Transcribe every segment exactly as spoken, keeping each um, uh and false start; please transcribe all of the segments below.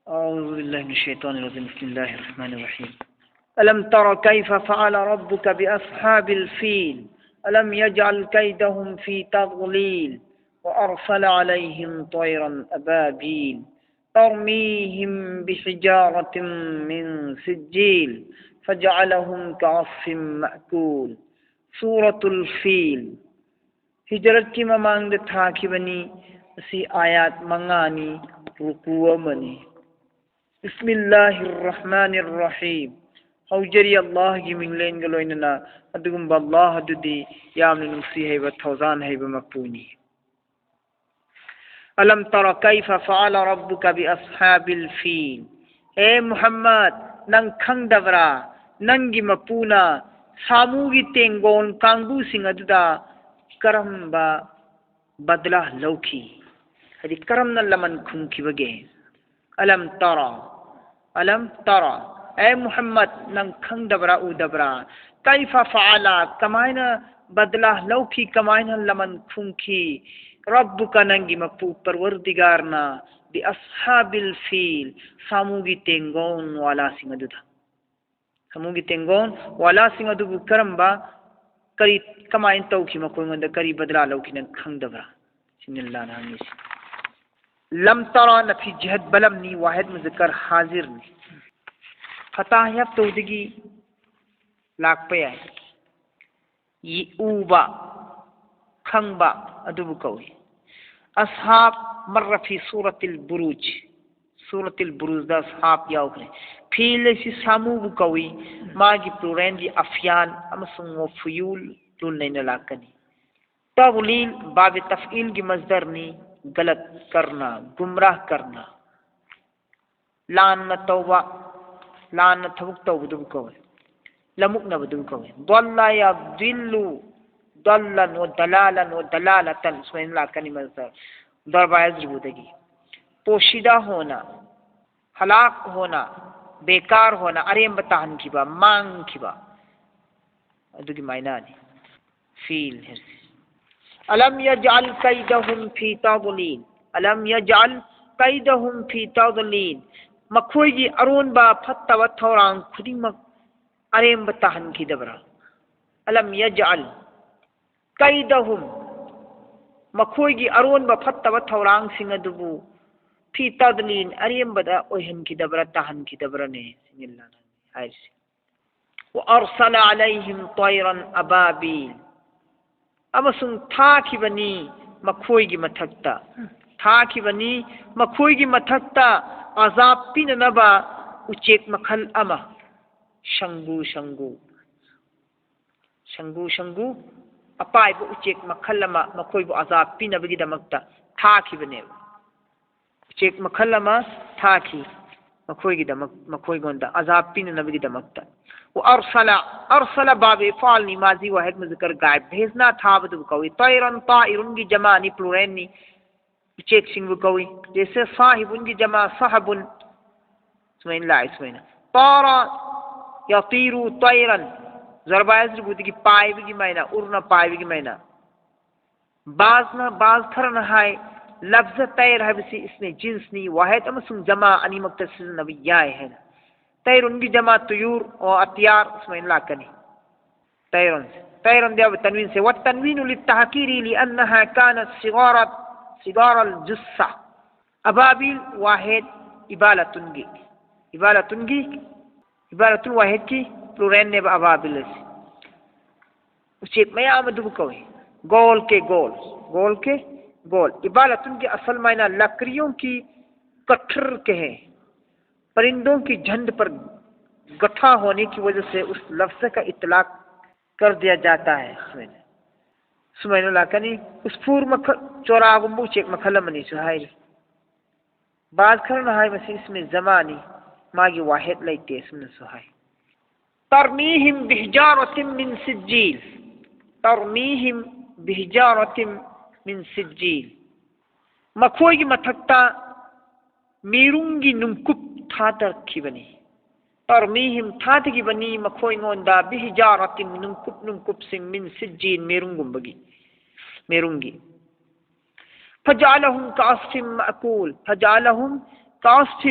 أعوذ بالله من الشيطان الرجيم. بسم الله الرحمن الرحيم. ألم تر كيف فعل ربك بأصحاب الفيل؟ ألم يجعل كيدهم في تضليل وأرسل عليهم طيرا أبابيل ترميهم بحجارة من سجيل فجعلهم كعصف مأكول. سورة الفيل. ꯍꯤꯖꯔꯠꯀꯤ ꯃꯃꯥꯡꯗ ꯊꯥꯈꯤꯕꯅꯤ꯫ ꯑꯁꯤ ꯑꯥꯌꯥꯠ ꯃꯉꯥꯅꯤ, ꯔꯨꯀꯨ ꯑꯃꯅꯤ꯫ ꯕꯤꯁꯃꯤꯜꯂꯥꯍꯤꯔ ꯔꯍꯃꯥꯅꯤꯔ ꯔꯍꯤꯝ꯫ ꯍꯧꯖꯔꯤ ꯑꯜꯂꯥꯍꯒꯤ ꯃꯤꯡꯂꯦꯟꯒ ꯂꯣꯏꯅꯅ꯫ ꯑꯗꯨꯒꯨꯝꯕ ꯑꯜꯂꯥꯍ ꯑꯗꯨꯗꯤ ꯌꯥꯝꯅ ꯅꯨꯡꯁꯤ ꯍꯩꯕ, ꯊꯧꯖꯥꯟ ꯍꯩꯕ ꯃꯄꯨꯅꯤ꯫ ألم تر كيف فعل ربك بأصحاب الفيل؟ ꯍꯦ ꯃꯨꯍꯝꯃꯗ, ꯅꯪ ꯈꯪꯗꯕ꯭ꯔꯥ? ꯅꯪꯒꯤ ꯃꯄꯨꯅ ꯁꯥꯃꯨꯒꯤ ꯇꯦꯡꯒꯣꯟ ꯀꯥꯡꯕꯨꯁꯤꯡ ꯑꯗꯨꯗ ꯀꯔꯝꯕ ꯕꯗꯂꯥ ꯂꯧꯈꯤ? ꯍꯥꯏꯗꯤ, ꯀꯔꯝꯅ ꯂꯃꯟ ꯈꯨꯝꯈꯤꯕꯒꯦ? ألم تر, ألم تر, ꯑꯦ ꯃꯨꯍꯝꯃꯗ, ꯅꯪ ꯈꯪꯗꯕ꯭ꯔꯥ, ꯎꯗꯕ꯭ꯔꯥ? كيف فعل, ꯀꯃꯥꯏꯅ ꯕꯗꯂꯥ ꯂꯧꯈꯤ, ꯀꯃꯥꯏꯅ ꯂꯃꯟ ꯈꯨꯝꯈꯤ? ربك, ꯅꯪꯒꯤ ꯃꯄꯨ ꯄꯔꯋꯔꯗꯤꯒꯥꯔꯅ, بأصحاب الفيل, ꯁꯥꯃꯨꯒꯤ ꯇꯦꯡꯒꯣꯟ ꯋꯥꯂꯥꯁꯤꯡ ꯑꯗꯨꯗ꯫ ꯁꯥꯃꯨꯒꯤ ꯇꯦꯡꯒꯣꯟ ꯋꯥꯂꯥꯁꯤꯡ ꯑꯗꯨꯕꯨ ꯀꯔꯝꯕ, ꯀꯔꯤ, ꯀꯃꯥꯏꯅ ꯇꯧꯈꯤ, ꯃꯈꯣꯏꯉꯣꯟꯗ ꯀꯔꯤ ꯕꯗꯂꯥ ꯂꯧꯈꯤ, ꯅꯪ ꯈꯪꯗꯕ꯭ꯔꯥ? ꯁꯤꯅꯤ ꯑꯜꯂꯥꯍꯅ ꯍꯪꯉꯤꯁꯤ꯫ ꯂꯝ ꯇꯔꯥꯅ ꯐꯤ ꯖꯤꯍꯠ ꯕꯂꯝꯅꯤ, ꯋꯥꯍꯦꯠ ꯃꯨꯖꯛꯀꯔ ꯍꯥꯖꯤꯔꯅꯤ꯫ ꯐꯇꯥ ꯍꯥꯞꯇꯧꯗꯒꯤ ꯂꯥꯛꯄ ꯌꯥꯏ꯫ ꯎꯕ, ꯈꯪꯕ, ꯑꯗꯨꯕꯨ ꯀꯧꯏ꯫ ꯑꯁꯍꯥꯕ ꯃꯔꯔ ꯐꯤ ꯁꯨꯔꯇꯤꯜ ꯕꯨꯔꯨꯖ, ꯁꯨꯔꯇꯤꯜ ꯕꯨꯔꯨꯖꯗ ꯑꯁꯍꯥꯕ ꯌꯥꯎꯈ꯭ꯔꯦ꯫ ꯐꯤꯜ ꯑꯁꯤ ꯁꯥꯃꯨꯕꯨ ꯀꯧꯏ꯫ ꯃꯥꯒꯤ ꯄ꯭ꯂꯨꯔꯦꯜꯗꯤ ꯑꯐꯌꯥꯟ ꯑꯃꯁꯨꯡ ꯃꯐꯌꯨꯜ ꯂꯨꯜ ꯅꯩꯅ ꯂꯥꯛꯀꯅꯤ꯫ ꯇꯕꯂꯤꯜ ꯕꯥꯕꯦ ꯇꯐꯏꯜꯒꯤ ꯃꯁꯗꯔꯅꯤ꯫ ꯒꯂꯠ ꯀꯔꯅ, ꯒꯨꯝꯔꯥꯍ ꯀꯔꯅ꯫ ꯂꯥꯟꯅ ꯇꯧꯕ, ꯂꯥꯟꯅ ꯊꯕꯛ ꯇꯧꯕꯗꯨꯕꯨ ꯀꯧꯏ, ꯂꯃꯨꯛꯅꯕꯗꯨꯕꯨ ꯀꯧꯏ꯫ ꯗꯜꯂ ꯌꯗꯤꯜꯂꯨ, ꯗꯜꯂꯟ ꯋ ꯗꯂꯥꯂꯟ ꯋ ꯗꯂꯥꯂꯇꯟ, ꯁꯨꯃꯥꯏꯅ ꯂꯥꯛꯀꯅꯤ ꯃꯗꯨꯗ ꯗꯔꯕꯥ ꯌꯖꯔꯤꯕꯨꯗꯒꯤ꯫ ꯄꯣꯁꯤꯗꯥ ꯍꯣꯅ, ꯍꯂꯥꯛ ꯍꯣꯅ, ꯕꯦꯀꯥꯔ ꯍꯣꯅ, ꯑꯔꯦꯝꯕ ꯇꯥꯍꯟꯈꯤꯕ, ꯃꯥꯡꯈꯤꯕ, ꯑꯗꯨꯒꯤ ꯃꯥꯏꯅꯥꯅꯤ꯫ ꯐꯤꯜ ꯍꯥꯏꯁꯦ꯫ ألم يجعل كيدهم في تضليل. ألم يجعل كيدهم في تضليل. ꯃꯈꯣꯏꯒꯤ ꯑꯔꯣꯟꯕ ꯐꯠꯇꯕ ꯊꯧꯔꯥꯡ ꯈꯨꯗꯤꯡꯃꯛ ꯑꯔꯦꯝꯕ ꯇꯥꯍꯟꯈꯤꯗꯕ꯭ꯔꯥ? ألم يجعل كيدهم, ꯃꯈꯣꯏꯒꯤ ꯑꯔꯣꯟꯕ ꯐꯠꯇꯕ ꯊꯧꯔꯥꯡꯁꯤꯡ ꯑꯗꯨꯕꯨ في تضليل, ꯑꯔꯦꯝꯕꯗ ꯑꯣꯏꯍꯟꯈꯤꯗꯕ꯭ꯔꯥ, ꯇꯥꯍꯟꯈꯤꯗꯕ꯭ꯔꯥꯅꯦ? ꯁꯤꯅꯤ ꯑꯜꯂꯥꯍꯅ ꯍꯥꯏꯔꯤꯁꯦ꯫ وأرسل عليهم طيرا أبابيل. ꯑꯃꯁꯨꯡ ꯊꯥꯈꯤꯕꯅꯤ ꯃꯈꯣꯏꯒꯤ ꯃꯊꯛꯇ, ꯊꯥꯈꯤꯕꯅꯤ ꯃꯈꯣꯏꯒꯤ ꯃꯊꯛꯇ ꯑꯖꯥꯕ ꯄꯤꯅꯅꯕ ꯎꯆꯦꯛ ꯃꯈꯜ ꯑꯃ, ꯁꯪꯒꯨ ꯁꯪꯒꯨ, ꯁꯪꯒꯨ ꯁꯪꯒꯨ, ꯑꯄꯥꯏꯕ ꯎꯆꯦꯛ ꯃꯈꯜ ꯑꯃ ꯃꯈꯣꯏꯕꯨ ꯑꯖꯥꯕ ꯄꯤꯅꯕꯒꯤꯗꯃꯛꯇ ꯊꯥꯈꯤꯕꯅꯦꯕ꯫ ꯎꯆꯦꯛ ꯃꯈꯜ ꯑꯃ ꯊꯥꯈꯤ ꯃꯈꯣꯏꯒꯤꯗꯃꯛ, ꯃꯈꯣꯏꯉꯣꯟꯗ ꯑꯖꯥꯕ ꯄꯤꯅꯅꯕꯒꯤꯗꯃꯛꯇ꯫ وأرسل, أرسل باب إفعالꯅꯤ, ماضي واحد مذكر غائب, भेजना ꯊꯥꯕꯗꯨꯕꯨ ꯀꯧꯏ꯫ طيرا, طائرꯒꯤ ꯖꯃꯥꯅꯤ, pluralꯅꯤ, ꯎꯆꯦꯛꯁꯤꯡꯕꯨ ꯀꯧꯏ꯫ जैसे صاحبꯒꯤ ꯖꯃꯥ صحب, ꯁꯨꯃꯥꯏꯅ ꯂꯥꯛꯑꯦ ꯁꯨꯃꯥꯏꯅ꯫ طار يطير طيرا, ꯖꯔꯕꯥ ꯌꯖꯔꯤꯕꯨꯗꯒꯤ ꯄꯥꯏꯕꯒꯤ ꯃꯥꯏꯅ, ꯎꯔꯅ ꯄꯥꯏꯕꯒꯤ ꯃꯥꯏꯅ꯫ ꯕꯥꯖꯅ, ꯕꯥꯖ ꯈꯔꯅ ꯍꯥꯏ, ꯂꯐꯖ ꯇꯩꯔ ꯍꯥꯏꯕꯁꯤ ꯏꯁꯃꯦ ꯖꯤꯟꯁꯅꯤ, ꯋꯥꯍꯦꯗ ꯑꯃꯁꯨꯡ ꯖꯃꯥ ꯑꯅꯤꯃꯛꯇ ꯁꯤꯖꯤꯟꯅꯕ ꯌꯥꯏ ꯍꯥꯏꯅ꯫ ꯇꯩꯔꯨꯟꯒꯤ ꯖꯃꯥ ꯇꯨꯌꯨꯔ, ꯑꯣ ꯑꯇꯤꯌꯥꯔ, ꯁꯨꯃꯥꯏꯅ ꯂꯥꯛꯀꯅꯤ꯫ ꯇꯩꯔꯨꯟꯁꯦ, ꯇꯩꯔꯨꯟꯗꯤ ꯍꯥꯏꯕ ꯇꯟꯋꯤꯟꯁꯦ, والتنوين للتحقير لأنها كانت صغار، صغار الجثة. ꯑꯕꯥꯕꯤꯜ ꯋꯥꯍꯦꯗ ꯏꯕꯥꯂꯥꯇꯨꯟꯒꯤ, ꯏꯕꯥꯂꯥꯇꯨꯟꯒꯤ, ꯏꯕꯥꯂꯥꯇꯨꯟ ꯋꯥꯍꯦꯗꯀꯤ pluralꯅꯦꯕ ꯑꯕꯥꯕꯤꯜ ꯑꯁꯤ꯫ ꯎꯆꯦꯛ ꯃꯌꯥꯝ ꯑꯗꯨꯕꯨ ꯀꯧꯏ꯫ गोल के गोल, गोल के गोल। इबालतुन के असल मायना लकड़ियों की गठर के हैं। परिंदों की झुंड पर गठा होने की वजह से उस लफ्ज का इतलाक कर दिया जाता है꯫ ꯁꯨꯃꯥꯏꯅ, ꯁꯨꯃꯥꯏꯅ ꯂꯥꯛꯀꯅꯤ꯫ ꯎꯁꯐꯨꯔ ꯃꯈꯜ, ꯆꯣꯔꯥꯒꯨꯝꯕ ꯎꯆꯦꯛ ꯃꯈꯜ ꯑꯃꯅꯤꯁꯨ ꯍꯥꯏꯔꯤ꯫ ꯕꯥꯖ ꯈꯔꯅ ꯍꯥꯏ ꯃꯁꯤ ꯏꯁꯃꯦ ꯖꯃꯥꯅꯤ, ꯃꯥꯒꯤ ꯋꯥꯍꯦꯗ ꯂꯩꯇꯦ, ꯑꯁꯨꯝꯅꯁꯨ ꯍꯥꯏ꯫ ترميهم بحجارة من سجيل. ترميهم بحجارة من سجيل. ꯃꯈꯣꯏꯒꯤ ꯃꯊꯛꯇ ꯃꯤꯔꯨꯡꯒꯤ ꯅꯨꯡꯀꯨꯞ ꯊꯥꯗꯔꯛꯈꯤꯕꯅꯤ꯫ ترميهم, ꯊꯥꯗꯈꯤꯕꯅꯤ ꯃꯈꯣꯏꯉꯣꯟꯗ, بحجارة, ꯅꯨꯡꯀꯨꯞ, ꯅꯨꯡꯀꯨꯞꯁꯤꯡ, من سجيل, ꯃꯤꯔꯨꯡꯒꯨꯝꯕꯒꯤ, ꯃꯤꯔꯨꯡꯒꯤ꯫ فجعلهم كعصف مأكول. فجعلهم كعصف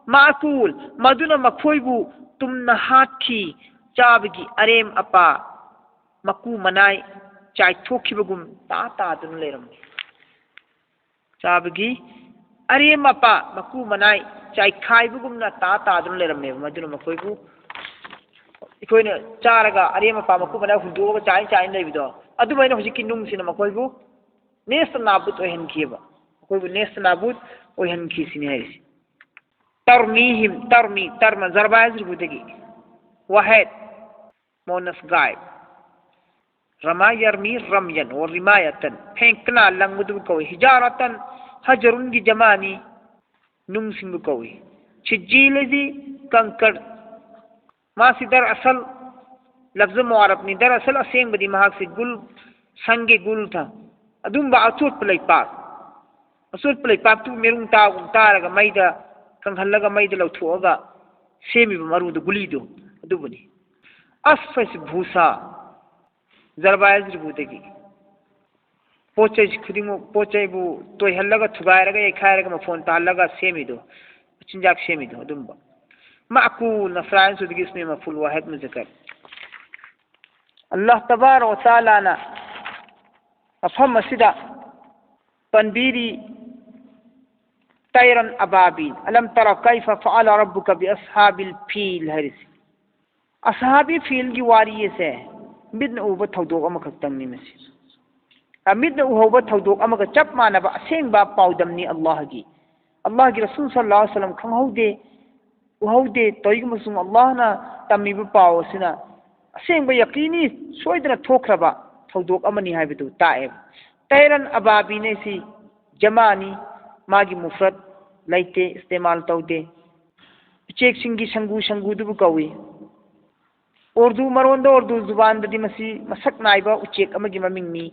مأكول. ꯃꯗꯨꯅ ꯃꯈꯣꯏꯕꯨ ꯇꯨꯝꯅ ꯍꯥꯠꯈꯤ, ꯆꯥꯕꯒꯤ ꯑꯔꯦꯝ ꯑꯄꯥ ꯃꯀꯨ ꯃꯅꯥꯏ ꯆꯥꯏꯊꯣꯛꯈꯤꯕꯒꯨꯝ ꯇꯥ ꯇꯥꯗꯨꯅ ꯂꯩꯔꯝꯃꯤ꯫ ꯆꯥꯕꯒꯤ ꯑꯔꯦꯝ ꯑꯄꯥ ꯃꯀꯨ ꯃꯅꯥꯏ ꯆꯥꯏꯈꯥꯏꯕꯒꯨꯝꯅ ꯇꯥ ꯇꯥꯗꯨꯅ ꯂꯩꯔꯝꯃꯦꯕ꯫ ꯃꯗꯨꯅ ꯃꯈꯣꯏꯕꯨ, ꯑꯩꯈꯣꯏꯅ ꯆꯥꯔꯒ ꯑꯔꯦꯝ ꯑꯄꯥ ꯃꯀꯨ ꯃꯅꯥꯏ ꯍꯨꯟꯗꯣꯛꯑꯒ ꯆꯥꯏ ꯆꯥꯏꯅ ꯂꯩꯕꯗꯣ, ꯑꯗꯨꯃꯥꯏꯅ ꯍꯧꯖꯤꯛꯀꯤ ꯅꯨꯡꯁꯤꯅ ꯃꯈꯣꯏꯕꯨ ꯅꯦꯁꯇ ꯅꯥꯕꯨꯠ ꯑꯣꯏꯍꯟꯈꯤꯑꯕ꯫ ꯃꯈꯣꯏꯕꯨ ꯅꯦꯁꯇ ꯅꯥꯕꯨꯠ ꯑꯣꯏꯍꯟꯈꯤꯁꯤꯅꯤ ꯍꯥꯏꯔꯤꯁꯤ꯫ ꯇꯔꯃꯤꯍꯤꯝ, ꯇꯔꯃꯤ, ꯇꯔꯃ, ꯖꯔꯕꯥ ꯍꯥꯏꯁꯤꯕꯨꯗꯒꯤ ꯋꯥꯍꯦꯗ, ꯃꯣꯅꯁ ꯒꯥꯏ꯫ ꯔꯃꯥ ꯌꯔꯃꯤ ꯔꯝꯌꯟ ꯑꯣꯔ ꯔꯤꯃꯥꯌꯇꯟ, ꯐꯦꯡꯀꯅ ꯂꯪꯕꯗꯨꯕꯨ ꯀꯧꯏ꯫ ꯍꯤꯖꯥꯔꯇꯟ, ꯍꯖꯔꯨꯟꯒꯤ ꯖꯃꯥꯅꯤ, ꯅꯨꯡꯁꯤꯡꯕꯨ ꯀꯧꯏ꯫ ꯁꯤꯖꯤꯜ ꯍꯥꯏꯗꯤ ꯀꯪꯀꯔ꯫ ꯃꯥꯁꯤ ꯗꯔ ꯑꯁꯜ ꯂꯐꯖ ꯃꯨꯑꯥꯔꯕꯅꯤ꯫ ꯗꯔ ꯑꯁꯜ ꯑꯁꯦꯡꯕꯗꯤ ꯃꯍꯥꯛꯁꯤ ꯒꯨꯜ, ꯁꯪꯒꯤ ꯒꯨꯜ ꯊ-, ꯑꯗꯨꯝꯕ ꯑꯆꯣꯠꯄ ꯂꯩꯄꯥꯛ, ꯑꯆꯣꯠꯄ ꯂꯩꯄꯥꯛꯇꯨ ꯃꯦꯔꯨꯡ ꯇꯥꯒꯨꯝ ꯇꯥꯔꯒ ꯃꯩꯗ ꯀꯪꯍꯜꯂꯒ ꯃꯩꯗ ꯂꯧꯊꯣꯛꯑꯒ ꯁꯦꯝꯃꯤꯕ ꯃꯔꯨꯗꯨ, ꯒꯨꯂꯤꯗꯨ, ꯑꯗꯨꯕꯨꯅꯤ꯫ ꯑꯁꯐꯁꯤ ꯚꯨꯁꯥ, ꯖꯔꯕꯥ ꯍꯥꯏꯁꯤꯕꯨꯗꯒꯤ ꯄꯣꯠ ꯆꯩ ꯈꯨꯗꯤꯡꯃꯛ, ꯄꯣꯠ ꯆꯩꯕꯨ ꯇꯣꯏꯍꯜꯂꯒ, ꯊꯨꯒꯥꯏꯔꯒ, ꯌꯩꯈꯥꯏꯔꯒ, ꯃꯐꯣꯟ ꯇꯥꯍꯜꯂꯒ ꯁꯦꯝꯃꯤꯗꯣ, ꯃꯆꯤꯟꯖꯥꯛ ꯁꯦꯝꯃꯤꯗꯣ, ꯑꯗꯨꯝꯕ꯫ ꯃꯥꯀꯨ ꯅꯁꯔꯥꯏꯟ ꯁꯨꯗꯒꯤ ꯏꯁꯃꯤ ꯃꯐꯨꯜ ꯋꯥꯍꯦꯗ ꯃꯨꯖꯀꯔ꯫ ꯑꯜꯂꯥꯍ ꯇꯕꯥꯔꯛ ꯋ ꯇꯥꯂꯥꯅ ꯃꯐꯝ ꯑꯁꯤꯗ ꯄꯟꯕꯤꯔꯤ, ꯇꯩꯔꯟ ꯑꯕꯥꯕꯤꯜ꯫ ꯑꯂꯝ ꯇꯔ ꯀꯩꯐ ꯐꯑꯂ ꯔꯕꯨꯀ ꯕꯤ ꯑꯁꯍꯥꯕꯤꯜ ꯐꯤꯜ ꯍꯥꯏꯔꯤꯁꯤ꯫ ꯑꯁꯍꯥꯕꯤ ꯐꯤꯜꯒꯤ ꯋꯥꯔꯤ ꯑꯁꯦ ꯃꯤꯠꯅ ꯎꯕ ꯊꯧꯗꯣꯛ ꯑꯃꯈꯛꯇꯪꯅꯤ ꯃꯁꯤ꯫ ꯑ, ꯃꯤꯠꯅ ꯎꯍꯧꯕ ꯊꯧꯗꯣꯛ ꯑꯃꯒ ꯆꯞ ꯃꯥꯟꯅꯕ ꯑꯁꯦꯡꯕ ꯄꯥꯎꯗꯝꯅꯤ ꯑꯜꯂꯥꯍꯒꯤ꯫ ꯑꯜꯂꯥꯍꯒꯤ ꯔꯁꯨꯜ ꯁꯜꯂꯜꯂꯥꯍꯨ ꯑꯂꯩꯍꯤ ꯋꯁꯜꯂꯝ ꯈꯪꯍꯧꯗꯦ, ꯎꯍꯧꯗꯦ, ꯇꯧꯏꯒꯨꯝꯕꯁꯨꯡ ꯑꯜꯂꯥꯍꯅ ꯇꯝꯃꯤꯕ ꯄꯥꯎ ꯑꯁꯤꯅ ꯑꯁꯦꯡꯕ ꯌꯥꯀꯤꯅꯤ ꯁꯣꯏꯗꯅ ꯊꯣꯛꯈ꯭ꯔꯕ ꯊꯧꯗꯣꯛ ꯑꯃꯅꯤ ꯍꯥꯏꯕꯗꯨ ꯇꯥꯛꯑꯦꯕ꯫ ꯇꯩꯔꯟ ꯑꯕꯥꯕꯤꯅꯦ ꯁꯤ ꯖꯃꯥꯅꯤ, ꯃꯥꯒꯤ ꯃꯨꯐ꯭ꯔꯠ ꯂꯩꯇꯦ, ꯏꯁꯇꯦꯃꯥꯜ ꯇꯧꯗꯦ꯫ ꯎꯆꯦꯛꯁꯤꯡꯒꯤ ꯁꯪꯒꯨ ꯁꯪꯒꯨꯗꯨꯕꯨ ꯀꯧꯏ꯫ ꯎꯔꯗꯨ ꯃꯔꯣꯟꯗ, ꯎꯔꯗꯨ ꯖꯨꯕꯥꯟꯗꯗꯤ ꯃꯁꯤ ꯃꯁꯛ ꯅꯥꯏꯕ ꯎꯆꯦꯛ ꯑꯃꯒꯤ ꯃꯃꯤꯡꯅꯤ,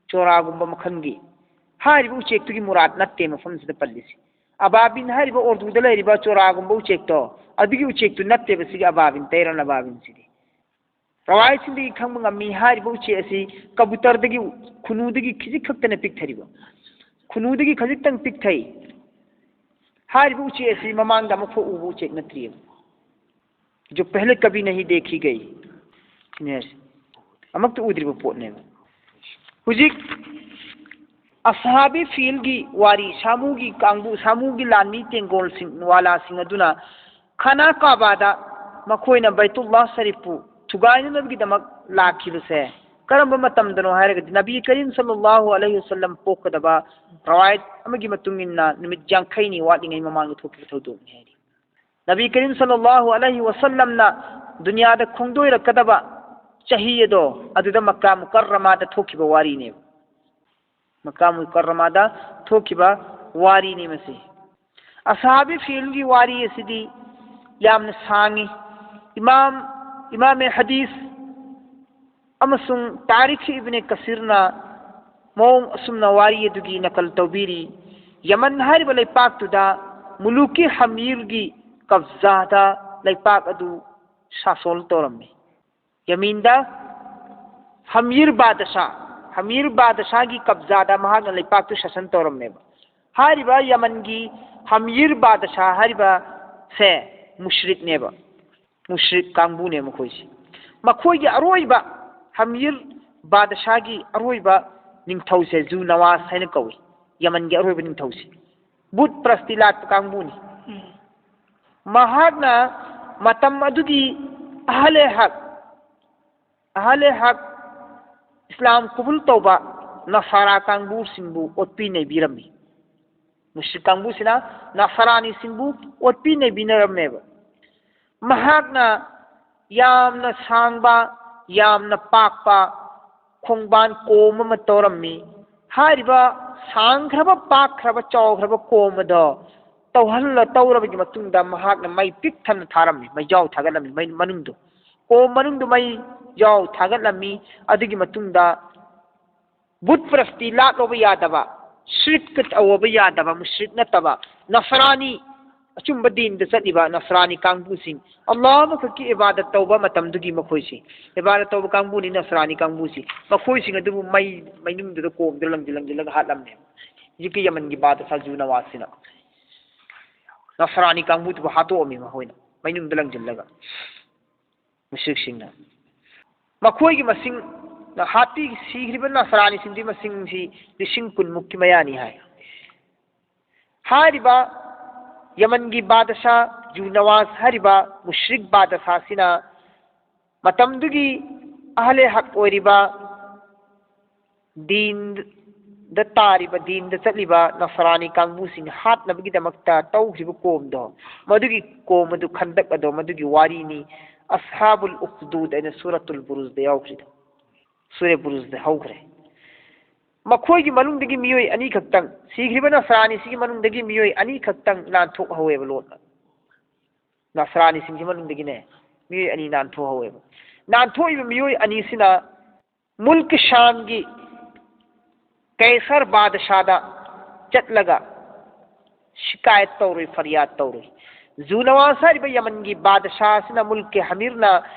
ꯆꯣꯔꯥꯒꯨꯝꯕ ꯃꯈꯜꯒꯤ꯫ ꯍꯥꯏꯔꯤꯕ ꯎꯆꯦꯛꯇꯨꯒꯤ ꯃꯨꯔꯥꯗ ꯅꯠꯇꯦ ꯃꯐꯝꯁꯤꯗ ꯄꯜꯂꯤꯁꯤ꯫ ꯑꯕꯥꯕꯤꯟ ꯍꯥꯏꯔꯤꯕ ꯎꯔꯗꯨꯗ ꯂꯩꯔꯤꯕ ꯆꯣꯔꯥꯒꯨꯝꯕ ꯎꯆꯦꯛꯇꯣ, ꯑꯗꯨꯒꯤ ꯎꯆꯦꯛꯇꯨ ꯅꯠꯇꯦꯕ ꯁꯤꯒꯤ ꯑꯕꯥꯕꯤꯟ, ꯇꯩꯔꯟ ꯑꯕꯥꯕꯤꯟꯁꯤꯗꯤ꯫ ꯔꯋꯥꯏꯠꯁꯤꯡꯗꯒꯤ ꯈꯪꯕ ꯉꯝꯃꯤ, ꯍꯥꯏꯔꯤꯕ ꯎꯆꯦꯛ ꯑꯁꯤ ꯀꯕꯨꯇꯔꯗꯒꯤ, ꯈꯨꯅꯨꯗꯒꯤ ꯈꯤꯖꯤꯛ ꯈꯛꯇꯅ ꯄꯤꯛꯊꯔꯤꯕ꯫ ꯈꯨꯅꯨꯗꯒꯤ ꯈꯖꯤꯛꯇꯪ ꯄꯤꯛꯊꯩ꯫ ꯍꯥꯏꯔꯤꯕ ꯎꯆꯦꯛ ꯑꯁꯤ ꯃꯃꯥꯡꯗ ꯑꯃꯨꯛꯐꯥꯎ ꯎꯕ ꯎꯆꯦꯛ ꯅꯠꯇ꯭ꯔꯤꯑꯕ꯫ "जो पहले कभी नहीं देखी गई" ꯁꯤꯅꯦ ꯍꯥꯏꯁꯦ꯫ ꯑꯃꯨꯛꯇ ꯎꯗ꯭ꯔꯤꯕ ꯄꯣꯠꯅꯦꯕ꯫ ꯍꯧꯖꯤꯛ ꯑꯁꯍꯥꯕꯤ ꯐꯤꯜꯒꯤ ꯋꯥꯔꯤ, ꯁꯥꯃꯨꯒꯤ ꯀꯥꯡꯕꯨ, ꯁꯥꯃꯨꯒꯤ ꯂꯥꯟꯃꯤ ꯇꯦꯡꯒꯣꯜꯁꯤꯡ, ꯋꯥꯂꯥꯁꯤꯡ ꯑꯗꯨꯅ ꯈꯥꯅꯥ ꯀꯥꯕꯥꯗ ꯃꯈꯣꯏꯅ ꯕꯩꯇꯨꯜꯂꯥ ꯁꯔꯤꯐꯄꯨ ꯊꯨꯒꯥꯏꯅꯅꯕꯒꯤꯗꯃꯛ ꯂꯥꯛꯈꯤꯕꯁꯦ ꯀꯔꯝꯕ ꯃꯇꯝꯗꯅꯣ ꯍꯥꯏꯔꯒꯗꯤ, ꯅꯕꯤ ꯀꯔꯤꯝ ꯁꯜꯂꯜꯂꯥꯍꯨ ꯑꯂꯩꯍꯤ ꯋꯁꯜꯂꯝ ꯄꯣꯛꯀꯗꯕ ꯔꯋꯥꯌꯠ ꯑꯃꯒꯤ ꯃꯇꯨꯡ ꯏꯟꯅ ꯅꯨꯃꯤꯠ ꯌꯥꯡꯈꯩꯅꯤ ꯋꯥꯠꯂꯤꯉꯩ ꯃꯃꯥꯡꯗ ꯊꯣꯛꯈꯤꯕ ꯊꯧꯗꯣꯛꯅꯤ ꯍꯥꯏꯔꯤ꯫ ꯅꯕꯤ ꯀꯔꯤꯝ ꯁꯜꯂꯜꯂꯥꯍꯨ ꯑꯂꯩꯍꯤ ꯋꯁꯜꯂꯝꯅ ꯗꯨꯅꯤꯌꯥꯗ ꯈꯣꯡꯗꯣꯏꯔꯛꯀꯗꯕ ꯆꯍꯤ ꯑꯗꯣ ꯑꯗꯨꯗ ꯃꯛꯀꯥ ꯃꯨꯀꯔꯔꯃꯥꯗ ꯊꯣꯛꯈꯤꯕ ꯋꯥꯔꯤꯅꯦꯕ꯫ ꯃꯛꯀꯥ ꯃꯨꯀꯔꯔꯃꯥꯗ ꯊꯣꯛꯈꯤꯕ ꯋꯥꯔꯤꯅꯤ ꯃꯁꯤ꯫ ꯑꯁꯍꯥꯕꯤ ꯐꯤꯜꯒꯤ ꯋꯥꯔꯤ ꯑꯁꯤꯗꯤ ꯌꯥꯝꯅ ꯁꯥꯡꯉꯤ꯫ ꯏꯃꯥꯝ, ꯏꯃꯥꯝ ꯍꯗꯤꯁ ꯑꯃꯁꯨꯡ ꯇꯥꯔꯤꯈ ꯏꯕꯅꯦ ꯀꯁꯤꯔꯅ ꯃꯑꯣꯡ ꯑꯁꯨꯝꯅ ꯋꯥꯔꯤ ꯑꯗꯨꯒꯤ ꯅꯀꯜ ꯇꯧꯕꯤꯔꯤ꯫ ꯌꯃꯟ ꯍꯥꯏꯔꯤꯕ ꯂꯩꯄꯥꯛꯇꯨꯗ ꯃꯨꯂꯨꯀꯤ ꯍꯃꯤꯔꯒꯤ ꯀꯕꯖꯥꯗ ꯂꯩꯄꯥꯛ ꯑꯗꯨ ꯁꯥꯁꯣꯜ ꯇꯧꯔꯝꯃꯤ꯫ ꯌꯃꯤꯟꯗ ꯍꯃꯤꯔ ꯕꯥꯗꯁꯥ, ꯍꯃꯤꯔ ꯕꯥꯗꯁꯥꯒꯤ ꯀꯕꯖꯥꯗ ꯃꯍꯥꯛꯅ ꯂꯩꯄꯥꯛꯇꯨ ꯁꯥꯁꯟ ꯇꯧꯔꯝꯃꯦꯕ꯫ ꯍꯥꯏꯔꯤꯕ ꯌꯃꯟꯒꯤ ꯍꯃꯤꯔ ꯕꯥꯗꯁꯥ ꯍꯥꯏꯔꯤꯕꯁꯦ ꯃꯨꯁ꯭ꯔꯤꯛꯅꯦꯕ꯫ ꯃꯨꯁ꯭ꯔꯤꯛ ꯀꯥꯡꯕꯨꯅꯦ ꯃꯈꯣꯏꯁꯦ꯫ ꯃꯈꯣꯏꯒꯤ ꯑꯔꯣꯏꯕ, ꯍꯃꯤꯔ ꯕꯥꯗꯁꯥꯒꯤ ꯑꯔꯣꯏꯕ ꯅꯤꯡꯊꯧꯁꯦ ꯖꯨ ꯅꯋꯥꯁ ꯍꯥꯏꯅ ꯀꯧꯏ, ꯌꯃꯟꯒꯤ ꯑꯔꯣꯏꯕ ꯅꯤꯡꯊꯧꯁꯦ꯫ ꯕꯨꯠ ꯄ꯭ꯔꯁꯇꯤ ꯂꯥꯠꯄ ꯀꯥꯡꯕꯨꯅꯤ꯫ ꯃꯍꯥꯛꯅ ꯃꯇꯝ ꯑꯗꯨꯒꯤ ꯑꯍꯂꯦ ꯍꯛ, ꯑꯍꯂꯦ ꯍꯛ, ꯏꯁꯂꯥꯝ ꯀꯕꯨꯜ ꯇꯧꯕ ꯅꯁꯥꯔꯥ ꯀꯥꯡꯕꯨꯁꯤꯡꯕꯨ ꯑꯣꯠꯄꯤ ꯅꯩꯕꯤꯔꯝꯃꯤ꯫ ꯃꯨꯁ꯭ꯔꯤꯛ ꯀꯥꯡꯕꯨꯁꯤꯅ ꯅꯁꯥꯔꯥꯅꯤꯁꯤꯡꯕꯨ ꯑꯣꯠꯄꯤ ꯅꯩꯕꯤꯅꯔꯝꯃꯦꯕ꯫ ꯃꯍꯥꯛꯅ ꯌꯥꯝꯅ ꯁꯥꯡꯕ, ꯌꯥꯝꯅ ꯄꯥꯛꯄ ꯈꯣꯡꯕꯥꯟ ꯀꯣꯝ ꯑꯃ ꯇꯧꯔꯝꯃꯤ꯫ ꯍꯥꯏꯔꯤꯕ ꯁꯥꯡꯈ꯭ꯔꯕ, ꯄꯥꯛꯈ꯭ꯔꯕ, ꯆꯥꯎꯈ꯭ꯔꯕ ꯀꯣꯝ ꯑꯗꯣ ꯇꯧꯍꯜꯂ, ꯇꯧꯔꯕꯒꯤ ꯃꯇꯨꯡꯗ ꯃꯍꯥꯛꯅ ꯃꯩ ꯄꯤꯛ ꯊꯟꯅ ꯊꯥꯔꯝꯃꯤ, ꯃꯩꯖꯥꯎ ꯊꯥꯒꯠꯂꯝꯃꯤ, ꯃꯩ ꯃꯅꯨꯡꯗꯣ, ꯀꯣꯝ ꯃꯅꯨꯡꯗꯣ ꯃꯩꯖꯥꯎ ꯊꯥꯒꯠꯂꯝꯃꯤ꯫ ꯑꯗꯨꯒꯤ ꯃꯇꯨꯡꯗ ꯕꯨꯠ ꯄ꯭ꯔꯁꯇꯤ ꯂꯥꯠꯂꯣꯕ ꯌꯥꯗꯕ, ꯁꯤꯔꯛ ꯇꯧꯕ ꯌꯥꯗꯕ, ꯃꯨꯁ꯭ꯔꯤꯛ ꯅꯠꯇꯕ, ꯅꯁꯔꯥꯅꯤ, ꯑꯆꯨꯝꯕ ꯗꯤꯟꯗ ꯆꯠꯂꯤꯕ ꯅꯁꯔꯥꯅꯤ ꯀꯥꯡꯕꯨꯁꯤꯡ, ꯑꯜꯂꯥꯍ ꯑꯃꯈꯛꯀꯤ ꯏꯕꯥꯗꯠ ꯇꯧꯕ ꯃꯇꯝꯗꯨꯒꯤ ꯃꯈꯣꯏꯁꯤ, ꯏꯕꯥꯗꯠ ꯇꯧꯕ ꯀꯥꯡꯕꯨꯅꯤ ꯅꯁꯔꯥꯅꯤ ꯀꯥꯡꯕꯨꯁꯤ, ꯃꯈꯣꯏꯁꯤꯡ ꯑꯗꯨꯕꯨ ꯃꯩ, ꯃꯩꯅꯨꯡꯗꯨꯗ ꯀꯣꯝꯗꯨꯗ ꯂꯪꯁꯤꯜ ꯂꯪꯁꯤꯜꯂꯒ ꯍꯥꯠꯂꯝꯃꯦ꯫ ꯍꯧꯖꯤꯛꯀꯤ ꯌꯃꯟꯒꯤ ꯕꯥꯗꯁꯥ ꯖꯨ ꯅꯋꯥꯖꯁꯤꯅ ꯅꯁꯔꯥꯅꯤ ꯀꯥꯡꯕꯨꯗꯨꯕꯨ ꯍꯥꯠꯇꯣꯛꯑꯝꯃꯤ ꯃꯈꯣꯏꯅ ꯃꯩꯅꯨꯡꯗ ꯂꯪꯁꯤꯜꯂꯒ꯫ ꯃꯨꯁ꯭ꯔꯤꯛꯁꯤꯡꯅ ꯃꯈꯣꯏꯒꯤ ꯃꯁꯤꯡ, ꯍꯥꯠꯄꯤ ꯁꯤꯈ꯭ꯔꯤꯕ ꯅꯁꯔꯥꯅꯤꯁꯤꯡꯗꯨꯒꯤ ꯃꯁꯤꯡꯁꯤ ꯂꯤꯁꯤꯡ ꯀꯨꯟꯃꯨꯛꯀꯤ ꯃꯌꯥꯅꯤ ꯍꯥꯏ꯫ ꯍꯥꯏꯔꯤꯕ ꯌꯃꯟꯒꯤ ꯕꯥꯗꯁꯥ ꯖꯨ ꯅꯋꯥꯖ ꯍꯥꯏꯔꯤꯕ ꯃꯨꯁ꯭ꯔꯤꯛ ꯕꯥꯗꯁꯥꯁꯤꯅ ꯃꯇꯝꯗꯨꯒꯤ ꯑꯍꯂꯦ ꯍꯛ ꯑꯣꯏꯔꯤꯕ ꯗꯤꯟꯗ ꯇꯥꯔꯤꯕ, ꯗꯤꯟꯗ ꯆꯠꯂꯤꯕ ꯅꯁꯔꯥꯅꯤ ꯀꯥꯡꯕꯨꯁꯤꯡ ꯍꯥꯠꯅꯕꯒꯤꯗꯃꯛꯇ ꯇꯧꯈ꯭ꯔꯤꯕ ꯀꯣꯝꯗꯣ, ꯃꯗꯨꯒꯤ ꯀꯣꯝ ꯑꯗꯨ, ꯈꯟꯗꯛ ꯑꯗꯣ, ꯃꯗꯨꯒꯤ ꯋꯥꯔꯤꯅꯤ ꯑꯁꯍꯥꯕꯨꯜ ꯎꯈꯗꯨꯗ ꯍꯥꯏꯅ ꯁꯨꯔꯇꯨꯜ ꯕꯨꯔꯨꯖꯗ ꯌꯥꯎꯈ꯭ꯔꯤꯗꯣ꯫ ꯁꯨꯔꯦ ꯕꯨꯔꯨꯖꯗ ꯍꯧꯈ꯭ꯔꯦ꯫ ꯃꯈꯣꯏꯒꯤ ꯃꯅꯨꯡꯗꯒꯤ ꯃꯤꯑꯣꯏ ꯑꯅꯤꯈꯛꯇꯪ, ꯁꯤꯈ꯭ꯔꯤꯕ ꯅꯁꯔꯥꯅꯤꯁꯤꯒꯤ ꯃꯅꯨꯡꯗꯒꯤ ꯃꯤꯑꯣꯏ ꯑꯅꯤꯈꯛꯇꯪ ꯅꯥꯟꯊꯣꯛꯍꯧꯋꯦꯕ ꯂꯣꯟꯅ꯫ ꯅꯁꯔꯥꯅꯤꯁꯤꯡꯒꯤ ꯃꯅꯨꯡꯗꯒꯤꯅꯦ, ꯃꯤꯑꯣꯏ ꯑꯅꯤ ꯅꯥꯟꯊꯣꯛꯍꯧꯋꯦꯕ꯫ ꯅꯥꯟꯊꯣꯛꯏꯕ ꯃꯤꯑꯣꯏ ꯑꯅꯤꯁꯤꯅ ꯃꯨꯜꯛ ꯁꯥꯝꯒꯤ ꯀꯩꯁꯔ ꯕꯥꯗꯁꯥꯗ ꯆꯠꯂꯒ ꯁꯤꯀꯥꯌꯠ ꯇꯧꯔꯨꯏ, ꯐꯔꯤꯌꯥꯗ ꯇꯧꯔꯨꯏ꯫ ꯖꯨ ꯅꯋꯥꯖ ꯍꯥꯏꯔꯤꯕ ꯌꯃꯟꯒꯤ ꯕꯥꯗꯁꯥ ꯑꯁꯤꯅ, ꯃꯨꯜꯛꯀꯤ ꯍꯃꯤꯔꯅ,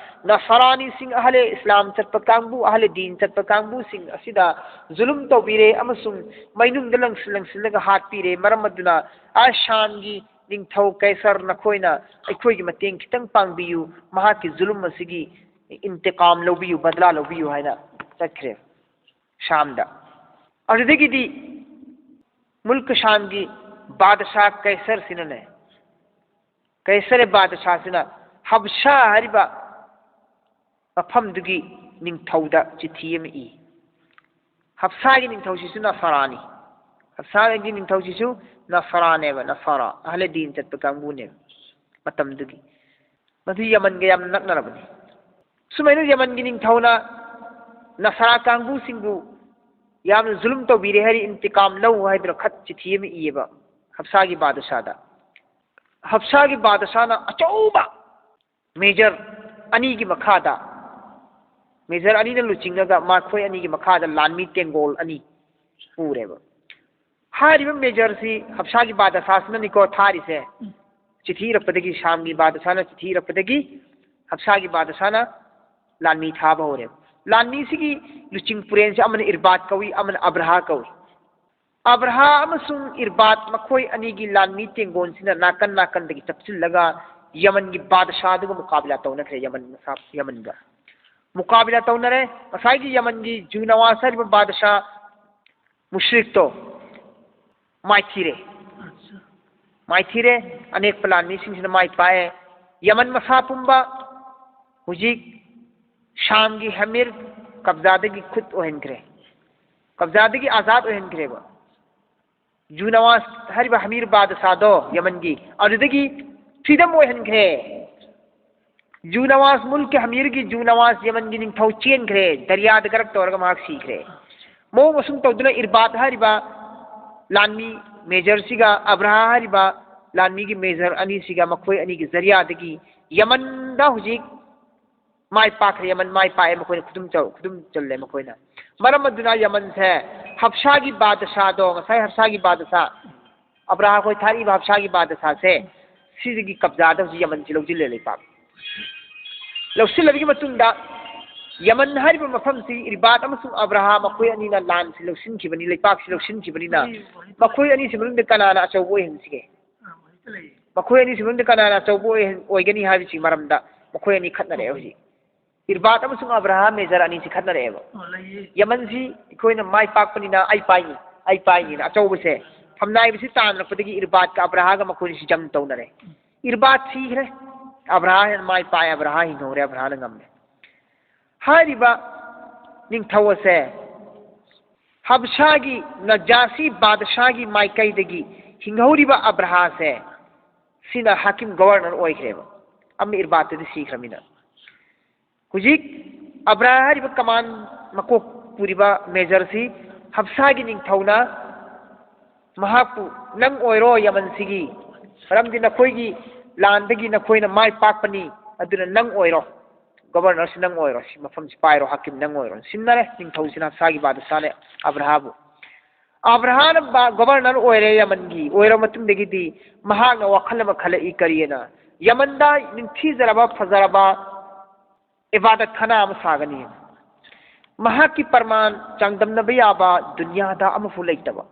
ꯅꯁꯔꯥꯅꯤꯁꯤꯡ, ꯑꯍꯂꯦ ꯏꯁꯂꯥꯝ ꯆꯠꯄ ꯀꯥꯡꯕꯨ, ꯑꯍꯂꯦ ꯗꯤꯟ ꯆꯠꯄ ꯀꯥꯡꯕꯨꯁꯤꯡ ꯑꯁꯤꯗ ꯖꯨꯂꯨꯝ ꯇꯧꯕꯤꯔꯦ ꯑꯃꯁꯨꯡ ꯃꯩꯅꯨꯡꯗ ꯂꯪꯁꯤꯜ ꯂꯪꯁꯤꯜꯂꯒ ꯍꯥꯠꯄꯤꯔꯦ꯫ ꯃꯔꯝ ꯑꯗꯨꯅ ꯑꯁ ꯁꯥꯝꯒꯤ ꯅꯤꯡꯊꯧ ꯀꯩꯁꯔ, ꯅꯈꯣꯏꯅ ꯑꯩꯈꯣꯏꯒꯤ ꯃꯇꯦꯡ ꯈꯤꯇꯪ ꯄꯥꯡꯕꯤꯌꯨ, ꯃꯍꯥꯛꯀꯤ ꯖꯨꯂꯨꯝ ꯑꯁꯤꯒꯤ ꯏꯟꯇꯤꯀꯥꯝ ꯂꯧꯕꯤꯌꯨ, ꯕꯗꯂꯥ ꯂꯧꯕꯤꯌꯨ ꯍꯥꯏꯅ ꯆꯠꯈ꯭ꯔꯦ ꯁꯥꯝꯗ꯫ ꯑꯗꯨꯗꯒꯤꯗꯤ ꯃꯨꯜꯛ ꯁꯥꯝꯒꯤ ꯕꯥꯗꯁꯥ ꯀꯩꯁꯔꯁꯤꯅꯅꯦ, ꯀꯩꯁꯔ ꯕꯥꯗꯁꯥꯁꯤꯅ ꯍꯕꯁꯥ ꯍꯥꯏꯔꯤꯕ ꯃꯐꯝꯗꯨꯒꯤ ꯅꯤꯡꯊꯧꯗ ꯆꯤꯊꯤ ꯑꯃ ꯏ꯫ ꯍꯞꯁꯥꯒꯤ ꯅꯤꯡꯊꯧꯁꯤꯁꯨ ꯅꯁꯔꯥꯅꯤ꯫ ꯍꯞꯁꯥꯒꯤ ꯅꯤꯡꯊꯧꯁꯤꯁꯨ ꯅꯁꯔꯥꯅꯦꯕ, ꯅꯁꯔꯥ, ꯑꯍꯂꯦ ꯗꯤꯟ ꯆꯠꯄ ꯀꯥꯡꯕꯨꯅꯦꯕ ꯃꯇꯝꯗꯨꯒꯤ꯫ ꯃꯗꯨ ꯌꯃꯟꯒ ꯌꯥꯝꯅ ꯅꯛꯅꯔꯕꯅꯤ꯫ ꯁꯨꯃꯥꯏꯅ ꯌꯃꯟꯒꯤ ꯅꯤꯡꯊꯧꯅ ꯅꯁꯔꯥ ꯀꯥꯡꯕꯨꯁꯤꯡꯕꯨ ꯌꯥꯝꯅ ꯖꯨꯂꯨꯝ ꯇꯧꯕꯤꯔꯦ ꯍꯥꯏꯔꯤ, ꯏꯟꯇꯤꯀꯥꯝ ꯂꯧ ꯍꯥꯏꯗꯨꯅ ꯈꯠ ꯆꯤꯊꯤ ꯑꯃ ꯏꯌꯦꯕ ꯍꯞꯁꯥꯒꯤ ꯕꯥꯗꯁꯥꯗ꯫ ꯍꯞꯁꯥꯒꯤ ꯕꯥꯗꯁꯥꯅ ꯑꯆꯧꯕ ꯃꯦꯖꯔ ꯑꯅꯤꯒꯤ ꯃꯈꯥꯗ, ꯃꯦꯖꯔ ꯑꯅꯤꯅ ꯂꯨꯆꯤꯡꯉꯒ ꯃꯈꯣꯏ ꯑꯅꯤꯒꯤ ꯃꯈꯥꯗ ꯂꯥꯟꯃꯤ ꯇꯦꯡꯒꯣꯜ ꯑꯅꯤ ꯄꯨꯔꯦꯕ꯫ ꯍꯥꯏꯔꯤꯕ ꯃꯦꯖꯔꯁꯤ ꯍꯞꯁꯥꯒꯤ ꯕꯥꯗꯁꯥꯁꯤꯅꯅꯤꯀꯣ ꯊꯥꯔꯤꯁꯦ꯫ ꯆꯤꯊꯤ ꯏꯔꯛꯄꯗꯒꯤ, ꯁꯥꯝꯒꯤ ꯕꯥꯗꯁꯥꯅ ꯆꯤꯊꯤ ꯏꯔꯛꯄꯗꯒꯤ ꯍꯞꯁꯥꯒꯤ ꯕꯥꯗꯁꯥꯅ ꯂꯥꯟꯃꯤ ꯊꯥꯕ ꯍꯧꯔꯦꯕ꯫ ꯂꯥꯟꯃꯤꯁꯤꯒꯤ ꯂꯨꯆꯤꯡ ꯄꯨꯔꯦꯟꯁꯦ ꯑꯃꯅ ꯏꯔꯕꯥꯗ ꯀꯧꯏ, ꯑꯃꯅ ꯑꯕ꯭ꯔꯍꯥ ꯀꯧꯏ꯫ ꯑꯕ꯭ꯔꯍꯥ ꯑꯃꯁꯨꯡ ꯏꯔꯕꯥꯗ ꯃꯈꯣꯏ ꯑꯅꯤꯒꯤ ꯂꯥꯟꯃꯤ ꯇꯦꯡꯒꯣꯟꯁꯤꯅ ꯅꯥꯀꯟ ꯅꯥꯀꯟꯗꯒꯤ ꯆꯞꯁꯤꯜꯂꯒ ꯌꯃꯟꯒꯤ ꯕꯥꯗꯁꯥ ꯑꯗꯨꯒ ꯃꯨꯀꯥꯕꯤꯂꯥ ꯇꯧꯅꯈ꯭ꯔꯦ꯫ ꯌꯃꯟ ꯃꯁꯥ, ꯌꯃꯟꯒ ꯃꯨꯀꯥꯕꯤꯂꯥ ꯇꯧꯅꯔꯦ꯫ ꯉꯁꯥꯏꯒꯤ ꯌꯃꯟꯒꯤ ꯖꯨ ꯅꯋꯥꯁ ꯍꯥꯏꯔꯤꯕ ꯕꯥꯗꯁꯥ ꯃꯨꯁ꯭ꯔꯤꯛꯇꯣ ꯃꯥꯏꯊꯤꯔꯦ꯫ ꯃꯥꯏꯊꯤꯔꯦ꯫ ꯑꯅꯦꯛꯄ ꯂꯥꯟꯃꯤꯁꯤꯡꯁꯤꯅ ꯃꯥꯏ ꯄꯥꯛꯑꯦ꯫ ꯌꯃꯟ ꯃꯁꯥ ꯄꯨꯝꯕ ꯍꯧꯖꯤꯛ ꯁꯥꯝꯒꯤ ꯍꯃꯤꯔ ꯀꯕꯖꯥꯗꯒꯤ ꯈꯨꯠ ꯑꯣꯏꯍꯟꯈ꯭ꯔꯦ, ꯀꯕꯖꯥꯗꯒꯤ ꯑꯥꯖꯥꯗ ꯑꯣꯏꯍꯟꯈ꯭ꯔꯦꯕ꯫ ꯖꯨ ꯅꯋꯥꯁ ꯍꯥꯏꯔꯤꯕ ꯍꯃꯤꯔ ꯕꯥꯗꯁꯥꯗꯣ ꯌꯃꯟꯒꯤ, ꯑꯗꯨꯗꯒꯤ freedom ꯑꯣꯏꯍꯟꯈ꯭ꯔꯦ꯫ Zoo Nawaz, ꯃꯨꯜꯀꯤ ꯍꯃꯤꯔꯒꯤ zoo Nawaz ꯌꯃꯟꯒꯤ ꯅꯤꯡꯊꯧ ꯆꯦꯟꯈ꯭ꯔꯦ, ꯗꯔꯤꯌꯥꯗ ꯒꯔꯛ ꯇꯧꯔꯒ ꯃꯍꯥꯛ ꯁꯤꯈ꯭ꯔꯦ꯫ ꯃꯑꯣꯡ ꯑꯁꯨꯝ ꯇꯧꯗꯨꯅ ꯏꯔꯕꯥꯗ ꯍꯥꯏꯔꯤꯕ ꯂꯥꯟꯃꯤ ꯃꯦꯖꯔꯁꯤꯒ ꯑꯕ꯭ꯔꯍꯥ ꯍꯥꯏꯔꯤꯕ ꯂꯥꯟꯃꯤꯒꯤ ꯃꯦꯖꯔ ꯑꯅꯤꯁꯤꯒ, ꯃꯈꯣꯏ ꯑꯅꯤꯒꯤ ꯖꯔꯤꯌꯥꯗꯒꯤ ꯌꯃꯟꯗ ꯍꯧꯖꯤꯛ ꯃꯥꯏ ꯄꯥꯛꯈ꯭ꯔꯦ꯫ ꯌꯃꯟ ꯃꯥꯏ ꯄꯥꯛꯑꯦ, ꯃꯈꯣꯏꯅ ꯈꯨꯗꯨꯝ ꯆꯧ-, ꯈꯨꯗꯨꯝ ꯆꯜꯂꯦ ꯃꯈꯣꯏꯅ꯫ ꯃꯔꯝ ꯑꯗꯨꯅ ꯌꯃꯟꯁꯦ ꯍꯞꯁꯥꯒꯤ ꯕꯥꯗꯁꯥꯗꯣ, ꯉꯁꯥꯏ ꯍꯞꯁꯥꯒꯤ ꯕꯥꯗꯁꯥ, ꯑꯕ꯭ꯔꯥꯍ ꯑꯩꯈꯣꯏ ꯊꯥꯔꯛꯏꯕ ꯍꯞꯁꯥꯒꯤ ꯕꯥꯗꯁꯥꯁꯦ, ꯁꯤꯗꯒꯤ ꯀꯕꯖꯥꯗ ꯍꯧꯖꯤꯛ ꯌꯃꯟꯁꯤ ꯂꯧꯁꯤꯜꯂꯦ ꯂꯩꯄꯥꯛ꯫ ꯂꯧꯁꯤꯜꯂꯕꯒꯤ ꯃꯇꯨꯡꯗ ꯌꯃꯟ ꯍꯥꯏꯔꯤꯕ ꯃꯐꯝꯁꯤ ꯏꯔꯕꯥꯗ ꯑꯃꯁꯨꯡ ꯑꯕ꯭ꯔꯥꯍ ꯃꯈꯣꯏ ꯑꯅꯤꯅ ꯂꯥꯟꯁꯤ ꯂꯧꯁꯤꯟꯈꯤꯕꯅꯤ, ꯂꯩꯄꯥꯛꯁꯤ ꯂꯧꯁꯤꯟꯈꯤꯕꯅꯤꯅ, ꯃꯈꯣꯏ ꯑꯅꯤꯁꯤ ꯃꯅꯨꯡꯗ ꯀꯅꯥꯅ ꯑꯆꯧꯕ ꯑꯣꯏꯍꯟꯁꯤꯒꯦ? ꯃꯈꯣꯏ ꯑꯅꯤꯁꯤ ꯃꯅꯨꯡꯗ ꯀꯅꯥꯅ ꯑꯆꯧꯕ ꯑꯣꯏꯍꯟ-, ꯑꯣꯏꯒꯅꯤ ꯍꯥꯏꯕꯁꯤ ꯃꯔꯝꯗ ꯃꯈꯣꯏ ꯑꯅꯤ ꯈꯠꯅꯔꯛꯑꯦ ꯍꯧꯖꯤꯛ꯫ ꯏꯔꯕꯥꯗ ꯑꯃꯁꯨꯡ ꯑꯕ꯭ꯔꯥꯍꯥꯝ ꯃꯦꯖꯔ ꯑꯅꯤꯁꯤ ꯈꯠꯅꯔꯛꯑꯦꯕ꯫ ꯑꯣ, ꯂꯩꯌꯦ꯫ ꯌꯃꯟꯁꯤ ꯑꯩꯈꯣꯏꯅ ꯃꯥꯏ ꯄꯥꯛꯄꯅꯤꯅ ꯑꯩ ꯄꯥꯏꯅꯤ, ꯑꯩ ꯄꯥꯏꯅꯤꯅ ꯑꯆꯧꯕꯁꯦ ꯐꯝꯅꯥꯏꯕꯁꯤ ꯇꯥꯟꯅꯔꯛꯄꯗꯒꯤ ꯏꯔꯕꯥꯗꯀ ꯑꯕ꯭ꯔꯥꯍꯥꯒ ꯃꯈꯣꯏꯅꯤꯁꯤ ꯖꯪ ꯇꯧꯅꯔꯦ꯫ ꯏꯔꯕꯥꯗ ꯁꯤꯈ꯭ꯔꯦ, ꯑꯕ꯭ꯔꯥꯍꯥ ꯍꯦꯟꯅ ꯃꯥꯏ ꯄꯥꯛꯑꯦ, ꯑꯕ꯭ꯔꯥꯍꯥ ꯍꯤꯡꯍꯧꯔꯦ, ꯑꯕ꯭ꯔꯥꯍꯥꯅ ꯉꯝꯃꯦ꯫ ꯍꯥꯏꯔꯤꯕ ꯅꯤꯡꯊꯧ ꯑꯁꯦ ꯍꯕꯁꯥꯒꯤ ꯅꯖꯥꯁꯤ ꯕꯥꯗꯁꯥꯒꯤ ꯃꯥꯏꯀꯩꯗꯒꯤ ꯍꯤꯡꯍꯧꯔꯤꯕ ꯑꯕ꯭ꯔꯥꯍꯥꯁꯦ, ꯁꯤꯅ ꯍꯥꯀꯤꯝ, ꯒꯣꯕꯔꯅꯔ ꯑꯣꯏꯈ꯭ꯔꯦꯕ꯫ ꯑꯃ ꯏꯔꯕꯥꯗꯇꯗꯤ ꯁꯤꯈ꯭ꯔꯃꯤꯅ꯫ ꯍꯧꯖꯤꯛ ꯑꯕ꯭ꯔꯥꯍꯥ ꯍꯥꯏꯔꯤꯕ ꯀꯃꯥꯟ ꯃꯀꯣꯛ ꯄꯨꯔꯤꯕ ꯃꯦꯖꯔꯁꯤ ꯍꯞꯁꯥꯒꯤ ꯅꯤꯡꯊꯧꯅ, ꯃꯍꯥꯛꯄꯨ "ꯅꯪ ꯑꯣꯏꯔꯣ ꯌꯃꯟꯁꯤꯒꯤ, ꯃꯔꯝꯗꯤ ꯅꯈꯣꯏꯒꯤ ꯂꯥꯟꯗꯒꯤ ꯅꯈꯣꯏꯅ ꯃꯥꯏ ꯄꯥꯛꯄꯅꯤ, ꯑꯗꯨꯅ ꯅꯪ ꯑꯣꯏꯔꯣ, ꯒꯣꯕꯔꯅꯔꯁꯤ ꯅꯪ ꯑꯣꯏꯔꯣ, ꯁꯤ ꯃꯐꯝꯁꯤ ꯄꯥꯏꯔꯣ, ꯍꯥꯀꯤꯝ ꯅꯪ ꯑꯣꯏꯔꯣ"꯫ ꯁꯤꯟꯅꯔꯦ ꯅꯤꯡꯊꯧꯁꯤꯅ ꯍꯞꯁꯥꯒꯤ ꯕꯥꯗꯁꯥꯅ ꯑꯕ꯭ꯔꯥꯍꯥꯕꯨ꯫ ꯑꯕ꯭ꯔꯥꯍꯥꯅ ꯕꯥ-, ꯒꯣꯕꯔꯅꯔ ꯑꯣꯏꯔꯦ ꯌꯃꯟꯒꯤ꯫ ꯑꯣꯏꯔꯕ ꯃꯇꯨꯡꯗꯒꯤꯗꯤ ꯃꯍꯥꯛꯅ ꯋꯥꯈꯜ ꯑꯃ ꯈꯜꯂꯛꯏ, ꯀꯔꯤꯑꯅ? ꯌꯃꯟꯗ ꯅꯤꯡꯊꯤꯖꯔꯕ, ꯐꯖꯔꯕ ꯏꯕꯥꯗꯠ ꯈꯥꯅꯥ ꯑꯃ ꯁꯥꯒꯅꯤ꯫ ꯃꯍꯥꯛꯀꯤ ꯄ꯭ꯔꯃꯥꯟ ꯆꯥꯡꯗꯝꯅꯕ ꯌꯥꯕ ꯗꯨꯅꯤꯌꯥꯗ ꯑꯃꯐꯥꯎ ꯂꯩꯇꯕ꯫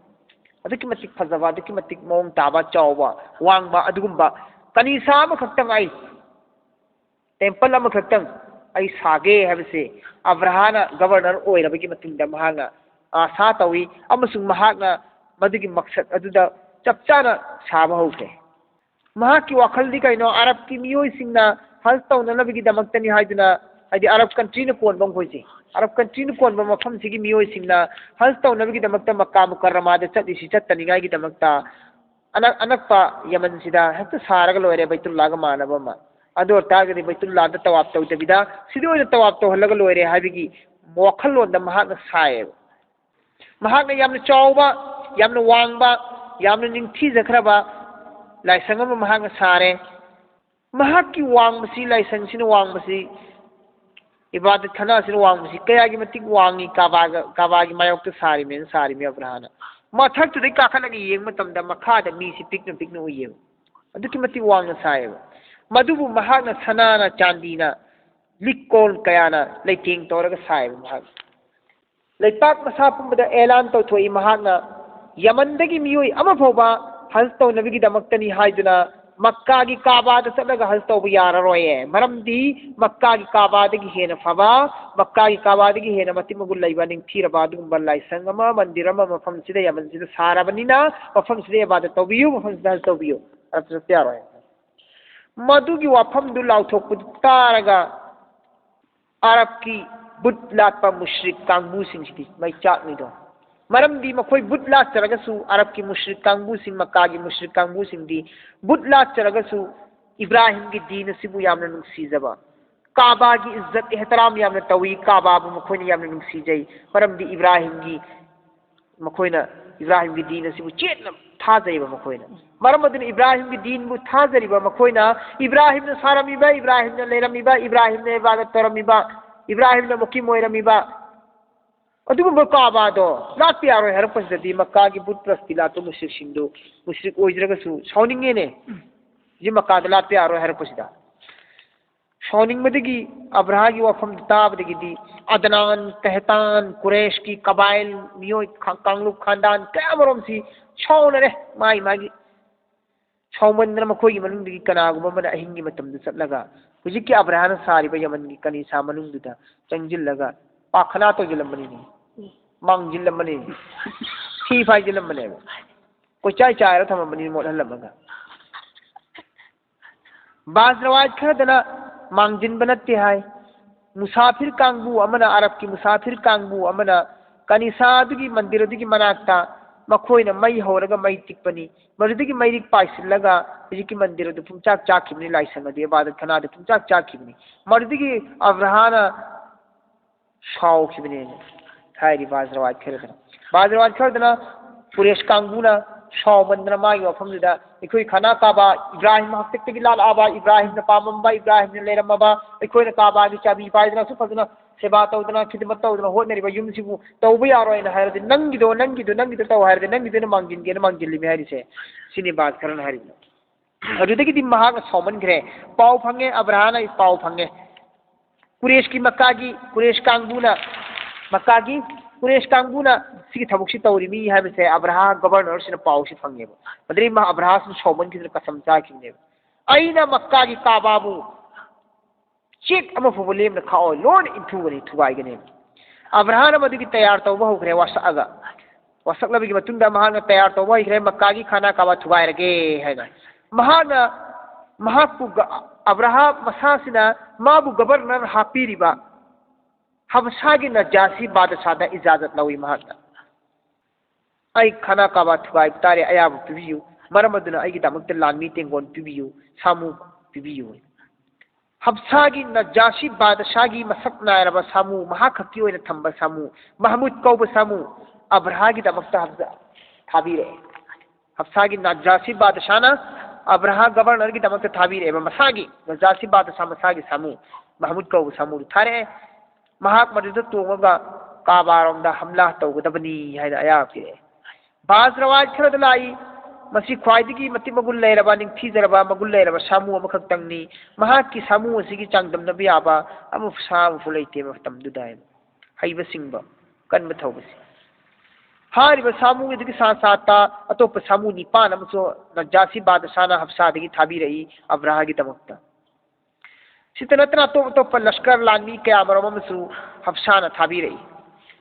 ꯑꯗꯨꯛꯀꯤ ꯃꯇꯤꯛ ꯐꯖꯕ, ꯑꯗꯨꯛꯀꯤ ꯃꯇꯤꯛ ꯃꯑꯣꯡ ꯇꯥꯕ, ꯆꯥꯎꯕ, ꯋꯥꯡꯕ ꯑꯗꯨꯒꯨꯝꯕ ꯀꯅꯤꯁꯥ ꯑꯃꯈꯛꯇꯪ ꯑꯩ, ꯇꯦꯝꯄꯜ ꯑꯃꯈꯛꯇꯪ ꯑꯩ ꯁꯥꯒꯦ ꯍꯥꯏꯕꯁꯦ ꯑꯕ꯭ꯔꯥꯍꯥꯅ ꯒꯕꯔꯅꯔ ꯑꯣꯏꯔꯕꯒꯤ ꯃꯇꯨꯡꯗ ꯃꯍꯥꯛꯅ ꯑꯥꯁꯥ ꯇꯧꯏ ꯑꯃꯁꯨꯡ ꯃꯍꯥꯛꯅ ꯃꯗꯨꯒꯤ ꯃꯛꯁꯠ ꯑꯗꯨꯗ ꯆꯞ ꯆꯥꯅ ꯁꯥꯕ ꯍꯧꯈ꯭ꯔꯦ꯫ ꯃꯍꯥꯛꯀꯤ ꯋꯥꯈꯜꯗꯤ ꯀꯩꯅꯣ? ꯑꯔꯕꯀꯤ ꯃꯤꯑꯣꯏꯁꯤꯡꯅ ꯍꯖ ꯇꯧꯅꯅꯕꯒꯤꯗꯃꯛꯇꯅꯤ ꯍꯥꯏꯗꯨꯅ, ꯍꯥꯏꯗꯤ ꯑꯔꯕ ꯀꯟꯇ꯭ꯔꯤꯅ ꯀꯣꯟꯕ ꯃꯈꯣꯏꯁꯦ, ꯑꯔꯕ ꯀꯟꯇ꯭ꯔꯤꯅ ꯀꯣꯟꯕ ꯃꯐꯝꯁꯤꯒꯤ ꯃꯤꯑꯣꯏꯁꯤꯡꯅ ꯍꯖ ꯇꯧꯅꯕꯒꯤꯗꯃꯛꯇ ꯃꯛꯀꯥ ꯃꯨꯀꯔꯔꯃꯥꯗ ꯆꯠꯂꯤꯁꯤ ꯆꯠꯇꯅꯤꯡꯉꯥꯏꯒꯤꯗꯃꯛꯇ ꯑꯅꯛ-, ꯑꯅꯛꯄ ꯌꯃꯟꯁꯤꯗ ꯍꯦꯛꯇ ꯁꯥꯔꯒ ꯂꯣꯏꯔꯦ, ꯕꯩꯇꯨꯜꯂꯥꯒ ꯃꯥꯟꯅꯕ ꯑꯃ꯫ ꯑꯗꯨ ꯑꯣꯏꯇꯥꯔꯒꯗꯤ ꯕꯩꯇꯨꯜꯂꯥꯗ ꯇꯋꯥꯞ ꯇꯧꯗꯕꯤꯗ ꯁꯤꯗ ꯑꯣꯏꯅ ꯇꯋꯥꯞ ꯇꯧꯍꯜꯂꯒ ꯂꯣꯏꯔꯦ ꯍꯥꯏꯕꯒꯤ ꯋꯥꯈꯜꯂꯣꯟꯗ ꯃꯍꯥꯛꯅ ꯁꯥꯏꯌꯦꯕ꯫ ꯃꯍꯥꯛꯅ ꯌꯥꯝꯅ ꯆꯥꯎꯕ, ꯌꯥꯝꯅ ꯋꯥꯡꯕ, ꯌꯥꯝꯅ ꯅꯤꯡꯊꯤꯖꯈ꯭ꯔꯕ ꯂꯥꯏꯁꯪ ꯑꯃ ꯃꯍꯥꯛꯅ ꯁꯥꯔꯦ꯫ ꯃꯍꯥꯛꯀꯤ ꯋꯥꯡꯕꯁꯤ, ꯂꯥꯏꯁꯪꯁꯤꯅ ꯋꯥꯡꯕꯁꯤ, ꯏꯕꯥꯗꯠ ꯈꯥꯅꯥꯁꯤꯅ ꯋꯥꯡꯕꯁꯤ ꯀꯌꯥꯒꯤ ꯃꯇꯤꯛ ꯋꯥꯡꯉꯤ? ꯀꯥꯕꯥꯒ, ꯀꯥꯕꯥꯒꯤ ꯃꯥꯌꯣꯛꯇ ꯁꯥꯔꯤꯃꯦꯅ ꯁꯥꯔꯤꯃꯦ ꯑꯕ꯭ꯔꯥꯍꯥꯅ꯫ ꯃꯊꯛꯇꯨꯗꯩ ꯀꯥꯈꯠꯂꯒ ꯌꯦꯡꯕ ꯃꯇꯝꯗ ꯃꯈꯥꯗ ꯃꯤꯁꯤ ꯄꯤꯛꯅ ꯄꯤꯛꯅ ꯎꯏꯌꯦꯕ꯫ ꯑꯗꯨꯛꯀꯤ ꯃꯇꯤꯛ ꯋꯥꯡꯅ ꯁꯥꯏꯌꯦꯕ꯫ ꯃꯗꯨꯕꯨ ꯃꯍꯥꯛꯅ ꯁꯅꯥꯅ, ꯆꯥꯟꯗꯤꯅ, ꯂꯤꯛ ꯀꯣꯟ ꯀꯌꯥꯅ ꯂꯩꯇꯦꯡ ꯇꯧꯔꯒ ꯁꯥꯏꯌꯦꯕ ꯃꯍꯥꯛ꯫ ꯂꯩꯄꯥꯛ ꯃꯁꯥ ꯄꯨꯝꯕꯗ ꯑꯦꯂꯥꯟ ꯇꯧꯊꯣꯛꯏ ꯃꯍꯥꯛꯅ, ꯌꯃꯟꯗꯒꯤ ꯃꯤꯑꯣꯏ ꯑꯃ ꯐꯥꯎꯕ ꯍꯖ ꯇꯧꯅꯕꯒꯤꯗꯃꯛꯇꯅꯤ ꯍꯥꯏꯗꯨꯅ ꯃꯛꯀꯥꯒꯤ ꯀꯥꯕꯥꯗ ꯆꯠꯂꯒ ꯍꯖ ꯇꯧꯕ ꯌꯥꯔꯔꯣꯏꯌꯦ꯫ ꯃꯔꯝꯗꯤ ꯃꯛꯀꯥꯒꯤ ꯀꯥꯕꯥꯗꯒꯤ ꯍꯦꯟꯅ ꯐꯕ, ꯃꯛꯀꯥꯒꯤ ꯀꯥꯕꯥꯗꯒꯤ ꯍꯦꯟꯅ ꯃꯇꯤꯛ ꯃꯒꯨꯟ ꯂꯩꯕ ꯅꯤꯡꯊꯤꯔꯕ ꯑꯗꯨꯒꯨꯝꯕ ꯂꯥꯏꯁꯪ ꯑꯃ, ꯃꯟꯗꯤꯔ ꯑꯃ ꯃꯐꯝꯁꯤꯗ, ꯌꯃꯟꯁꯤꯗ ꯁꯥꯔꯕꯅꯤꯅ ꯃꯐꯝꯁꯤꯗ ꯏꯕꯥꯗꯠ ꯇꯧꯕꯤꯌꯨ, ꯃꯐꯝꯁꯤꯗ ꯍꯖ ꯇꯧꯕꯤꯌꯨ꯫ ꯑꯗꯨ ꯆꯠꯄ ꯌꯥꯔꯣꯏ꯫ ꯃꯗꯨꯒꯤ ꯋꯥꯐꯝꯗꯨ ꯂꯥꯎꯊꯣꯛꯄꯗꯨ ꯇꯥꯔꯒ ꯑꯔꯕꯀꯤ ꯕꯨꯠ ꯂꯥꯠꯄ ꯃꯨꯁ꯭ꯔꯤꯛ ꯀꯥꯡꯕꯨꯁꯤꯡꯁꯤꯗꯤ ꯃꯩ ꯆꯥꯛꯅꯤꯗꯣ꯫ ꯃꯔꯝꯗꯤ ꯃꯈꯣꯏ ꯕꯨꯠ ꯂꯥꯠꯆꯔꯒꯁꯨ, ꯑꯔꯕꯀꯤ ꯃꯨꯁ꯭ꯔꯤꯛ ꯀꯥꯡꯕꯨꯁꯤꯡ, ꯃꯛꯀꯥꯒꯤ ꯃꯨꯁ꯭ꯔꯤꯛ ꯀꯥꯡꯕꯨꯁꯤꯡꯗꯤ ꯕꯨꯠ ꯂꯥꯠꯆꯔꯒꯁꯨ ꯏꯕ꯭ꯔꯥꯍꯤꯝꯒꯤ ꯗꯤꯟ ꯑꯁꯤꯕꯨ ꯌꯥꯝꯅ ꯅꯨꯡꯁꯤꯖꯕ, ꯀꯥꯕꯥꯒꯤ ꯏꯖꯠ ꯑꯦꯍꯇꯔꯥꯝ ꯌꯥꯝꯅ ꯇꯧꯏ, ꯀꯥꯕꯥꯕꯨ ꯃꯈꯣꯏꯅ ꯌꯥꯝꯅ ꯅꯨꯡꯁꯤꯖꯩ꯫ ꯃꯔꯝꯗꯤ ꯏꯕ꯭ꯔꯥꯍꯤꯝꯒꯤ, ꯃꯈꯣꯏꯅ ꯏꯕ꯭ꯔꯥꯍꯤꯝꯒꯤ ꯗꯤꯟ ꯑꯁꯤꯕꯨ ꯆꯦꯠꯅ ꯊꯥꯖꯩꯕ ꯃꯈꯣꯏꯅ꯫ ꯃꯔꯝ ꯑꯗꯨꯅ ꯏꯕ꯭ꯔꯥꯍꯤꯝꯒꯤ ꯗꯤꯟꯕꯨ ꯊꯥꯖꯔꯤꯕ ꯃꯈꯣꯏꯅ, ꯏꯕ꯭ꯔꯥꯍꯤꯝꯅ ꯁꯥꯔꯝꯃꯤꯕ, ꯏꯕ꯭ꯔꯥꯍꯤꯝꯅ ꯂꯩꯔꯝꯃꯤꯕ, ꯏꯕ꯭ꯔꯥꯍꯤꯝꯅ ꯏꯕꯥꯗꯠ ꯇꯧꯔꯝꯃꯤꯕ, ꯏꯕ꯭ꯔꯥꯍꯤꯝꯅ ꯃꯨꯀꯤꯝ ꯑꯣꯏꯔꯝꯃꯤꯕ ꯑꯗꯨꯒꯨꯝꯕ ꯀꯥꯕꯥꯗꯣ ꯂꯥꯠꯄ ꯌꯥꯔꯣꯏ ꯍꯥꯏꯔꯛꯄꯁꯤꯗꯗꯤ ꯃꯛꯀꯥꯒꯤ ꯕꯨꯠ ꯄ꯭ꯔꯁꯇꯤ ꯂꯥꯠꯄ ꯃꯨꯁ꯭ꯔꯤꯛꯁꯤꯡꯗꯨ, ꯃꯨꯁ꯭ꯔꯤꯛ ꯑꯣꯏꯖꯔꯒꯁꯨ ꯁꯥꯎꯅꯤꯡꯉꯦꯅꯦ꯫ ꯁꯤ ꯃꯛꯀꯥꯗ ꯂꯥꯠꯄ ꯌꯥꯔꯣꯏ ꯍꯥꯏꯔꯛꯄꯁꯤꯗ꯫ ꯁꯥꯎꯅꯤꯡꯕꯗꯒꯤ ꯑꯕ꯭ꯔꯥꯍꯥꯒꯤ ꯋꯥꯐꯝꯗꯨ ꯇꯥꯕꯗꯒꯤꯗꯤ ꯑꯗꯅꯥꯟ, ꯀꯍꯇꯥꯟ, ꯀꯨꯔꯦꯁꯀꯤ ꯀꯕꯥꯏꯜ ꯃꯤꯑꯣꯏ ꯈꯥ-, ꯀꯥꯡꯂꯨꯞ ꯈꯥꯟꯗꯥꯟ ꯀꯌꯥꯃꯔꯣꯝꯁꯤ ꯁꯥꯎꯅꯔꯦ꯫ ꯃꯥꯒꯤ ꯃꯥꯒꯤ ꯁꯥꯎꯃꯟꯗꯅ ꯃꯈꯣꯏꯒꯤ ꯃꯅꯨꯡꯗꯒꯤ ꯀꯅꯥꯒꯨꯝꯕ ꯑꯃꯅ ꯑꯍꯤꯡꯒꯤ ꯃꯇꯝꯗ ꯆꯠꯂꯒ ꯍꯧꯖꯤꯛꯀꯤ ꯑꯕ꯭ꯔꯥꯍꯥꯅ ꯁꯥꯔꯤꯕ ꯌꯃꯟꯒꯤ ꯀꯅꯤꯁꯥ ꯃꯅꯨꯡꯗꯨꯗ ꯆꯪꯁꯤꯜꯂꯒ ꯄꯥꯈꯅꯥ ꯇꯧꯁꯤꯜꯂꯝꯕꯅꯤꯅꯦ, ꯃꯥꯡꯁꯤꯜꯂꯝꯕꯅꯤ, ꯊꯤ ꯐꯥꯏꯖꯤꯜꯂꯝꯕꯅꯦꯕ꯫ ꯀꯣꯏꯆꯥꯏ ꯆꯥꯏꯔ ꯊꯝꯃꯝꯕꯅꯤ ꯃꯣꯠꯍꯜꯂꯝꯃꯒ꯫ ꯕꯥꯖ ꯔꯋꯥꯏꯠ ꯈꯔꯗꯅ ꯃꯥꯡꯖꯤꯟꯕ ꯅꯠꯇꯦ ꯍꯥꯏ꯫ ꯃꯨꯁꯥꯐꯤꯔ ꯀꯥꯡꯕꯨ ꯑꯃꯅ, ꯑꯔꯕꯀꯤ ꯃꯨꯁꯥꯐꯤꯔ ꯀꯥꯡꯕꯨ ꯑꯃꯅ ꯀꯅꯤꯁꯥ ꯑꯗꯨꯒꯤ ꯃꯟꯗꯤꯔ ꯑꯗꯨꯒꯤ ꯃꯅꯥꯛꯇ ꯃꯈꯣꯏꯅ ꯃꯩ ꯍꯧꯔꯒ ꯃꯩ ꯇꯤꯛꯄꯅꯤ꯫ ꯃꯗꯨꯗꯒꯤ ꯃꯩꯔꯤꯛ ꯄꯥꯏꯁꯤꯜꯂꯒ ꯍꯧꯖꯤꯛꯀꯤ ꯃꯟꯗꯤꯔ ꯑꯗꯨ ꯄꯨꯝꯆꯥꯛ ꯆꯥꯛꯈꯤꯕꯅꯤ, ꯂꯥꯏꯁꯪ ꯑꯗꯨ, ꯏꯕꯥꯗꯠ ꯈꯅꯥ ꯑꯗꯨ ꯄꯨꯝꯆꯥꯛ ꯆꯥꯛꯈꯤꯕꯅꯤ꯫ ꯃꯗꯨꯗꯒꯤ ꯑꯕ꯭ꯔꯥꯍꯥꯅ ꯁꯥꯎꯈꯤꯕꯅꯦꯅ ꯍꯥꯏꯔꯤ ꯕꯥꯖ ꯔꯋꯥꯏꯠ ꯈꯔꯗꯅ꯫ ꯕꯥꯖ ꯔꯋꯥꯏꯠ ꯈꯔꯗꯅ ꯀꯨꯔꯦꯁ ꯀꯥꯡꯕꯨꯅ ꯁꯥꯎꯃꯟꯗꯅ ꯃꯥꯒꯤ ꯋꯥꯐꯝꯗꯨꯗ ꯑꯩꯈꯣꯏ ꯈꯅꯥ ꯀꯥꯕꯥ ꯏꯕ꯭ꯔꯥꯍꯤꯝ ꯍꯥꯛꯇꯛꯇꯒꯤ ꯂꯥꯛꯂꯛꯑꯕ, ꯏꯕ꯭ꯔꯥꯍꯤꯝꯅ ꯄꯥꯝꯃꯝꯕ, ꯏꯕ꯭ꯔꯥꯍꯤꯝꯅ ꯂꯩꯔꯝꯃꯕ, ꯑꯩꯈꯣꯏꯅ ꯀꯥꯕꯥꯒꯤ ꯆꯥꯕꯤ ꯄꯥꯏꯗꯅ ꯑꯁꯨꯛ ꯐꯖꯅ ꯁꯦꯕꯥ ꯇꯧꯗꯅ, ꯈꯤꯗꯃꯠ ꯇꯧꯗꯅ ꯍꯣꯠꯅꯔꯤꯕ ꯌꯨꯝꯁꯤꯕꯨ ꯇꯧꯕ ꯌꯥꯔꯣꯏꯅ ꯍꯥꯏꯔꯗꯤ, "ꯅꯪꯒꯤꯗꯣ, ꯅꯪꯒꯤꯗꯣ, ꯅꯪꯒꯤꯗꯣ ꯇꯧ" ꯍꯥꯏꯔꯗꯤ, "ꯅꯪꯒꯤꯗꯨꯅ ꯃꯥꯡꯖꯤꯟꯒꯦꯅ ꯃꯥꯡꯖꯤꯜꯂꯤꯃꯤ" ꯍꯥꯏꯔꯤꯁꯦ ꯁꯤꯅꯤ ꯕꯥꯖ ꯈꯔꯅ ꯍꯥꯏꯔꯤꯕꯅ꯫ ꯑꯗꯨꯗꯒꯤꯗꯤ ꯃꯍꯥꯛꯅ ꯁꯥꯎꯃꯟꯈ꯭ꯔꯦ꯫ ꯄꯥꯎ ꯐꯪꯉꯦ, ꯑꯕ꯭ꯔꯥꯍꯥꯅ ꯄꯥꯎ ꯐꯪꯉꯦ꯫ ꯀꯨꯔꯦꯁꯀꯤ ꯃꯛꯀꯥꯒꯤ, ꯀꯨꯔꯦꯁ ꯀꯥꯡꯕꯨꯅ, ꯃꯛꯀꯥꯒꯤ, ꯀꯨꯔꯦꯁ ꯀꯥꯡꯕꯨꯅ ꯁꯤꯒꯤ ꯊꯕꯛꯁꯤ ꯇꯧꯔꯤꯃꯤ ꯍꯥꯏꯕꯁꯦ ꯑꯕ꯭ꯔꯥꯍꯥ ꯒꯕꯔꯅꯔꯁꯤꯅ ꯄꯥꯎꯁꯤ ꯐꯪꯉꯦꯕ꯫ ꯑꯗꯨꯗꯒꯤ ꯃꯍꯥ-, ꯑꯕ꯭ꯔꯥꯍꯥꯁꯤꯅ ꯁꯥꯎꯃꯟꯈꯤꯗꯅ ꯀꯁꯝ ꯆꯥꯈꯤꯕꯅꯦꯕ꯫ "ꯑꯩꯅ ꯃꯛꯀꯥꯒꯤ ꯀꯥꯕꯥꯕꯨ ꯆꯦꯛ ꯑꯃ ꯐꯥꯎꯕ ꯂꯦꯝꯅ ꯈꯥꯛꯑꯣꯏ, ꯂꯣꯏꯅ ꯏꯟꯊꯨꯒꯅꯤ, ꯊꯨꯒꯥꯏꯒꯅꯤ"꯫ ꯑꯕ꯭ꯔꯥꯍꯥꯅ ꯃꯗꯨꯒꯤ ꯇꯌꯥꯔ ꯇꯧꯕ ꯍꯧꯈ꯭ꯔꯦ, ꯋꯥꯁꯛꯑꯒ꯫ ꯋꯥꯁꯛꯂꯕꯒꯤ ꯃꯇꯨꯡꯗ ꯃꯍꯥꯛꯅ ꯇꯌꯥꯔ ꯇꯧꯕ ꯍꯧꯈ꯭ꯔꯦ, ꯃꯛꯀꯥꯒꯤ ꯈꯥꯅꯥ ꯀꯥꯕꯥ ꯊꯨꯒꯥꯏꯔꯒꯦ ꯍꯥꯏꯅ꯫ ꯃꯍꯥꯛꯅ, ꯃꯍꯥꯛꯄꯨ ꯒ-, ꯑꯕ꯭ꯔꯥꯍꯥ ꯃꯁꯥꯁꯤꯅ ꯃꯥꯕꯨ ꯒꯕꯔꯅꯔ ꯍꯥꯞꯄꯤꯔꯤꯕ ꯍꯕꯁꯥꯒꯤ ꯅꯖꯥꯁꯤ ꯕꯥꯗꯁꯥꯗ ꯏꯖꯥꯖꯠ ꯂꯧꯏ ꯃꯍꯥꯛꯅ꯫ "ꯑꯩ ꯈꯥꯅꯥ ꯀꯥꯕꯥ ꯊꯨꯒꯥꯏꯕ ꯇꯥꯔꯦ, ꯑꯌꯥꯕ ꯄꯤꯕꯤꯌꯨ, ꯃꯔꯝ ꯑꯗꯨꯅ ꯑꯩꯒꯤꯗꯃꯛꯇ ꯂꯥꯟꯃꯤ ꯇꯦꯡꯒꯣꯟ ꯄꯤꯕꯤꯌꯨ, ꯁꯥꯃꯨ ꯄꯤꯕꯤꯌꯨ"꯫ ꯍꯞꯁꯥꯒꯤ ꯅꯖꯥꯁꯤ ꯕꯥꯗꯁꯥꯒꯤ ꯃꯁꯛ ꯅꯥꯏꯔꯕ ꯁꯥꯃꯨ, ꯃꯍꯥꯛ ꯈꯛꯀꯤ ꯑꯣꯏꯅ ꯊꯝꯕ ꯁꯥꯃꯨ, ꯃꯍꯃꯨꯗ ꯀꯧꯕ ꯁꯥꯃꯨ, ꯑꯕ꯭ꯔꯥꯍꯥꯒꯤꯗꯃꯛꯇ ꯍꯞꯁꯥ ꯊꯥꯕꯤꯔꯛꯑꯦ꯫ ꯍꯞꯁꯥꯒꯤ ꯅꯖꯥꯁꯤ ꯕꯥꯗꯁꯥꯅ ꯑꯕ꯭ꯔꯥꯍꯥ ꯒꯕꯔꯅꯔꯒꯤꯗꯃꯛꯇ ꯊꯥꯕꯤꯔꯛꯑꯦꯕ, ꯃꯁꯥꯒꯤ ꯅꯖꯥꯁꯤ ꯕꯥꯗꯁꯥ ꯃꯁꯥꯒꯤ ꯁꯥꯃꯨ, ꯃꯍꯃꯨꯗ ꯀꯧꯕ ꯁꯥꯃꯨꯗꯨ ꯊꯥꯔꯛꯑꯦ꯫ ꯃꯍꯥꯛ ꯃꯗꯨꯗ ꯇꯣꯡꯉꯒ ꯀꯥꯕꯥꯔꯣꯝꯗ ꯍꯝꯂꯥ ꯇꯧꯒꯗꯕꯅꯤ ꯍꯥꯏꯅ ꯑꯌꯥꯕ ꯄꯤꯔꯛꯑꯦ꯫ ꯕꯥꯖ ꯔꯋꯥꯏꯠ ꯈꯔꯗ ꯂꯥꯛꯏ, ꯃꯁꯤ ꯈ꯭ꯋꯥꯏꯗꯒꯤ ꯃꯇꯤꯛ ꯃꯒꯨꯟ ꯂꯩꯔꯕ, ꯅꯤꯡꯊꯤꯖꯔꯕ, ꯃꯒꯨꯟ ꯂꯩꯔꯕ ꯁꯥꯃꯨ ꯑꯃꯈꯛꯇꯪꯅꯤ꯫ ꯃꯍꯥꯛꯀꯤ ꯁꯥꯃꯨ ꯑꯁꯤꯒꯤ ꯆꯥꯡꯗꯝꯅꯕ ꯌꯥꯕ ꯑꯃ, ꯁꯥ ꯑꯃꯐꯥꯎ ꯂꯩꯇꯦꯕ ꯃꯇꯝꯗꯨꯗ ꯍꯥꯏꯕ꯫ ꯍꯩꯕ ꯁꯤꯡꯕ, ꯀꯟꯕ ꯊꯧꯕꯁꯤ꯫ ꯍꯥꯏꯔꯤꯕ ꯁꯥꯃꯨ ꯑꯗꯨꯒꯤ ꯁꯥ ꯁꯥꯠꯇ ꯑꯇꯣꯞꯄ ꯁꯥꯃꯨ ꯅꯤꯄꯥꯟ ꯑꯃꯁꯨ ꯅꯖꯥꯁꯤ ꯕꯥꯗꯁꯥꯅ ꯍꯞꯁꯥꯗꯒꯤ ꯊꯥꯕꯤꯔꯛꯏ ꯑꯕ꯭ꯔꯥꯍꯥꯒꯤꯗꯃꯛꯇ꯫ ꯁꯤꯇ ꯅꯠꯇꯅ ꯑꯇꯣꯞ ꯑꯇꯣꯞꯄ ꯂꯁꯀꯔ, ꯂꯥꯟꯃꯤ ꯀꯌꯥ ꯃꯔꯨꯝ ꯑꯃꯁꯨ ꯍꯞꯁꯥꯅ ꯊꯥꯕꯤꯔꯛꯏ꯫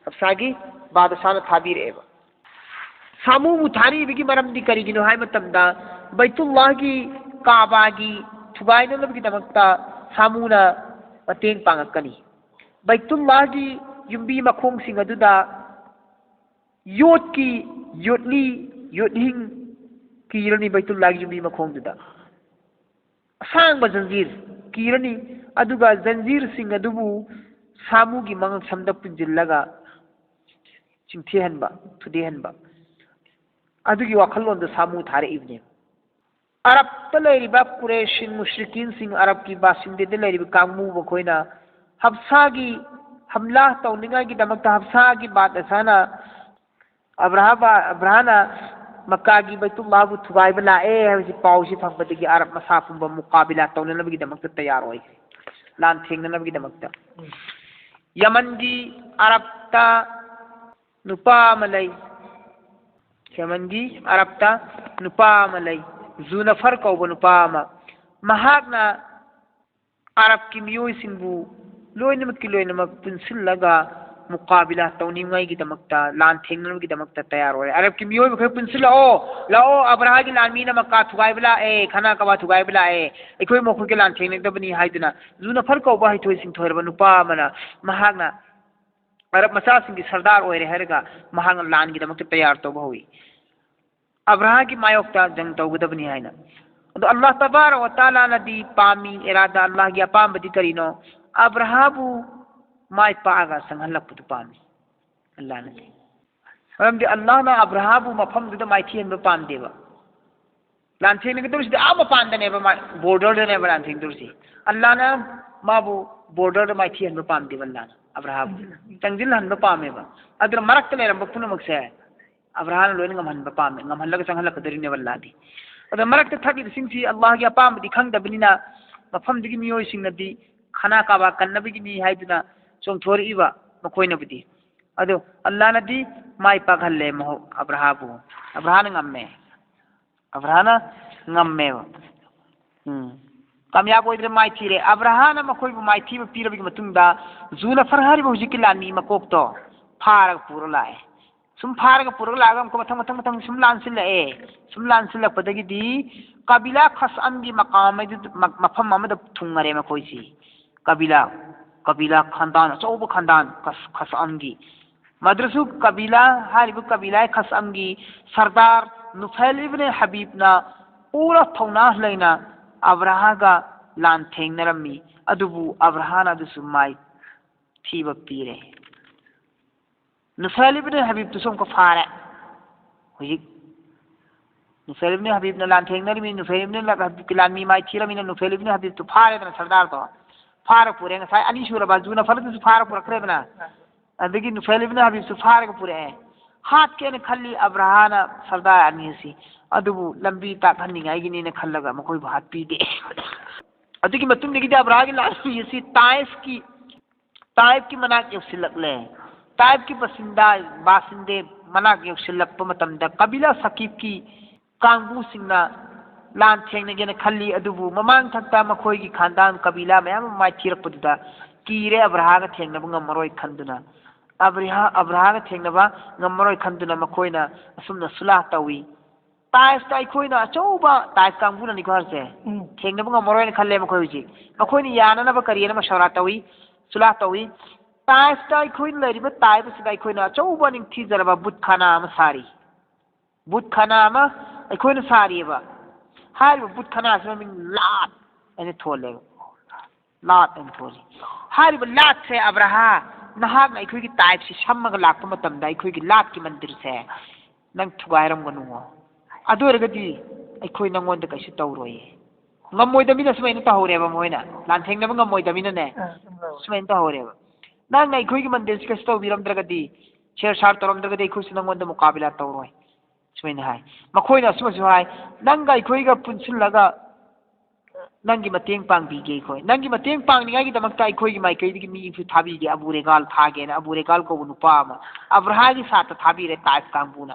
ꯍꯞꯁꯥꯒꯤ ꯕꯥꯗꯁꯥꯅ ꯊꯥꯕꯤꯔꯛꯑꯦꯕ꯫ ꯁꯥꯃꯨꯕꯨ ꯊꯥꯔꯤꯕꯒꯤ ꯃꯔꯝꯗꯤ ꯀꯔꯤꯒꯤꯅꯣ ꯍꯥꯏꯕ ꯃꯇꯝꯗ, ꯕꯩꯇꯨꯜꯂꯥꯍꯒꯤ, ꯀꯥꯕꯥꯒꯤ ꯊꯨꯒꯥꯏꯅꯅꯕꯒꯤꯗꯃꯛꯇ ꯁꯥꯃꯨꯅ ꯃꯇꯦꯡ ꯄꯥꯡꯉꯛꯀꯅꯤ꯫ ꯕꯩꯇꯨꯜꯂꯥꯍꯒꯤ ꯌꯨꯝꯕꯤ ꯃꯈꯣꯡꯁꯤꯡ ꯑꯗꯨꯗ ꯌꯣꯠꯀꯤ ꯌꯣꯠꯂꯤ, ꯌꯣꯠꯍꯤꯡ ꯀꯤꯔꯅꯤ ꯕꯩꯇꯨꯜꯂꯥꯍꯒꯤ ꯌꯨꯝꯕꯤ ꯃꯈꯣꯡꯗꯨꯗ꯫ ꯑꯁꯥꯡꯕ ꯖꯟꯖꯤꯔ ꯀꯤꯔꯅꯤ, ꯑꯗꯨꯒ ꯖꯟꯖꯤꯔꯁꯤꯡ ꯑꯗꯨꯕꯨ ꯁꯥꯃꯨꯒꯤ ꯃꯉꯛꯁꯝꯗ ꯄꯨꯟꯁꯤꯜꯂꯒ ꯆꯤꯡꯊꯦꯛꯍꯟꯕ, ꯊꯨꯗꯦꯛꯍꯟꯕ, ꯑꯗꯨꯒꯤ ꯋꯥꯈꯜꯂꯣꯟꯗ ꯁꯥꯃꯨ ꯊꯥꯔꯛꯏꯕꯅꯦꯕ꯫ ꯑꯔꯕꯇ ꯂꯩꯔꯤꯕ ꯀꯨꯔꯦꯁꯤꯟ, ꯃꯨꯁ꯭ꯔꯤꯀꯤꯟꯁꯤꯡ, ꯑꯔꯕꯀꯤ ꯕꯥꯁꯤꯟꯗꯦꯗ ꯂꯩꯔꯤꯕ ꯀꯥꯡꯕꯨ ꯃꯈꯣꯏꯅ ꯍꯞꯁꯥꯒꯤ ꯍꯝꯂꯥ ꯇꯧꯅꯤꯡꯉꯥꯏꯒꯤꯗꯃꯛꯇ ꯍꯞꯁꯥꯒꯤ ꯕꯥꯗꯁꯥꯅ ꯑꯕ꯭ꯔꯥꯍꯥ ꯕꯥ-, ꯑꯕ꯭ꯔꯥꯍꯥꯅ ꯃꯛꯀꯥꯒꯤ ꯕꯩꯇꯨꯜꯂꯥꯍꯕꯨ ꯊꯨꯒꯥꯏꯕ ꯂꯥꯛꯑꯦ ꯍꯥꯏꯕꯁꯤ ꯄꯥꯎꯁꯤ ꯐꯪꯕꯗꯒꯤ ꯑꯔꯕ ꯃꯁꯥ ꯄꯨꯝꯕ ꯃꯨꯀꯥꯕꯤꯂꯥ ꯇꯧꯅꯅꯕꯒꯤꯗꯃꯛꯇ ꯇꯌꯥꯔ ꯑꯣꯏꯈ꯭ꯔꯦ, ꯂꯥꯟ ꯊꯦꯡꯅꯅꯕꯒꯤꯗꯃꯛꯇ꯫ ꯌꯃꯟꯒꯤ ꯑꯔꯕꯇ ꯅꯨꯄꯥ ꯑꯃ ꯂꯩ, ꯌꯃꯟꯒꯤ ꯑꯔꯕꯇ ꯅꯨꯄꯥ ꯑꯃ ꯂꯩ, ꯖꯨꯅꯐꯔ ꯀꯧꯕ ꯅꯨꯄꯥ ꯑꯃ꯫ ꯃꯍꯥꯛꯅ ꯑꯔꯕꯀꯤ ꯃꯤꯑꯣꯏꯁꯤꯡꯕꯨ ꯂꯣꯏꯅꯃꯛꯀꯤ ꯂꯣꯏꯅꯃꯛ ꯄꯨꯟꯁꯤꯜꯂꯒ ꯃꯨꯀꯥꯕꯤꯂꯥ ꯇꯧꯅꯤꯡꯉꯥꯏꯒꯤꯗꯃꯛꯇ, ꯂꯥꯟ ꯊꯦꯡꯅꯅꯕꯒꯤꯗꯃꯛꯇ ꯇꯌꯥꯔ ꯑꯣꯏꯔꯦ꯫ ꯑꯔꯕꯀꯤ ꯃꯤꯑꯣꯏ ꯃꯈꯩ ꯄꯨꯟꯁꯤꯜꯂꯛꯑꯣ, ꯂꯥꯛꯑꯣ, ꯑꯕ꯭ꯔꯥꯍꯥꯒꯤ ꯂꯥꯟꯃꯤꯅ ꯃꯛꯀꯥ ꯊꯨꯒꯥꯏꯕ ꯂꯥꯛꯑꯦ, ꯈꯥꯅꯥ ꯀꯕꯥ ꯊꯨꯒꯥꯏꯕ ꯂꯥꯛꯑꯦ, ꯑꯩꯈꯣꯏ ꯃꯈꯣꯏꯒ ꯂꯥꯟ ꯊꯦꯡꯅꯒꯗꯕꯅꯤ ꯍꯥꯏꯗꯨꯅ ꯖꯨꯅꯐꯔ ꯀꯧꯕ ꯍꯩꯊꯣꯏ ꯁꯤꯡꯊꯣꯏꯔꯕ ꯅꯨꯄꯥ ꯑꯃꯅ, ꯃꯍꯥꯛꯅ ꯑꯔꯕ ꯃꯆꯥꯁꯤꯡꯒꯤ ꯁꯔꯗꯥꯔ ꯑꯣꯏꯔꯦ ꯍꯥꯏꯔꯒ ꯃꯍꯥꯛꯅ ꯂꯥꯟꯒꯤꯗꯃꯛꯇ ꯇꯌꯥꯔ ꯇꯧꯕ ꯍꯧꯏ꯫ ꯑꯕ꯭ꯔꯥꯍꯥꯒꯤ ꯃꯥꯌꯣꯛꯇ ꯖꯪ ꯇꯧꯒꯗꯕꯅꯤ ꯍꯥꯏꯅ꯫ ꯑꯗꯣ ꯑꯜꯂꯥꯍ ꯇꯕꯥꯔꯛ ꯋ ꯇꯥꯂꯥꯅꯗꯤ ꯄꯥꯝꯃꯤ, ꯏꯔꯥꯗꯥ, ꯑꯜꯂꯥꯍꯒꯤ ꯑꯄꯥꯝꯕꯗꯤ ꯀꯔꯤꯅꯣ? ꯑꯕ꯭ꯔꯥꯍꯥꯕꯨ ꯃꯥꯏ ꯄꯥꯛꯑꯒ ꯆꯪꯍꯜꯂꯛꯄꯗꯨ ꯄꯥꯝꯃꯤ ꯑꯜꯂꯥꯍꯅꯗꯤ꯫ ꯃꯔꯝꯗꯤ ꯑꯜꯂꯥꯍꯅ ꯑꯕ꯭ꯔꯥꯍꯥꯕꯨ ꯃꯐꯝꯗꯨꯗ ꯃꯥꯏꯊꯤꯍꯟꯕ ꯄꯥꯝꯗꯦꯕ꯫ ꯂꯥꯟꯊꯦꯡꯅꯒꯗꯧꯔꯤꯁꯤꯗꯤ ꯑꯥ ꯃꯄꯥꯟꯗꯅꯦꯕ, ꯃꯥ ꯕꯣꯔꯗꯔꯗꯅꯦꯕ ꯂꯥꯟꯊꯦꯡꯗꯧꯔꯤꯁꯤ꯫ ꯑꯜꯂꯥꯍꯅ ꯃꯥꯕꯨ ꯕꯣꯔꯗꯔꯗ ꯃꯥꯏꯊꯤꯍꯟꯕ ꯄꯥꯝꯗꯦꯕ ꯑꯜꯂꯥꯍꯅ ꯑꯕ꯭ꯔꯥꯍꯥꯕꯨ꯫ ꯆꯪꯁꯤꯜꯍꯟꯕ ꯄꯥꯝꯃꯦꯕ꯫ ꯑꯗꯨꯅ ꯃꯔꯛꯇ ꯂꯩꯔꯝꯕ ꯄꯨꯝꯅꯃꯛꯁꯦ ꯑꯕ꯭ꯔꯥꯍꯥꯅ ꯂꯣꯏꯅ ꯉꯝꯍꯟꯕ ꯄꯥꯝꯃꯦ, ꯉꯝꯍꯜꯂꯒ ꯆꯪꯍꯜꯂꯛꯀꯗꯣꯔꯤꯅꯦꯕ ꯑꯜꯂꯥꯗꯤ꯫ ꯑꯗꯣ ꯃꯔꯛꯇ ꯊꯛꯏꯕꯁꯤꯡꯁꯤ ꯑꯜꯂꯥꯍꯒꯤ ꯑꯄꯥꯝꯕꯗꯤ ꯈꯪꯗꯕꯅꯤꯅ, ꯃꯐꯝꯗꯨꯒꯤ ꯃꯤꯑꯣꯏꯁꯤꯡꯅꯗꯤ ꯈꯅꯥ ꯀꯥꯕꯥ ꯀꯟꯅꯕꯒꯤꯅꯤ ꯍꯥꯏꯗꯨꯅ ꯆꯣꯡꯊꯣꯔꯛꯏꯕ ꯃꯈꯣꯏꯅꯕꯨꯗꯤ꯫ ꯑꯗꯣ ꯑꯜꯂꯥꯅꯗꯤ ꯃꯥꯏ ꯄꯥꯛꯍꯜꯂꯦ ꯃꯍꯧ-, ꯑꯕ꯭ꯔꯥꯍꯥꯕꯨ꯫ ꯑꯕ꯭ꯔꯥꯍꯥꯅ ꯉꯝꯃꯦ꯫ ꯑꯕ꯭ꯔꯥꯍꯥꯅ ꯉꯝꯃꯦꯕ꯫ ꯎꯝ꯫ ꯀꯥꯃꯌꯥꯕ ꯑꯣꯏꯗ꯭ꯔꯦ, ꯃꯥꯏꯊꯤꯔꯦ꯫ ꯑꯕ꯭ꯔꯥꯍꯥꯅ ꯃꯈꯣꯏꯕꯨ ꯃꯥꯏꯊꯤꯕ ꯄꯤꯔꯕꯒꯤ ꯃꯇꯨꯡꯗ ꯖꯨꯅꯐꯔ ꯍꯥꯏꯔꯤꯕ ꯍꯧꯖꯤꯛꯀꯤ ꯂꯥꯟꯃꯤ ꯃꯀꯣꯛꯇꯣ ꯐꯥꯔꯒ ꯄꯨꯔ ꯂꯥꯛꯑꯦ꯫ ꯁꯨꯝ ꯐꯥꯔꯒ ꯄꯨꯔꯒ ꯂꯥꯛꯑꯒ ꯑꯃꯨꯛꯀ ꯃꯊꯪ, ꯃꯊꯪ, ꯃꯊꯪ ꯁꯨꯝ ꯂꯥꯟꯁꯤꯜꯂꯛꯑꯦ꯫ ꯁꯨꯝ ꯂꯥꯟꯁꯤꯜꯂꯛꯄꯗꯒꯤꯗꯤ ꯀꯕꯤꯂꯥ ꯈꯁꯑꯝꯒꯤ ꯃꯀꯥꯝ ꯍꯥꯏꯗꯨ ꯃ-, ꯃꯐꯝ ꯑꯃꯗ ꯊꯨꯡꯉꯔꯦ ꯃꯈꯣꯏꯁꯤ꯫ ꯀꯕꯤꯂꯥ, ꯀꯕꯤꯂꯥ ꯈꯥꯟꯗꯥꯟ, ꯑꯆꯧꯕ ꯈꯥꯟꯗꯥꯟ ꯈꯁ-, ꯈꯁꯑꯝꯒꯤ꯫ ꯃꯗꯨꯗꯁꯨ ꯀꯕꯤꯂꯥ, ꯍꯥꯏꯔꯤꯕ ꯀꯕꯤꯂꯥ ꯈꯁꯑꯝꯒꯤ ꯁꯔꯗꯥꯔ ꯅꯨꯐꯦꯜ ꯏꯕꯅ ꯍꯕꯤꯕꯅ ꯄꯨꯔ ꯊꯧꯅꯥ ꯂꯩꯅ ꯑꯕ꯭ꯔꯥꯍꯥꯒ ꯂꯥꯟ ꯊꯦꯡꯅꯔꯝꯃꯤ꯫ ꯑꯗꯨꯕꯨ ꯑꯕ꯭ꯔꯥꯍꯥꯅ ꯑꯗꯨꯁꯨ ꯃꯥꯏ ꯊꯤꯕ ꯄꯤꯔꯦ꯫ ꯅꯨꯐꯦꯜ ꯏꯕꯅ ꯍꯕꯤꯕꯇꯨꯁꯨ ꯑꯃꯨꯛꯀ ꯐꯥꯔꯦ꯫ ꯍꯧꯖꯤꯛ ꯅꯨꯐꯦꯜ ꯏꯕꯅ ꯍꯕꯤꯕꯅ ꯂꯥꯟꯊꯦꯡꯅꯔꯤꯃꯤ, ꯅꯨꯐꯦꯜ ꯏꯕꯅ ꯍꯕꯤꯕꯀꯤ ꯂꯥꯟꯃꯤ ꯃꯥꯏꯊꯤꯔꯃꯤꯅ ꯅꯨꯐꯦꯜ ꯏꯕꯅ ꯍꯕꯤꯕꯇꯨ ꯐꯥꯔꯦꯗꯅ ꯁꯔꯗꯥꯔꯗꯣ꯫ ꯐꯥꯔ ꯄꯨꯔꯦ꯫ ꯉꯁꯥꯏ ꯑꯅꯤꯁꯨꯔꯕ ꯖꯨꯅꯐꯔꯗꯨꯁꯨ ꯐꯥꯔ ꯄꯨꯔꯛꯈ꯭ꯔꯦꯗꯅ꯫ ꯑꯗꯒꯤ ꯅꯨꯐꯦꯜ ꯏꯕꯅ ꯍꯕꯤꯕꯁꯨ ꯐꯥꯔꯒ ꯄꯨꯔꯛꯑꯦ꯫ ꯍꯥꯠꯀꯦꯅ ꯈꯜꯂꯤ ꯑꯕ꯭ꯔꯥꯍꯥꯅ ꯁꯔꯗꯥꯔ ꯑꯅꯤ ꯑꯁꯤ꯫ ꯑꯗꯨꯕꯨ ꯂꯝꯕꯤ ꯇꯥꯛꯍꯟꯅꯤꯡꯉꯥꯏꯒꯤꯅꯦꯅ ꯈꯜꯂꯒ ꯃꯈꯣꯏꯕꯨ ꯍꯥꯠꯄꯤꯗꯦ꯫ ꯑꯗꯨꯒꯤ ꯃꯇꯨꯡꯗꯒꯤꯗꯤ ꯑꯕ꯭ꯔꯥꯍꯥꯒꯤ ꯂꯥꯟꯃꯤ ꯑꯁꯤ ꯇꯥꯏꯐꯀꯤ, ꯇꯥꯏꯐꯀꯤ ꯃꯅꯥꯛ ꯌꯧꯁꯤꯜꯂꯛꯂꯦ꯫ ꯇꯥꯏꯐꯀꯤ ꯕꯥꯁꯤꯟꯗꯥ, ꯕꯥꯁꯤꯟꯗꯦ ꯃꯅꯥꯛ ꯌꯧꯁꯤꯜꯂꯛꯄ ꯃꯇꯝꯗ ꯀꯕꯤꯂꯥ ꯁꯀꯤꯞꯀꯤ ꯀꯥꯡꯕꯨꯁꯤꯡꯅ ꯂꯥꯟ ꯊꯦꯡꯅꯒꯦꯅ ꯈꯜꯂꯤ꯫ ꯑꯗꯨꯕꯨ ꯃꯃꯥꯡ ꯊꯛꯇ ꯃꯈꯣꯏꯒꯤ ꯈꯥꯟꯗꯥꯟ ꯀꯕꯤꯂꯥ ꯃꯌꯥꯝ ꯑꯃ ꯃꯥꯏꯊꯤꯔꯛꯄꯗꯨꯗ ꯀꯤꯔꯦ ꯑꯕ꯭ꯔꯥꯍꯥꯒ ꯊꯦꯡꯅꯕ ꯉꯝꯃꯔꯣꯏ ꯈꯟꯗꯨꯅ꯫ ꯑꯕ꯭ꯔꯤꯍꯥ-, ꯑꯕ꯭ꯔꯥꯍꯥꯒ ꯊꯦꯡꯅꯕ ꯉꯝꯃꯔꯣꯏ ꯈꯟꯗꯨꯅ ꯃꯈꯣꯏꯅ ꯑꯁꯨꯝꯅ ꯁꯨꯂꯥ ꯇꯧꯏ꯫ ꯇꯥꯏꯐꯇ ꯑꯩꯈꯣꯏꯅ ꯑꯆꯧꯕ, ꯇꯥꯏꯐ ꯀꯥꯡꯕꯨꯅꯅꯤꯀꯣ ꯍꯥꯏꯔꯤꯁꯦ꯫ ꯎꯝ꯫ ꯊꯦꯡꯅꯕ ꯉꯝꯃꯔꯣꯏꯅ ꯈꯜꯂꯦ ꯃꯈꯣꯏ ꯍꯧꯖꯤꯛ꯫ ꯃꯈꯣꯏꯅ ꯌꯥꯅꯅꯕ ꯀꯔꯤꯅ ꯃꯁꯧꯔꯥ ꯇꯧꯏ, ꯁꯨꯂꯥ ꯇꯧꯏ꯫ ꯇꯥꯏꯐꯇ ꯑꯩꯈꯣꯏꯅ ꯂꯩꯔꯤꯕ ꯇꯥꯏꯐ ꯑꯁꯤꯗ ꯑꯩꯈꯣꯏꯅ ꯑꯆꯧꯕ ꯅꯤꯡꯊꯤꯖꯔꯕ ꯕꯨꯠ ꯈꯥꯅꯥ ꯑꯃ ꯁꯥꯔꯤ꯫ ꯕꯨꯠ ꯈꯥꯅꯥ ꯑꯃ ꯑꯩꯈꯣꯏꯅ ꯁꯥꯔꯤꯑꯕ꯫ ꯍꯥꯏꯔꯤꯕ ꯕꯨꯠ ꯈꯥꯅꯥꯁꯤ ꯃꯃꯤꯡ ꯂꯥꯠ ꯍꯥꯏꯅ ꯊꯣꯜꯂꯦꯕ꯫ ꯂꯥꯠ ꯍꯥꯏꯅ ꯊꯣꯜꯂꯤ꯫ ꯍꯥꯏꯔꯤꯕ ꯂꯥꯠꯁꯦ ꯑꯕ꯭ꯔꯥꯍꯥ, ꯅꯍꯥꯛꯅ ꯑꯩꯈꯣꯏꯒꯤ ꯇꯥꯏꯐꯁꯤ ꯁꯝꯃꯒ ꯂꯥꯛꯄ ꯃꯇꯝꯗ ꯑꯩꯈꯣꯏꯒꯤ ꯂꯥꯠꯀꯤ ꯃꯟꯗꯤꯔꯁꯦ ꯅꯪ ꯊꯨꯒꯥꯏꯔꯝꯒꯅꯨ꯫ ꯑꯗꯨ ꯑꯣꯏꯔꯒꯗꯤ ꯑꯩꯈꯣꯏ ꯅꯪꯉꯣꯟꯗ ꯀꯩꯁꯨ ꯇꯧꯔꯣꯏꯌꯦ꯫ ꯉꯝꯃꯣꯏꯗꯕꯅꯤꯅ ꯁꯨꯃꯥꯏꯅ ꯇꯧꯍꯧꯔꯦꯕ ꯃꯣꯏꯅ꯫ ꯂꯥꯟꯊꯦꯡꯅꯕ ꯉꯝꯃꯣꯏꯗꯕꯅꯤꯅꯅꯦ꯫ ꯑꯥ, ꯆꯨꯝꯃꯦ꯫ ꯁꯨꯃꯥꯏꯅ ꯇꯧꯍꯧꯔꯦꯕ꯫ ꯅꯪꯅ ꯑꯩꯈꯣꯏꯒꯤ ꯃꯟꯗꯤꯔꯁꯤ ꯀꯩꯁꯨ ꯇꯧꯕꯤꯔꯝꯗ꯭ꯔꯒꯗꯤ ꯁꯦꯔ ꯁꯥꯔ ꯇꯧꯔꯝꯗ꯭ꯔꯒꯗꯤ ꯑꯩꯈꯣꯏꯁꯨ ꯅꯪꯉꯣꯟꯗ ꯃꯨꯀꯥꯕꯤꯂꯥ ꯇꯧꯔꯣꯏ꯫ ꯁꯨꯃꯥꯏꯅ ꯍꯥꯏ꯫ ꯃꯈꯣꯏꯅ ꯑꯁꯨꯝꯅꯁꯨ ꯍꯥꯏ, "ꯅꯪꯒ ꯑꯩꯈꯣꯏꯒ ꯄꯨꯟꯁꯤꯜꯂꯒ ꯅꯪꯒꯤ ꯃꯇꯦꯡ ꯄꯥꯡꯕꯤꯒꯦ ꯑꯩꯈꯣꯏ꯫ ꯅꯪꯒꯤ ꯃꯇꯦꯡ ꯄꯥꯡꯅꯤꯡꯉꯥꯏꯒꯤꯗꯃꯛꯇ ꯑꯩꯈꯣꯏꯒꯤ ꯃꯥꯏꯀꯩꯗꯒꯤ ꯃꯤꯁꯨ ꯊꯥꯕꯤꯒꯦ, ꯑꯕꯨ ꯔꯦꯒꯥꯜ ꯊꯥꯒꯦꯅ" ꯑꯕꯨ ꯔꯦꯒꯥꯜ ꯀꯧꯕ ꯅꯨꯄꯥ ꯑꯃ ꯑꯕ꯭ꯔꯍꯥꯒꯤ ꯁꯥꯠꯇ ꯊꯥꯕꯤꯔꯦ, ꯇꯥꯏꯐ ꯀꯥꯡꯕꯨꯅ꯫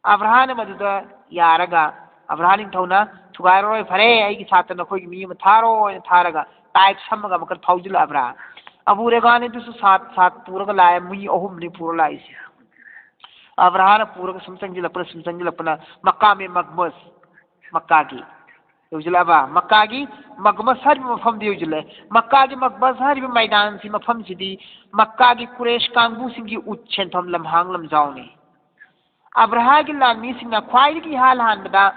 ꯑꯕ꯭ꯔꯍꯥꯅ ꯃꯗꯨꯗ ꯌꯥꯔꯒ, ꯑꯕ꯭ꯔꯍꯥ ꯅꯤꯡꯊꯧꯅ, "ꯊꯨꯒꯥꯏꯔꯔꯣꯏ, ꯐꯔꯦ, ꯑꯩꯒꯤ ꯁꯥꯠꯇ ꯅꯈꯣꯏꯒꯤ ꯃꯤ ꯑꯃ ꯊꯥꯔꯣ" ꯍꯥꯏꯅ ꯊꯥꯔꯒ ꯇꯥꯏꯐ ꯁꯝꯃꯒ ꯑꯃꯨꯛꯀ ꯐꯥꯎꯖꯤꯜꯂꯛꯑꯕ꯭ꯔꯥ? ꯑꯕꯨ ꯔꯦꯒꯥꯟ ꯑꯗꯨꯁꯨ ꯁꯥꯠ, ꯁꯥꯠ ꯄꯨꯔꯒ ꯂꯥꯛꯑꯦ, ꯃꯤ ꯑꯍꯨꯝꯅꯤ ꯄꯨꯔ ꯂꯥꯛꯏꯁꯦ꯫ ꯑꯕ꯭ꯔꯍꯥꯅ ꯄꯨꯔꯒ ꯁꯨꯝ ꯆꯪꯁꯤꯜꯂꯛꯄꯅ, ꯁꯨꯝ ꯆꯪꯁꯤꯜꯂꯛꯄꯅ ꯃꯀꯥꯝ-ꯏ-ꯃꯛꯃꯁ, ꯃꯛꯀꯥꯒꯤ ꯌꯧꯁꯤꯜꯂꯛꯑꯕ, ꯃꯛꯀꯥꯒꯤ ꯃꯛꯃꯁ ꯍꯥꯏꯔꯤꯕ ꯃꯐꯝꯗ ꯌꯧꯁꯤꯜꯂꯛꯑꯦ꯫ ꯃꯛꯀꯥꯒꯤ ꯃꯛꯃꯁ ꯍꯥꯏꯔꯤꯕ ꯃꯩꯗꯥꯟꯁꯤ, ꯃꯐꯝꯁꯤꯗꯤ ꯃꯛꯀꯥꯒꯤ ꯀꯨꯔꯦꯁ ꯀꯥꯡꯕꯨꯁꯤꯡꯒꯤ ꯎꯠ ꯁꯦꯟꯐꯝ ꯂꯝꯍꯥꯡ ꯂꯝꯖꯥꯎꯅꯤ꯫ ꯑꯕ꯭ꯔꯍꯥꯒꯤ ꯂꯥꯟꯃꯤꯁꯤꯡꯅ ꯈ꯭ꯋꯥꯏꯗꯒꯤ ꯏꯍꯥꯟ ꯍꯥꯟꯕꯗ,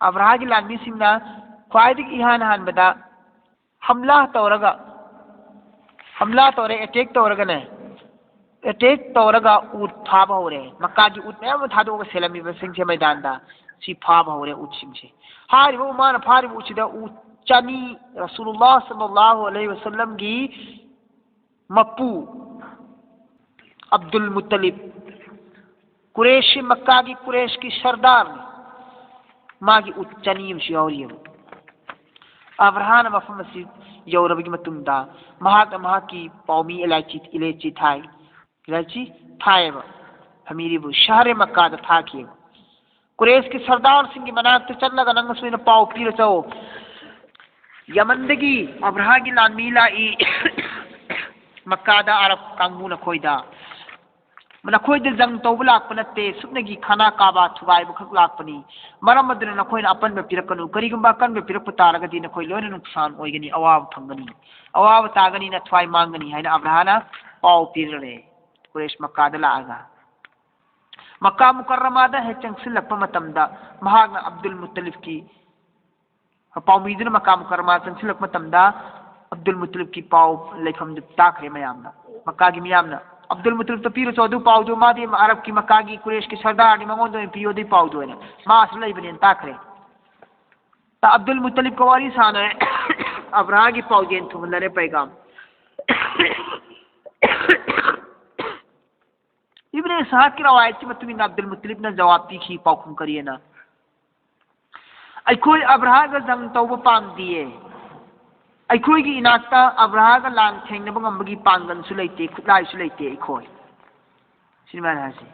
ꯑꯕ꯭ꯔꯍꯥꯒꯤ ꯂꯥꯟꯃꯤꯁꯤꯡꯅ ꯈ꯭ꯋꯥꯏꯗꯒꯤ ꯏꯍꯥꯟ ꯍꯥꯟꯕꯗ ꯍꯝꯂꯥ ꯇꯧꯔꯒ, ꯍꯝꯂꯥ ꯇꯧꯔꯦ, ꯑꯦꯇꯦꯛ ꯇꯧꯔꯒꯅꯦ, ꯑꯦꯇꯦꯛ ꯇꯧꯔꯒ ꯎꯠ ꯐꯥꯕ ꯍꯧꯔꯦ꯫ ꯃꯛꯀꯥꯒꯤ ꯎꯠ ꯃꯌꯥꯝ ꯑꯃ ꯊꯥꯗꯣꯛꯑꯒ ꯁꯦꯜꯂꯝꯃꯤꯕꯁꯤꯡꯁꯦ ꯃꯩꯗꯥꯟꯗ ꯁꯤ ꯐꯥꯕ ꯍꯧꯔꯦ ꯎꯠꯁꯤꯡꯁꯦ꯫ ꯍꯥꯏꯔꯤꯕ ꯃꯥꯅ ꯐꯥꯔꯤꯕ ꯎꯠꯁꯤꯗ ꯎꯠ ꯆꯅꯤ, ꯔꯁꯨꯂꯨꯜꯂꯥꯍ ꯁꯜꯂꯜꯂꯥꯍꯨ ꯑꯂꯩꯍꯤ ꯋꯁꯜꯂꯝꯒꯤ ꯃꯄꯨ ꯑꯕꯗꯨꯜ ꯃꯨꯠꯇꯂꯤꯕ, ꯀꯨꯔꯦꯁꯤ, ꯃꯛꯀꯥꯒꯤ ꯀꯨꯔꯦꯁꯀꯤ ꯁꯔꯗꯥꯔꯅꯤ, ꯃꯥꯒꯤ ꯎꯠ ꯆꯅꯤ ꯑꯃꯁꯨ ꯌꯥꯎꯔꯤꯑꯕ꯫ ꯑꯕ꯭ꯔꯍꯥꯅ ꯃꯐꯝ ꯑꯁꯤ ꯌꯧꯔꯕꯒꯤ ꯃꯇꯨꯡꯗ ꯃꯍꯥꯛꯅ ꯃꯍꯥꯛꯀꯤ ꯄꯥꯎꯃꯤ ꯑꯦꯂꯥꯏꯆꯤ, ꯏꯂꯦꯆꯤ ꯊꯥꯏ, ꯏꯂꯥꯏꯆꯤ ꯊꯥꯏꯑꯕ, ꯐꯝꯃꯤꯔꯤꯕꯨ ꯁꯍꯔ ꯃꯛꯀꯥꯗ ꯊꯥꯈꯤꯑꯕ꯫ ꯀꯨꯔꯦꯁꯀꯤ ꯁꯔꯗꯥꯔꯁꯤꯡꯒꯤ ꯃꯅꯥꯛꯇ ꯆꯠꯂꯒ ꯅꯪꯅꯁꯨ ꯑꯩꯅ ꯄꯥꯎ ꯄꯤꯔꯆꯧ, ꯌꯃꯟꯗꯒꯤ ꯑꯕ꯭ꯔꯍꯥꯒꯤ ꯂꯥꯟꯃꯤ ꯂꯥꯛꯏ, ꯃꯛꯀꯥꯗ ꯑꯔꯕ ꯀꯥꯡꯕꯨ ꯅꯈꯣꯏꯗ, ꯅꯈꯣꯏꯗ ꯖꯪ ꯇꯧꯕ ꯂꯥꯛꯄ ꯅꯠꯇꯦ, ꯁꯨꯞꯅꯒꯤ ꯈꯥꯅꯥ ꯀꯥꯕꯥ ꯊꯨꯒꯥꯏꯕꯈꯛ ꯂꯥꯛꯄꯅꯤ꯫ ꯃꯔꯝ ꯑꯗꯨꯅ ꯅꯈꯣꯏꯅ ꯑꯄꯟꯕ ꯄꯤꯔꯛꯀꯅꯨ, ꯀꯔꯤꯒꯨꯝꯕ ꯑꯀꯟꯕ ꯄꯤꯔꯛꯄ ꯇꯥꯔꯒꯗꯤ ꯅꯈꯣꯏ ꯂꯣꯏꯅ ꯅꯨꯡꯁꯥꯟ ꯑꯣꯏꯒꯅꯤ, ꯑꯋꯥꯕ ꯐꯪꯒꯅꯤ, ꯑꯋꯥꯕ ꯇꯥꯒꯅꯤ, ꯅꯊ꯭ꯋꯥꯏ ꯃꯥꯡꯒꯅꯤ ꯍꯥꯏꯅ ꯑꯕ꯭ꯔꯍꯥꯅ ꯄꯥꯎ ꯄꯤꯔꯔꯦ꯫ ꯀꯨꯔꯦꯁ ꯃꯛꯀꯥꯗ ꯂꯥꯛꯑꯒ ꯃꯛꯀꯥ ꯃꯨꯀꯔꯔꯃꯥꯗ ꯍꯦꯛ ꯆꯪꯁꯤꯜꯂꯛꯄ ꯃꯇꯝꯗ ꯃꯍꯥꯛꯅ ꯑꯕꯗꯨꯜ ꯃꯨꯠꯇꯂꯤꯕꯀꯤ ꯄꯥꯎꯃꯤꯗꯨꯅ ꯃꯛꯀꯥ ꯃꯨꯀꯔꯔꯃꯥ ꯆꯪꯁꯤꯜꯂꯛꯄ ꯃꯇꯝꯗ ꯑꯕꯗꯨꯜ ꯃꯨꯠꯇꯂꯤꯕꯀꯤ ꯄꯥꯎ ꯂꯩꯐꯝꯗꯨ ꯇꯥꯈ꯭ꯔꯦ ꯃꯌꯥꯝꯅ꯫ ꯃꯛꯀꯥꯒꯤ ꯃꯤꯌꯥꯝꯅ, "ꯑꯕꯗꯨꯜ ꯃꯨꯠꯇꯂꯤꯕꯇ ꯄꯤꯔꯨꯆꯣ ꯑꯗꯨ ꯄꯥꯎꯗꯨ, ꯃꯥꯗꯤ ꯑꯔꯕꯀꯤ ꯃꯛꯀꯥꯒꯤ ꯀꯨꯔꯦꯁꯀꯤ ꯁꯔꯗꯥꯔꯅꯤ, ꯃꯉꯣꯟꯗ ꯑꯣꯏꯅ ꯄꯤꯌꯣ ꯑꯗꯨꯏ ꯄꯥꯎꯗꯨ" ꯑꯣꯏꯅ, "ꯃꯥꯁꯨ ꯂꯩꯕꯅꯦꯅ" ꯇꯥꯈ꯭ꯔꯦ꯫ ꯇ ꯑꯕꯗꯨꯜ ꯃꯨꯠꯇꯂꯤꯕꯀ ꯋꯥꯔꯤ ꯁꯥꯟꯅꯔꯦ꯫ ꯑꯕ꯭ꯔꯍꯥꯒꯤ ꯄꯥꯎꯖꯦꯜ ꯊꯨꯡꯍꯜꯂꯔꯦ ꯄꯩꯒꯥꯝ꯫ ꯏꯁꯍꯥꯛꯀꯤ ꯔꯋꯥꯌꯠꯀꯤ ꯃꯇꯨꯡ ꯏꯟꯅ ꯑꯕꯗꯨꯜ ꯃꯨꯇꯂꯤꯕꯅ ꯖꯋꯥꯕ ꯄꯤꯈꯤ, ꯄꯥꯎꯈꯨꯝ ꯀꯔꯤꯅ? ꯑꯩꯈꯣꯏ ꯑꯕ꯭ꯔꯍꯥꯒ ꯖꯪ ꯇꯧꯕ ꯄꯥꯝꯗꯤꯌꯦ꯫ ꯑꯩꯈꯣꯏꯒꯤ ꯏꯅꯥꯛꯇ ꯑꯕ꯭ꯔꯍꯥꯒ ꯂꯥꯟ ꯊꯦꯡꯅꯕ ꯉꯝꯕꯒꯤ ꯄꯥꯡꯒꯜꯁꯨ ꯂꯩꯇꯦ, ꯈꯨꯠꯂꯥꯏꯁꯨ ꯂꯩꯇꯦ ꯑꯩꯈꯣꯏ꯫ ꯁꯤꯅꯤ ꯃꯥꯅ ꯍꯥꯏꯁꯦ꯫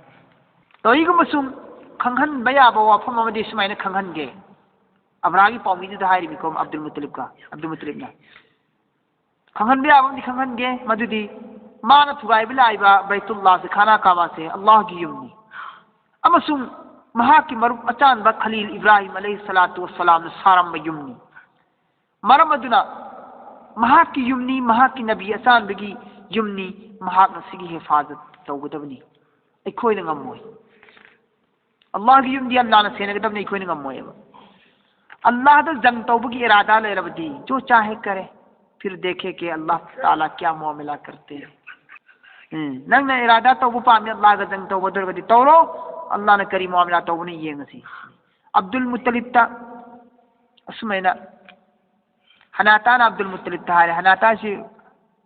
ꯀꯔꯤꯒꯨꯝꯕ ꯁꯨꯝ ꯈꯪꯍꯟꯕ ꯌꯥꯕ ꯋꯥꯐꯝ ꯑꯃꯗꯤ ꯁꯨꯃꯥꯏꯅ ꯈꯪꯍꯟꯒꯦ꯫ ꯑꯕ꯭ꯔꯍꯥꯒꯤ ꯄꯥꯎꯃꯤꯗꯨꯗ ꯍꯥꯏꯔꯤꯕꯅꯤꯀꯣ, ꯑꯕꯗꯨꯜ ꯃꯨꯇꯂꯤꯕꯀ, ꯑꯕꯗꯨꯜ ꯃꯨꯇꯂꯤꯕꯅ꯫ ꯈꯪꯍꯟꯕ ꯌꯥꯕ ꯑꯃꯗꯤ ꯈꯪꯍꯟꯒꯦ, ꯃꯗꯨꯗꯤ ꯃꯥꯅ ꯊꯨꯒꯥꯏꯕ ꯂꯥꯛꯏꯕ ꯕꯩꯇꯨꯜꯂꯥꯁꯦ, ꯈꯥꯅꯥ ꯀꯥꯕꯥꯁꯦ ꯑꯜꯂꯥꯍꯒꯤ ꯌꯨꯝꯅꯤ꯫ ꯑꯃꯁꯨꯡ ꯃꯍꯥꯛꯀꯤ ꯃꯔꯨꯞ ꯑꯆꯥꯟꯕ ꯈꯂꯤꯜ ꯏꯕ꯭ꯔꯥꯍꯤꯝ ꯑꯂꯩꯍꯤ ꯁꯂꯥꯇꯨ ꯋꯁꯁꯂꯥꯝꯅ ꯁꯥꯔꯝꯕ ꯌꯨꯝꯅꯤ꯫ ꯃꯔꯝ ꯑꯗꯨꯅ ꯃꯍꯥꯛꯀꯤ ꯌꯨꯝꯅꯤ, ꯃꯍꯥꯛꯀꯤ ꯅꯕꯤ ꯑꯆꯥꯟꯕꯒꯤ ꯌꯨꯝꯅꯤ, ꯃꯍꯥꯛꯅ ꯁꯤꯒꯤ ꯍꯤꯐꯥꯖꯠ ꯇꯧꯒꯗꯕꯅꯤ꯫ ꯑꯩꯈꯣꯏꯅ ꯉꯝꯃꯣꯏ꯫ ꯑꯜꯂꯥꯍꯒꯤ ꯌꯨꯝꯗꯤ ꯑꯜꯂꯥꯍꯅ ꯁꯦꯟꯅꯒꯗꯕꯅꯤ, ꯑꯩꯈꯣꯏꯅ ꯉꯝꯃꯣꯏꯕ꯫ ꯑꯜꯂꯥꯍꯗ ꯖꯪ ꯇꯧꯕꯒꯤ ꯏꯔꯥꯗꯥ ꯂꯩꯔꯕꯗꯤ, ꯖꯣ ꯆꯥꯍꯦ ꯀꯔꯦ, ꯐꯤꯔ ꯗꯦꯈꯦ ꯀꯦ ꯑꯜꯂꯥꯍ ꯇꯥꯂꯥ ꯀꯌꯥ ꯃꯨꯑꯥꯃꯂꯥ ꯀꯔꯇꯦ ꯍꯦ꯫ ꯎꯝ, ꯅꯪꯅ ꯏꯔꯥꯗꯥ ꯇꯧꯕ ꯄꯥꯝꯃꯤ, ꯑꯜꯂꯥꯍꯒ ꯖꯪ ꯇꯧꯒꯗꯧꯔꯒꯗꯤ ꯇꯧꯔꯣ, ꯑꯜꯂꯥꯍꯅ ꯀꯔꯤ ꯃꯨꯑꯥꯃꯂꯥ ꯇꯧꯕꯅꯣ ꯌꯦꯡꯉꯁꯤ꯫ ꯑꯕꯗꯨꯜ ꯃꯨꯇꯂꯤꯕꯇ ꯑꯁꯨꯃꯥꯏꯅ ꯍꯅꯥꯇꯥꯅ ꯑꯕꯗꯨꯜ ꯃꯨꯇꯂꯤꯕꯇ ꯍꯥꯏꯔꯦ꯫ ꯍꯅꯥꯇꯥꯁꯤ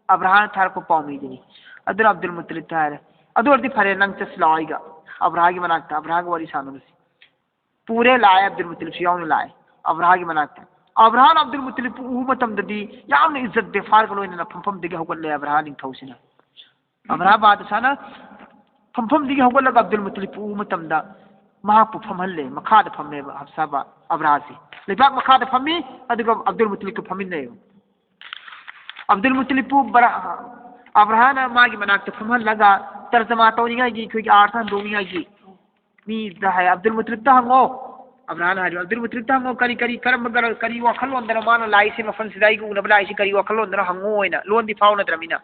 ꯑꯕ꯭ꯔꯍꯥꯅ ꯊꯥꯔꯛꯄ ꯄꯥꯎꯃꯤꯗꯨꯅꯤ꯫ ꯑꯗꯨꯅ ꯑꯕꯗꯨꯜ ꯃꯨꯇꯂꯤꯕꯇ ꯍꯥꯏꯔꯦ, "ꯑꯗꯨ ꯑꯣꯏꯔꯗꯤ ꯐꯔꯦ, ꯅꯪ ꯆꯠꯁꯤ ꯂꯥꯛꯑꯣ ꯑꯩꯒ, ꯑꯕ꯭ꯔꯍꯥꯒꯤ ꯃꯅꯥꯛꯇ, ꯑꯕ꯭ꯔꯍꯥꯒ ꯋꯥꯔꯤ ꯁꯥꯟꯅꯔꯨꯁꯤ꯫" ꯄꯨꯔꯦ ꯂꯥꯛꯑꯦ, ꯑꯕꯗꯨꯜ ꯃꯨꯇꯂꯤꯕꯁꯨ ꯌꯥꯎꯅ ꯂꯥꯛꯑꯦ ꯑꯕ꯭ꯔꯍꯥꯒꯤ ꯃꯅꯥꯛꯇ꯫ ꯑꯕ꯭ꯔꯍꯥꯅ ꯑꯕꯗꯨꯜ ꯃꯨꯇꯂꯤꯕꯄꯨ ꯎꯕ ꯃꯇꯝꯗꯗꯤ ꯌꯥꯝꯅ ꯏꯖꯠ ꯕꯦꯐꯥꯔꯒ ꯂꯣꯏꯅꯅ ꯐꯝꯐꯝꯗꯒꯤ ꯍꯧꯒꯠꯂꯦ ꯑꯕ꯭ꯔꯍꯥ ꯅꯤꯡꯊꯧꯁꯤꯅ꯫ ꯑꯕ꯭ꯔꯍꯥ ꯕꯥꯗꯁꯥꯅ ꯐꯝꯐꯝꯗꯒꯤ ꯍꯧꯒꯠꯂꯒ ꯑꯕꯗꯨꯜ ꯃꯨꯇꯂꯤꯕꯄꯨ ꯎꯕ ꯃꯇꯝꯗ ꯃꯍꯥꯛꯄꯨ ꯐꯝꯍꯜꯂꯦ, ꯃꯈꯥꯗ ꯐꯝꯃꯦꯕ ꯍꯞꯁꯥꯕ ꯑꯕ꯭ꯔꯍꯥꯁꯤ꯫ ꯂꯩꯕꯥꯛ ꯃꯈꯥꯗ ꯐꯝꯃꯤ, ꯑꯗꯨꯒ ꯑꯕꯗꯨꯜ ꯃꯨꯇꯂꯤꯕꯀ ꯐꯝꯃꯤꯟꯅꯩꯕ꯫ ꯑꯕꯗꯨꯜ ꯃꯨꯇꯂꯤꯕꯄꯨ ꯕꯔꯥ-, ꯑꯕ꯭ꯔꯍꯥꯅ ꯃꯥꯒꯤ ꯃꯅꯥꯛꯇ ꯐꯝꯍꯜꯂꯒ ꯇꯔꯖꯃꯥ ꯇꯧꯅꯤꯡꯉꯥꯏꯒꯤ, ꯑꯩꯈꯣꯏꯒꯤ ꯑꯥꯔꯊ ꯍꯟꯗꯣꯛꯅꯤꯡꯉꯥꯏꯒꯤ ꯃꯤꯗ ꯍꯥꯏ, "ꯑꯕꯗꯨꯜ ꯃꯨꯇꯂꯤꯕꯇ ꯍꯪꯉꯣ꯫" ꯑꯕ꯭ꯔꯍꯥꯅ ꯍꯥꯏꯔꯤꯕ, "ꯑꯕꯗꯨꯜ ꯃꯨꯇꯂꯤꯕꯇ ꯍꯪꯉꯣ, ꯀꯔꯤ, ꯀꯔꯤ, ꯀꯔꯝꯕ, ꯀꯔ-, ꯀꯔꯤ ꯋꯥꯈꯜꯂꯣꯟꯗꯅ ꯃꯥꯅ ꯂꯥꯛꯏꯁꯦ, ꯃꯐꯝꯁꯤꯗ ꯑꯩꯒ ꯎꯅꯕ ꯂꯥꯛꯏꯁꯦ ꯀꯔꯤ ꯋꯥꯈꯜꯂꯣꯟꯗꯅ ꯍꯪꯉꯣ" ꯍꯥꯏꯅ꯫ ꯂꯣꯟꯗꯤ ꯐꯥꯎꯅꯗ꯭ꯔꯃꯤꯅ꯫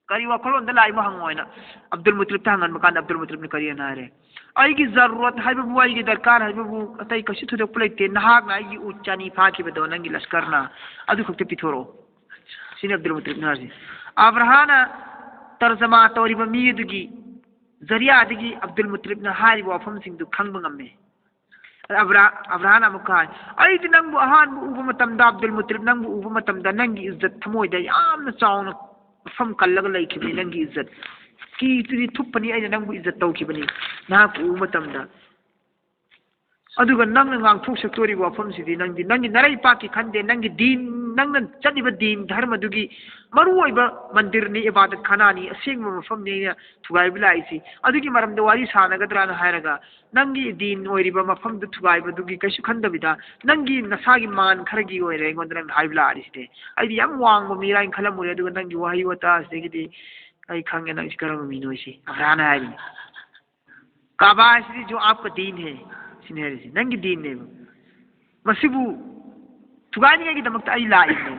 ꯀꯔꯤ ꯋꯥꯈꯜꯂꯣꯟꯗ ꯂꯥꯛꯏꯃꯣ ꯍꯪꯉꯣ ꯍꯥꯏꯅ ꯑꯕꯗꯨꯜ ꯃꯨꯇꯂꯤꯕꯇ ꯍꯪꯍꯟꯕ ꯀꯥꯟꯗ, ꯑꯕꯗꯨꯜ ꯃꯨꯇꯂꯤꯕꯅ ꯀꯔꯤ ꯍꯥꯏꯅ ꯍꯥꯏꯔꯦ? "ꯑꯩꯒꯤ ꯖꯔꯨꯔꯠ ꯍꯥꯏꯕꯕꯨ, ꯑꯩꯒꯤ ꯗꯔꯀꯥꯔ ꯍꯥꯏꯕꯕꯨ ꯑꯇꯩ ꯀꯩꯁꯨ ꯊꯣꯏꯗꯣꯛꯄ ꯂꯩꯇꯦ, ꯅꯍꯥꯛꯅ ꯑꯩꯒꯤ ꯎꯠ ꯆꯅꯤ ꯐꯥꯈꯤꯕꯗꯣ ꯅꯪꯒꯤ ꯂꯁꯀꯔꯅ, ꯑꯗꯨ ꯈꯛꯇ ꯄꯤꯊꯣꯔꯛꯑꯣ꯫" ꯁꯤꯅꯤ ꯑꯕꯗꯨꯜ ꯃꯨꯇꯂꯤꯕꯅ ꯍꯥꯏꯔꯤꯁꯦ꯫ ꯑꯕ꯭ꯔꯍꯥꯅ ꯇꯔꯖꯃꯥ ꯇꯧꯔꯤꯕ ꯃꯤ ꯑꯗꯨꯒꯤ ꯖꯔꯤꯌꯥꯗꯒꯤ ꯑꯕꯗꯨꯜ ꯃꯨꯇꯂꯤꯕꯅ ꯍꯥꯏꯔꯤꯕ ꯋꯥꯐꯝꯁꯤꯡꯗꯨ ꯈꯪꯕ ꯉꯝꯃꯦ꯫ ꯑꯕ꯭ꯔꯥ-, ꯑꯕ꯭ꯔꯥꯍꯥꯝꯅ ꯑꯃꯨꯛꯀ ꯍꯥꯏ, "ꯑꯩꯗꯤ ꯅꯪꯕꯨ ꯑꯍꯥꯟꯕ ꯎꯕ ꯃꯇꯝꯗ, ꯑꯕꯗꯨꯜ ꯃꯨꯇꯂꯤꯕ, ꯅꯪꯕꯨ ꯎꯕ ꯃꯇꯝꯗ ꯅꯪꯒꯤ ꯏꯖꯠ ꯊꯃꯣꯏꯗ ꯌꯥꯝꯅ ꯆꯥꯎꯅ ꯁꯝ ꯀꯜꯂꯒ ꯂꯩꯈꯤꯕꯅꯤ ꯅꯪꯒꯤ ꯏꯖꯠ꯫ ꯀꯤꯗꯨꯗꯤ ꯊꯨꯞꯄꯅꯤ, ꯑꯩꯅ ꯅꯪꯕꯨ ꯏꯖꯠ ꯇꯧꯈꯤꯕꯅꯤ ꯅꯍꯥꯛꯄꯨ ꯎꯕ ꯃꯇꯝꯗ꯫ ꯑꯗꯨꯒ ꯅꯪꯅ ꯉꯥꯡꯊꯣꯛ ꯁꯛꯇꯣꯔꯤꯕ ꯋꯥꯐꯝꯁꯤꯗꯤ ꯅꯪꯗꯤ ꯅꯪꯒꯤ ꯅꯔꯩꯄꯥꯛꯀꯤ ꯈꯟꯗꯦ, ꯅꯪꯒꯤ ꯗꯤꯟ, ꯅꯪꯅ ꯆꯠꯂꯤꯕ ꯗꯤꯟ ꯙꯔꯃꯗꯨꯒꯤ ꯃꯔꯨꯑꯣꯏꯕ ꯃꯟꯗꯤꯔꯅꯤ, ꯏꯕꯥꯗꯠ ꯈꯥꯅꯥꯅꯤ, ꯑꯁꯦꯡꯕ ꯃꯐꯝꯅꯤ ꯑꯩꯅ ꯊꯨꯒꯥꯏꯕ ꯂꯥꯛꯏꯁꯤ꯫ ꯑꯗꯨꯒꯤ ꯃꯔꯝꯗ ꯋꯥꯔꯤ ꯁꯥꯟꯅꯒꯗ꯭ꯔꯥꯅ ꯍꯥꯏꯔꯒ ꯅꯪꯒꯤ ꯗꯤꯟ ꯑꯣꯏꯔꯤꯕ ꯃꯐꯝꯗꯨ ꯊꯨꯒꯥꯏꯕꯗꯨꯒꯤ ꯀꯩꯁꯨ ꯈꯟꯗꯕꯤꯗ ꯅꯪꯒꯤ ꯅꯁꯥꯒꯤ ꯃꯥꯟ ꯈꯔꯒꯤ ꯑꯣꯏꯔꯦ ꯑꯩꯉꯣꯟꯗ ꯅꯪꯅ ꯍꯥꯏꯕ ꯂꯥꯛꯑꯤꯁꯤꯗꯤ꯫ ꯑꯩꯗꯤ ꯌꯥꯝ ꯋꯥꯡꯕ ꯃꯤꯔꯥꯏꯅ ꯈꯜꯂꯝꯃꯨꯔꯦ, ꯑꯗꯨꯒ ꯅꯪꯒꯤ ꯋꯥꯍꯩ ꯋꯥꯇꯥꯁꯤꯗꯒꯤꯗꯤ ꯑꯩ ꯈꯪꯉꯦ ꯅꯪꯁꯤ ꯀꯔꯝꯕ ꯃꯤꯅꯣ ꯁꯤ꯫ ꯑꯕ꯭ꯔꯥꯍꯥꯅ ꯍꯥꯏꯔꯤꯅꯤ꯫ ꯀꯥꯕꯥ ꯍꯥꯏꯁꯤꯗꯤ "ꯖꯣ ꯑꯥꯞꯀ ꯗꯤꯟ ꯍꯦ" ꯁꯤꯅꯤ ꯍꯥꯏꯔꯤꯁꯤ, ꯅꯪꯒꯤ ꯗꯤꯟꯅꯦꯕ꯫ ꯃꯁꯤꯕꯨ ꯊꯨꯒꯥꯏꯅꯤꯡꯉꯥꯏꯒꯤꯗꯃꯛꯇ ꯑꯩ ꯂꯥꯛꯏꯕꯅꯦ꯫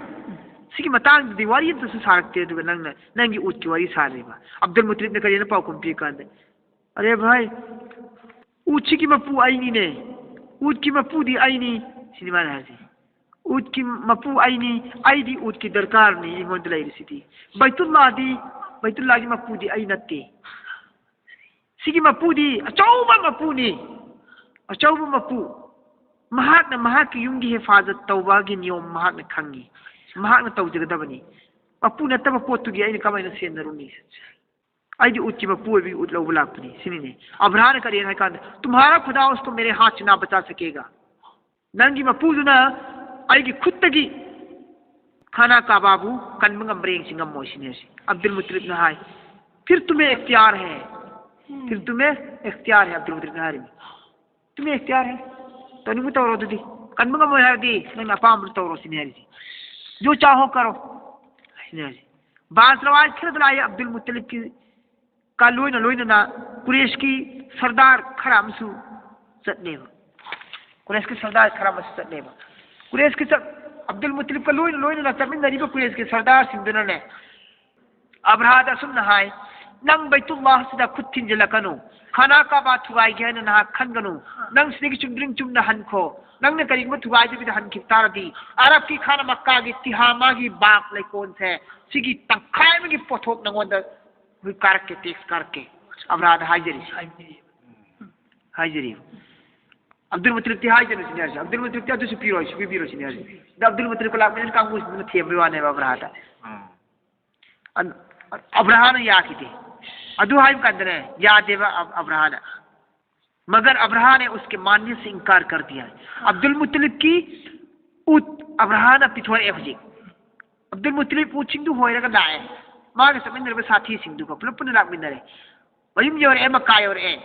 ꯁꯤꯒꯤ ꯃꯇꯥꯡꯗꯗꯤ ꯋꯥꯔꯤ ꯑꯝꯇꯁꯨ ꯁꯥꯔꯛꯇꯦ, ꯑꯗꯨꯒ ꯅꯪꯅ ꯅꯪꯒꯤ ꯎꯠꯀꯤ ꯋꯥꯔꯤ ꯁꯥꯔꯤꯕ꯫ ꯑꯕꯗꯨꯜ ꯃꯨꯇꯂꯤꯕꯅ ꯀꯔꯤꯅ ꯄꯥꯎꯈꯨꯝ ꯄꯤꯔꯀꯥꯟꯗ, "ꯑꯔꯦ ꯚꯥꯏ, ꯎꯠꯁꯤꯒꯤ ꯃꯄꯨ ꯑꯩꯅꯤꯅꯦ, ꯎꯠꯀꯤ ꯃꯄꯨꯗꯤ ꯑꯩꯅꯤ" ꯁꯤꯅꯤ ꯃꯥꯅ ꯍꯥꯏꯁꯦ꯫ "ꯎꯠꯀꯤ ꯃꯄꯨ ꯑꯩꯅꯤ, ꯑꯩꯗꯤ ꯎꯠꯀꯤ ꯗꯔꯀꯥꯔꯅꯤ ꯑꯩꯉꯣꯟꯗ ꯂꯩꯔꯤꯁꯤꯗꯤ꯫ ꯕꯩꯇꯨꯜꯂꯥꯗꯤ, ꯕꯩꯇꯨꯜꯂꯥꯒꯤ ꯃꯄꯨꯗꯤ ꯑꯩ ꯅꯠꯇꯦ꯫ ꯁꯤꯒꯤ ꯃꯄꯨꯗꯤ ꯑꯆꯧꯕ ꯃꯄꯨꯅꯤ, ꯑꯆꯧꯕ ꯃꯄꯨ꯫ ꯃꯍꯥꯛꯅ ꯃꯍꯥꯛꯀꯤ ꯌꯨꯝꯒꯤ ꯍꯤꯐꯥꯖꯠ ꯇꯧꯕꯒꯤ ꯅꯤꯌꯣꯝ ꯃꯍꯥꯛꯅ ꯈꯪꯉꯤ, ꯃꯍꯥꯛꯅ ꯇꯧꯖꯒꯗꯕꯅꯤ꯫ ꯃꯄꯨ ꯅꯠꯇꯕ ꯄꯣꯠꯇꯨꯒꯤ ꯑꯩꯅ ꯀꯃꯥꯏꯅ ꯁꯦꯟꯅꯔꯨꯅꯤ? ꯑꯩꯗꯤ ꯎꯠꯀꯤ ꯃꯄꯨ ꯑꯣꯏꯕꯒꯤ ꯎꯠ ꯂꯧꯕ ꯂꯥꯛꯄꯅꯤ" ꯁꯤꯅꯤꯅꯦ꯫ ꯑꯕ꯭ꯔꯥꯍꯥꯅ ꯀꯔꯤꯅ ꯍꯥꯏ ꯀꯥꯟꯗ, "तुम्हारा खुदा उसको मेरे हाथ से ना बचा सकेगा"꯫ ꯅꯪꯒꯤ ꯃꯄꯨꯗꯨꯅ ꯑꯩꯒꯤ ꯈꯨꯠꯇꯒꯤ ꯈꯥꯅꯥ ꯀꯥꯕꯥꯕꯨ ꯀꯟꯕ ꯉꯝꯕ꯭ꯔꯥ ꯌꯦꯡꯁꯤ꯫ ꯉꯝꯃꯣꯏ ꯁꯤꯅꯤ ꯍꯥꯏꯁꯤ꯫ ꯑꯕꯗꯨꯜ ꯃꯨꯇꯂꯤꯕꯅ ꯍꯥꯏ, "फिर तुम्हें इख्तियार है, फिर तुम्हें इख्तियार है", ꯑꯕꯗꯨꯜ ꯃꯨꯇꯂꯤꯕꯅ ꯍꯥꯏꯔꯤꯅꯤ꯫ "तुम्हें इख्तियार है, ꯇꯧꯅꯤꯡꯕ ꯇꯧꯔꯣ ꯑꯗꯨꯗꯤ, ꯀꯟꯕ ꯉꯝꯃꯣꯏ ꯍꯥꯏꯔꯗꯤ ꯅꯪꯅ ꯑꯄꯥꯝꯕꯗꯨ ꯇꯧꯔꯣ" ꯁꯤꯅꯤ ꯍꯥꯏꯔꯤꯁꯤ꯫ "जो चाहो करो" ꯁꯤꯅꯤ ꯍꯥꯏꯔꯤꯁꯤ꯫ ꯕꯥꯖ ꯔꯋꯥꯏꯠ ꯈꯔꯗ ꯂꯥꯛꯑꯦ, ꯑꯕꯗꯨꯜ ꯃꯨꯇꯂꯤꯕꯀꯤ ꯀ ꯂꯣꯏꯅ ꯂꯣꯏꯅꯅ ꯀꯨꯔꯦꯁꯀꯤ ꯁꯔꯗꯥꯔ ꯈꯔ ꯑꯃꯁꯨ ꯆꯠꯂꯦꯕ꯫ ꯀꯨꯔꯦꯁꯀꯤ ꯁꯔꯗꯥꯔ ꯈꯔ ꯑꯃꯁꯨ ꯆꯠꯂꯦꯕ꯫ ꯀꯨꯔꯦꯁꯀꯤ ꯆꯠ-, ꯑꯕꯗꯨꯜ ꯃꯨꯇꯂꯤꯕꯀ ꯂꯣꯏꯅ ꯂꯣꯏꯅꯅ ꯆꯠꯃꯤꯟꯅꯔꯤꯕ ꯀꯨꯔꯦꯁꯀꯤ ꯁꯔꯗꯥꯔꯁꯤꯡꯗꯨꯅꯅꯦ, ꯑꯕ꯭ꯔꯥꯍꯥꯗ ꯑꯁꯨꯝꯅ ꯍꯥꯏ, "ꯅꯪ ꯕꯩꯇꯨꯜꯂꯥꯍꯁꯤꯗ ꯈꯨꯠ ꯊꯤꯟꯖꯤꯜꯂꯛꯀꯅꯨ, ꯈꯥꯅꯥ ꯀꯥꯕꯥ ꯊꯨꯒꯥꯏꯒꯦ ꯍꯥꯏꯅ ꯅꯍꯥꯛ ꯈꯟꯒꯅꯨ, ꯅꯪ ꯁꯤꯗꯒꯤ ꯆꯨꯝꯗ꯭ꯔꯤꯡ ꯆꯨꯝꯅ ꯍꯟꯈꯣ, ꯅꯪꯅ ꯀꯔꯤꯒꯨꯝꯕ ꯊꯨꯒꯥꯏꯗꯕꯤꯗ ꯍꯟꯈꯤꯕ ꯇꯥꯔꯗꯤ, ꯑꯔꯕꯀꯤ ꯈꯥꯅ ꯃꯛꯀꯥꯒꯤ ꯇꯤꯍꯥꯃꯥꯒꯤ ꯕꯥꯒ ꯂꯩꯀꯣꯜꯁꯦ, ꯁꯤꯒꯤ ꯇꯪꯈꯥꯏ ꯑꯃꯒꯤ ꯄꯣꯠꯊꯣꯛ ꯅꯉꯣꯟꯗ ꯑꯩꯈꯣꯏ ꯀꯥꯔꯛꯀꯦ, ꯇꯦꯛꯁ ꯀꯥꯔꯛꯀꯦ"꯫ ꯑꯕ꯭ꯔꯥꯍꯥꯗ ꯍꯥꯏꯖꯔꯤꯁꯤ꯫ ꯍꯥꯏꯖꯔꯤ꯫ ꯑꯕꯗꯨꯜ ꯃꯨꯇꯂꯤꯕꯇꯤ ꯍꯥꯏꯖꯔꯤꯁꯤꯅꯦ ꯍꯥꯏꯔꯤꯁꯦ꯫ ꯑꯕꯗꯨꯜ ꯃꯨꯇꯂꯤꯕꯇꯤ ꯑꯗꯨꯁꯨ ꯄꯤꯔꯣꯏ, ꯁꯨꯄꯤ ꯄꯤꯔꯣꯏꯁꯤꯅꯦ ꯍꯥꯏꯔꯤꯁꯦ꯫ ꯑꯗ ꯑꯕꯗꯨꯜ ꯃꯨꯇꯂꯤꯕꯀ ꯂꯥꯛꯃꯤꯟꯅꯔꯤ ꯀꯥꯡꯕꯨꯁꯤꯡꯗꯨꯅ ꯊꯦꯝꯕꯩ ꯋꯥꯅꯦꯕ ꯑꯕ꯭ꯔꯥꯍꯥꯗ꯫ ꯎꯝ꯫ ꯑ-, ꯑꯕ꯭ꯔꯥꯍꯥꯅ ꯌꯥꯈꯤꯗꯦ꯫ ꯑꯗꯨ ꯍꯥꯏꯕ ꯀꯥꯟꯗꯅꯦ, ꯌꯥꯗꯦꯕ ꯑꯕ-, ꯑꯕ꯭ꯔꯥꯍꯥꯅ꯫ मगर अब्राहा ने उसके मानने से इनकार कर दिया है। ꯑꯕꯗꯨꯜ ꯃꯨꯇꯂꯤꯕꯀꯤ ꯎꯠ ꯑꯕ꯭ꯔꯥꯍꯥꯅ ꯄꯤꯊꯣꯔꯛꯑꯦ ꯍꯧꯖꯤꯛ꯫ ꯑꯕꯗꯨꯜ ꯃꯨꯇꯂꯤꯕ ꯎꯠꯁꯤꯡꯗꯨ ꯍꯣꯏꯔꯒ ꯂꯥꯛꯑꯦ꯫ ꯃꯥꯒ ꯆꯠꯃꯤꯟꯅꯔꯤꯕ ꯁꯥꯊꯤꯁꯤꯡꯗꯨꯒ ꯄꯨꯂꯞ ꯄꯨꯟꯅ ꯂꯥꯛꯃꯤꯟꯅꯔꯦ꯫ ꯃꯌꯨꯝ ꯌꯧꯔꯛꯑꯦ, ꯃꯀꯥ ꯌꯧꯔꯛꯑꯦ꯫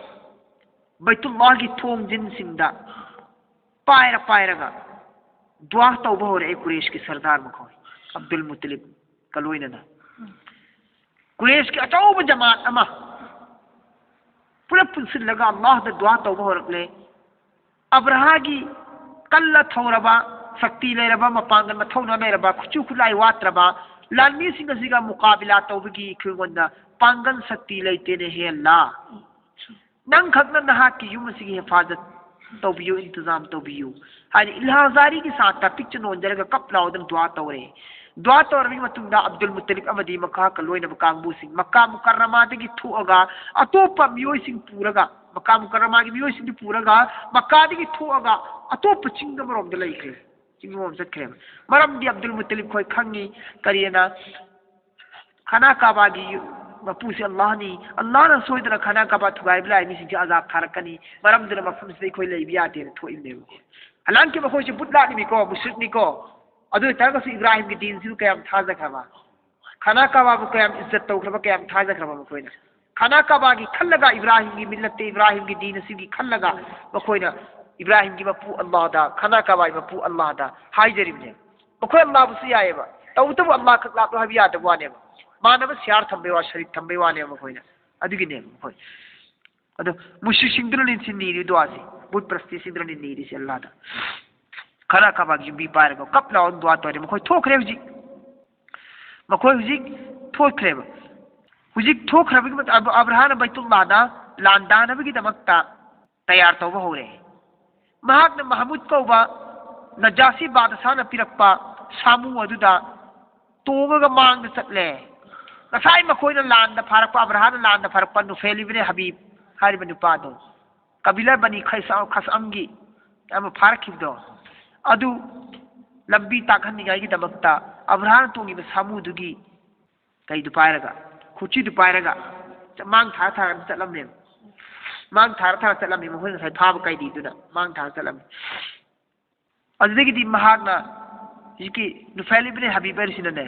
ꯕꯩꯇꯨꯜꯂꯥꯍꯒꯤ ꯊꯣꯡꯖꯤꯟꯁꯤꯡꯗ ꯄꯥꯏꯔ ꯄꯥꯏꯔꯒ ꯗꯨꯋꯥ ꯇꯧꯕ ꯍꯧꯔꯛꯑꯦ ꯀꯨꯔꯦꯁꯀꯤ ꯁꯔꯗꯥꯔ ꯃꯈꯣꯏ, ꯑꯕꯗꯨꯜ ꯃꯨꯇꯂꯤꯕꯀ ꯂꯣꯏꯅꯅ꯫ ꯀꯨꯔꯦꯁꯀꯤ ꯑꯆꯧꯕ ꯖꯃꯥꯠ ꯑꯃ ꯄꯨꯂꯞ ꯄꯨꯟꯁꯤꯜꯂꯒ ꯑꯜꯂꯥꯍꯗ ꯗꯨꯋꯥ ꯇꯧꯕ ꯍꯧꯔꯛꯂꯦ꯫ ꯑꯕ꯭ꯔꯥꯍꯥꯒꯤ ꯀꯜꯂ ꯊꯧꯔꯕ, ꯁꯛꯇꯤ ꯂꯩꯔꯕ, ꯃꯄꯥꯡꯒꯜ ꯃꯊꯧꯅꯥ ꯂꯩꯔꯕ, ꯈꯨꯠꯁꯨ ꯈꯨꯠꯂꯥꯏ ꯋꯥꯠꯇ꯭ꯔꯕ ꯂꯥꯟꯃꯤꯁꯤꯡ ꯑꯁꯤꯒ ꯃꯨꯀꯥꯕꯤꯂꯥ ꯇꯧꯕꯒꯤ ꯑꯩꯈꯣꯏꯉꯣꯟꯗ ꯄꯥꯡꯒꯜ ꯁꯛꯇꯤ ꯂꯩꯇꯦꯅꯦ ꯍꯦ ꯑꯜꯂꯥ꯫ ꯅꯪꯈꯛꯅ ꯅꯍꯥꯛꯀꯤ ꯌꯨꯝ ꯑꯁꯤꯒꯤ ꯍꯤꯐꯥꯖꯠ ꯇꯧꯕꯤꯌꯨ, ꯏꯟꯇꯤꯖꯥꯝ ꯇꯧꯕꯤꯌꯨ ꯍꯥꯏꯅ ꯏꯜꯍꯥꯖꯥꯔꯤꯒꯤ ꯁꯥꯇ꯭ꯔ ꯄꯤꯛꯆ ꯅꯣꯟꯖꯔꯒ ꯀꯞ ꯂꯥꯎꯗꯅ ꯗꯨꯋꯥ ꯇꯧꯔꯦ꯫ ꯗꯨꯋꯥ ꯇꯧꯔꯕꯒꯤ ꯃꯇꯨꯡꯗ ꯑꯕꯗꯨꯜ ꯃꯨꯇꯂꯤꯕ ꯑꯃꯗꯤ ꯃꯈꯥꯀ ꯂꯣꯏꯅꯕ ꯀꯥꯡꯕꯨꯁꯤꯡ ꯃꯛꯀꯥ ꯃꯨꯀꯔꯔꯃꯥꯗꯒꯤ ꯊꯣꯛꯑꯒ ꯑꯇꯣꯞꯄ ꯃꯤꯑꯣꯏꯁꯤꯡ ꯄꯨꯔꯒ, ꯃꯛꯀꯥ ꯃꯨꯀꯔꯔꯃꯥꯒꯤ ꯃꯤꯑꯣꯏꯁꯤꯡꯗꯨ ꯄꯨꯔꯒ ꯃꯛꯀꯥꯗꯒꯤ ꯊꯣꯛꯑꯒ ꯑꯇꯣꯞꯄ ꯆꯤꯡ ꯑꯃꯔꯣꯝꯗ ꯂꯩꯈ꯭ꯔꯦ, ꯆꯤꯡ ꯑꯃꯔꯣꯝ ꯆꯠꯈ꯭ꯔꯦꯕ꯫ ꯃꯔꯝꯗꯤ ꯑꯕꯗꯨꯜ ꯃꯨꯇꯂꯤꯕ ꯈꯣꯏ ꯈꯪꯉꯤ, ꯀꯔꯤꯅ ꯈꯥꯅꯥ ꯀꯥꯕꯥꯒꯤ ꯃꯄꯨꯁꯤ ꯑꯜꯂꯥꯍꯅꯤ, ꯑꯜꯂꯥꯍꯅ ꯁꯣꯏꯗꯅ ꯈꯥꯅꯥ ꯀꯥꯕꯥ ꯊꯨꯒꯥꯏꯕ ꯂꯥꯛꯏ ꯃꯤꯁꯤꯡꯁꯦ ꯑꯖꯥꯕ ꯊꯥꯔꯛꯀꯅꯤ, ꯃꯔꯝꯗꯨꯅ ꯃꯐꯝꯁꯤꯗ ꯑꯩꯈꯣꯏ ꯂꯩꯕ ꯌꯥꯗꯦꯅ ꯊꯣꯛꯏꯕꯅꯦꯕ꯫ ꯍꯥꯂꯥꯡꯀꯤ ꯃꯈꯣꯏꯁꯦ ꯕꯨꯠ ꯂꯥꯠꯂꯤꯃꯤꯀꯣ, ꯃꯨꯁ꯭ꯔꯤꯛꯅꯤꯀꯣ꯫ ꯑꯗꯨ ꯑꯣꯏꯇꯥꯔꯒꯁꯨ ꯏꯕ꯭ꯔꯥꯍꯤꯝꯒꯤ ꯗꯤꯟꯁꯤꯕꯨ ꯀꯌꯥꯝ ꯊꯥꯖꯈ꯭ꯔꯕ? ꯈꯥꯅꯥ ꯀꯥꯕꯥꯕꯨ ꯀꯌꯥꯝ ꯏꯖꯠ ꯇꯧꯈ꯭ꯔꯕ, ꯀꯌꯥꯝ ꯊꯥꯖꯈ꯭ꯔꯕ ꯃꯈꯣꯏꯅ? ꯈꯥꯅꯥ ꯀꯥꯕꯥꯒꯤ ꯈꯜꯂꯒ, ꯏꯕ꯭ꯔꯥꯍꯤꯝꯒꯤ ꯃꯤꯜꯂꯠꯇ ꯏꯕ꯭ꯔꯥꯍꯤꯝꯒꯤ ꯗꯤꯟ ꯑꯁꯤꯒꯤ ꯈꯜꯂꯒ ꯃꯈꯣꯏꯅ ꯏꯕ꯭ꯔꯥꯍꯤꯝꯒꯤ ꯃꯄꯨ ꯑꯜꯂꯥꯍꯗ, ꯈꯥꯅꯥ ꯀꯥꯕꯥꯒꯤ ꯃꯄꯨ ꯑꯜꯂꯥꯍꯗ ꯍꯥꯏꯖꯔꯤꯕꯅꯦ꯫ ꯃꯈꯣꯏ ꯑꯜꯂꯥꯍꯕꯨꯁꯨ ꯌꯥꯏꯑꯕ, ꯇꯧꯕꯇꯕꯨ ꯑꯜꯂꯥꯍ ꯈꯛ ꯂꯥꯠꯂꯣ ꯍꯥꯏꯕ ꯌꯥꯗꯕ ꯋꯥꯅꯦꯕ꯫ ꯃꯥꯟꯅꯕ ꯁꯤꯌꯥꯔ ꯊꯝꯕꯩ ꯋꯥ, ꯁꯔꯤꯛ ꯊꯝꯕꯩ ꯋꯥꯅꯦꯕ ꯃꯈꯣꯏꯅ꯫ ꯑꯗꯨꯒꯤꯅꯦꯕ ꯃꯈꯣꯏ꯫ ꯑꯗꯣ ꯃꯨꯁ꯭ꯔꯤꯛꯁꯤꯡꯗꯨꯅꯅꯤ ꯁꯤ ꯅꯤꯔꯤ ꯗꯨꯋꯥꯁꯤ, ꯕꯨꯠ ꯄ꯭ꯔꯁꯇꯤꯁꯤꯡꯗꯨꯅꯅꯤ ꯅꯤꯔꯤꯁꯦ ꯑꯜꯂꯥꯍꯗ꯫ ꯈꯥꯅꯥ ꯀꯥꯕꯥꯒꯤ ꯌꯨꯝꯕꯤ ꯄꯥꯏꯔꯒ ꯀꯞ ꯂꯥꯎꯅ ꯗꯨꯋꯥ ꯇꯧꯔꯦ꯫ ꯃꯈꯣꯏ ꯊꯣꯛꯈ꯭ꯔꯦ ꯍꯧꯖꯤꯛ꯫ ꯃꯈꯣꯏ ꯍꯧꯖꯤꯛ ꯊꯣꯛꯈ꯭ꯔꯦꯕ꯫ ꯍꯧꯖꯤꯛ ꯊꯣꯛꯈ꯭ꯔꯕꯒꯤ ꯃꯇꯨꯡ ꯑꯕ-, ꯑꯕ꯭ꯔꯥꯍꯥꯅ ꯕꯩꯇꯨꯜꯂꯥꯍꯗ ꯂꯥꯟꯗꯥꯅꯕꯒꯤꯗꯃꯛꯇ ꯇꯌꯥꯔ ꯇꯧꯕ ꯍꯧꯔꯦ꯫ ꯃꯍꯥꯛꯅ ꯃꯍꯃꯨꯗ ꯀꯧꯕ ꯅꯖꯥꯁꯤ ꯕꯥꯗꯁꯥꯅ ꯄꯤꯔꯛꯄ ꯁꯥꯃꯨ ꯑꯗꯨꯗ ꯇꯣꯡꯉꯒ ꯃꯥꯡꯗ ꯆꯠꯂꯦ꯫ ꯉꯁꯥꯏ ꯃꯈꯣꯏꯅ ꯂꯥꯟꯗ ꯐꯥꯔꯛꯄ, ꯑꯕ꯭ꯔꯥꯍꯥꯅ ꯂꯥꯟꯗ ꯐꯥꯔꯛꯄ ꯅꯨꯐꯦꯜ ꯏꯕꯅꯦ ꯍꯕꯤꯕ ꯍꯥꯏꯔꯤꯕ ꯅꯨꯄꯥꯗꯣ, ꯀꯕꯤꯂꯥ ꯕꯅꯤ ꯈꯩꯁꯥ-, ꯈꯁꯑꯝꯒꯤ ꯑꯃ ꯐꯥꯔꯛꯈꯤꯕꯗꯣ, ꯑꯗꯨ ꯂꯝꯕꯤ ꯇꯥꯛꯍꯟꯅꯤꯡꯉꯥꯏꯒꯤꯗꯃꯛꯇ ꯑꯕ꯭ꯔꯥꯍꯥꯅ ꯇꯣꯡꯉꯤꯕ ꯁꯥꯃꯨꯗꯨꯒꯤ ꯀꯩꯗꯨ ꯄꯥꯏꯔꯒ, ꯈꯨꯠꯁꯤꯗꯨ ꯄꯥꯏꯔꯒ ꯆ-, ꯃꯥꯡ ꯊꯥꯔ ꯊꯥꯔ ꯆꯠꯂꯝꯃꯦꯕ꯫ ꯃꯥꯡ ꯊꯥꯔ ꯊꯥꯔ ꯆꯠꯂꯝꯃꯦ, ꯃꯈꯣꯏ ꯉꯁꯥꯏ ꯐꯥꯕ ꯀꯩꯗꯤꯗꯨꯅ ꯃꯥꯡ ꯊꯥꯔ ꯆꯠꯂꯝꯃꯦ꯫ ꯑꯗꯨꯗꯒꯤꯗꯤ ꯃꯍꯥꯛꯅ ꯍꯧꯖꯤꯛꯀꯤ ꯅꯨꯐꯥꯏꯜ ꯏꯕꯅꯦ ꯍꯥꯕꯤꯕꯔꯁꯤꯅꯅꯦ,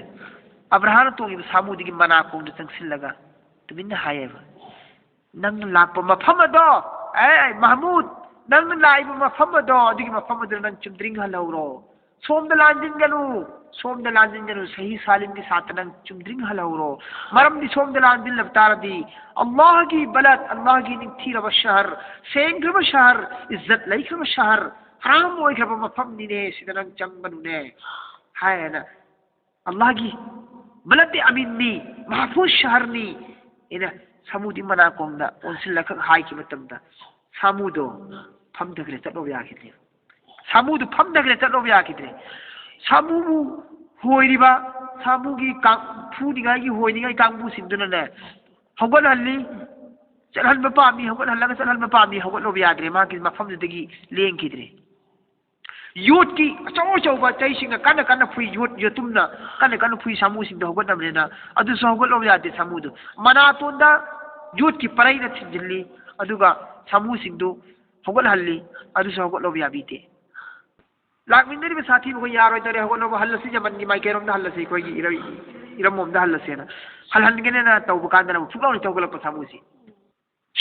ꯑꯕ꯭ꯔꯥꯍꯥꯝꯅ ꯇꯣꯡꯉꯤꯕ ꯁꯥꯃꯨꯗꯨꯒꯤ ꯃꯅꯥꯀꯣꯡꯗ ꯆꯪꯁꯤꯜꯂꯒ ꯇꯨꯃꯤꯟꯅ ꯍꯥꯏꯌꯦꯕ, "ꯅꯪꯅ ꯂꯥꯛꯄ ꯃꯐꯝ ꯑꯗꯣ, ꯑꯦ ꯃꯍꯃꯨꯗ, ꯅꯪꯅ ꯂꯥꯛꯏꯕ ꯃꯐꯝ ꯑꯗꯣ, ꯑꯗꯨꯒꯤ ꯃꯐꯝ ꯑꯗꯨꯗ ꯅꯪ ꯆꯨꯝꯗ꯭ꯔꯤꯡ ꯍꯜꯍꯧꯔꯣ꯫ ꯁꯣꯝꯗ ꯂꯥꯟꯖꯤꯟꯒꯅꯨ, ꯁꯣꯝꯗ ꯂꯥꯟꯖꯤꯟꯒꯅꯨ, ꯁꯍꯤ ꯁꯥꯂꯤꯝꯒꯤ ꯁꯥꯠꯇ ꯅꯪ ꯆꯨꯝꯗ꯭ꯔꯤꯡ ꯍꯜꯍꯧꯔꯣ꯫ ꯃꯔꯝꯗꯤ ꯁꯣꯝꯗ ꯂꯥꯟꯖꯤꯜꯂꯕ ꯇꯥꯔꯗꯤ ꯑꯜꯂꯥꯍꯒꯤ ꯕꯂꯗ, ꯑꯜꯂꯥꯍꯒꯤ ꯅꯤꯡꯊꯤꯔꯕ ꯁꯍꯔ, ꯁꯦꯡꯈ꯭ꯔꯕ ꯁꯍꯔ, ꯏꯖꯠ ꯂꯩꯈ꯭ꯔꯕ ꯁꯍꯔ, ꯍꯔꯥꯝ ꯑꯣꯏꯈ꯭ꯔꯕ ꯃꯐꯝꯅꯤꯅꯦ, ꯁꯤꯗ ꯅꯪ ꯆꯪꯒꯅꯨꯅꯦ" ꯍꯥꯏꯅ ꯑꯜꯂꯥꯍꯒꯤ ꯕꯂꯗꯤ ꯑꯃꯤꯟꯅꯤ, ꯃꯍꯐꯨꯖ ꯁꯍꯔꯅꯤ꯫ ꯑꯩꯅ ꯁꯥꯃꯨꯗꯤ ꯃꯅꯥꯀꯣꯡꯗ ꯑꯣꯟꯁꯤꯜꯂꯒ ꯍꯥꯏꯈꯤꯕ ꯃꯇꯝꯗ ꯁꯥꯃꯨꯗꯣ ꯐꯝꯊꯈ꯭ꯔꯦ, ꯆꯠꯂꯣꯕ ꯌꯥꯈꯤꯗ꯭ꯔꯦ꯫ ꯁꯥꯃꯨꯗꯨ ꯐꯝꯊꯈ꯭ꯔꯦ, ꯆꯠꯂꯣꯕ ꯌꯥꯈꯤꯗ꯭ꯔꯦ꯫ ꯁꯥꯃꯨꯕꯨ ꯍꯣꯏꯔꯤꯕ, ꯁꯥꯃꯨꯒꯤ ꯀꯥꯡ-, ꯐꯨꯅꯤꯡꯉꯥꯏꯒꯤ ꯍꯣꯏꯅꯤꯡꯉꯥꯏ ꯀꯥꯡꯕꯨꯁꯤꯡꯗꯨꯅꯅꯦ, ꯍꯧꯒꯠꯍꯜꯂꯤ, ꯆꯠꯍꯟꯕ ꯄꯥꯝꯃꯤ, ꯍꯧꯒꯠꯍꯜꯂꯒ ꯆꯠꯍꯟꯕ ꯄꯥꯝꯃꯤ, ꯍꯧꯒꯠꯂꯣꯕ ꯌꯥꯗ꯭ꯔꯦ, ꯃꯥꯒꯤ ꯃꯐꯝꯗꯨꯗꯒꯤ ꯂꯦꯡꯈꯤꯗ꯭ꯔꯦ꯫ ꯌꯣꯠꯀꯤ ꯑꯆꯧ ꯑꯆꯧꯕ ꯆꯩꯁꯤꯡꯅ ꯀꯟꯅ ꯀꯟꯅ ꯐꯨꯏ, ꯌꯣꯠ, ꯌꯣꯠꯇꯨꯝꯅ ꯀꯟꯅ ꯀꯟꯅ ꯐꯨꯏ ꯁꯥꯃꯨꯁꯤꯡꯗꯣ ꯍꯧꯒꯠꯅꯕꯅꯤꯅ, ꯑꯗꯨꯁꯨ ꯍꯧꯒꯠꯂꯣꯕ ꯌꯥꯗꯦ ꯁꯥꯃꯨꯗꯣ꯫ ꯃꯅꯥꯇꯣꯟꯗ ꯌꯣꯠꯀꯤ ꯄꯔꯩꯅ ꯊꯤꯟꯖꯤꯜꯂꯤ, ꯑꯗꯨꯒ ꯁꯥꯃꯨꯁꯤꯡꯗꯨ ꯍꯧꯒꯠꯍꯜꯂꯤ, ꯑꯗꯨꯁꯨ ꯍꯧꯒꯠꯂꯣꯕ ꯌꯥꯕꯤꯗꯦ꯫ ꯂꯥꯛꯃꯤꯟꯅꯔꯤꯕ ꯁꯥꯊꯤꯕ ꯑꯩꯈꯣꯏ ꯌꯥꯔꯣꯏꯗꯧꯔꯦ, ꯍꯧꯒꯠꯂꯣꯕ, ꯍꯜꯂꯁꯤ, ꯌꯃꯟꯒꯤ ꯃꯥꯏꯀꯩꯔꯣꯝꯗ ꯍꯜꯂꯁꯤ, ꯑꯩꯈꯣꯏꯒꯤ ꯏꯔꯝ-, ꯏꯔꯝꯂꯣꯝꯗ ꯍꯜꯂꯁꯦꯅ꯫ ꯍꯜꯍꯟꯒꯅꯦꯅ ꯇꯧꯕ ꯀꯥꯟꯗꯅ ꯑꯃꯨꯛ ꯐꯨꯛ ꯂꯥꯎꯅ ꯍꯧꯒꯠꯂꯛꯄ ꯁꯥꯃꯨꯁꯤ꯫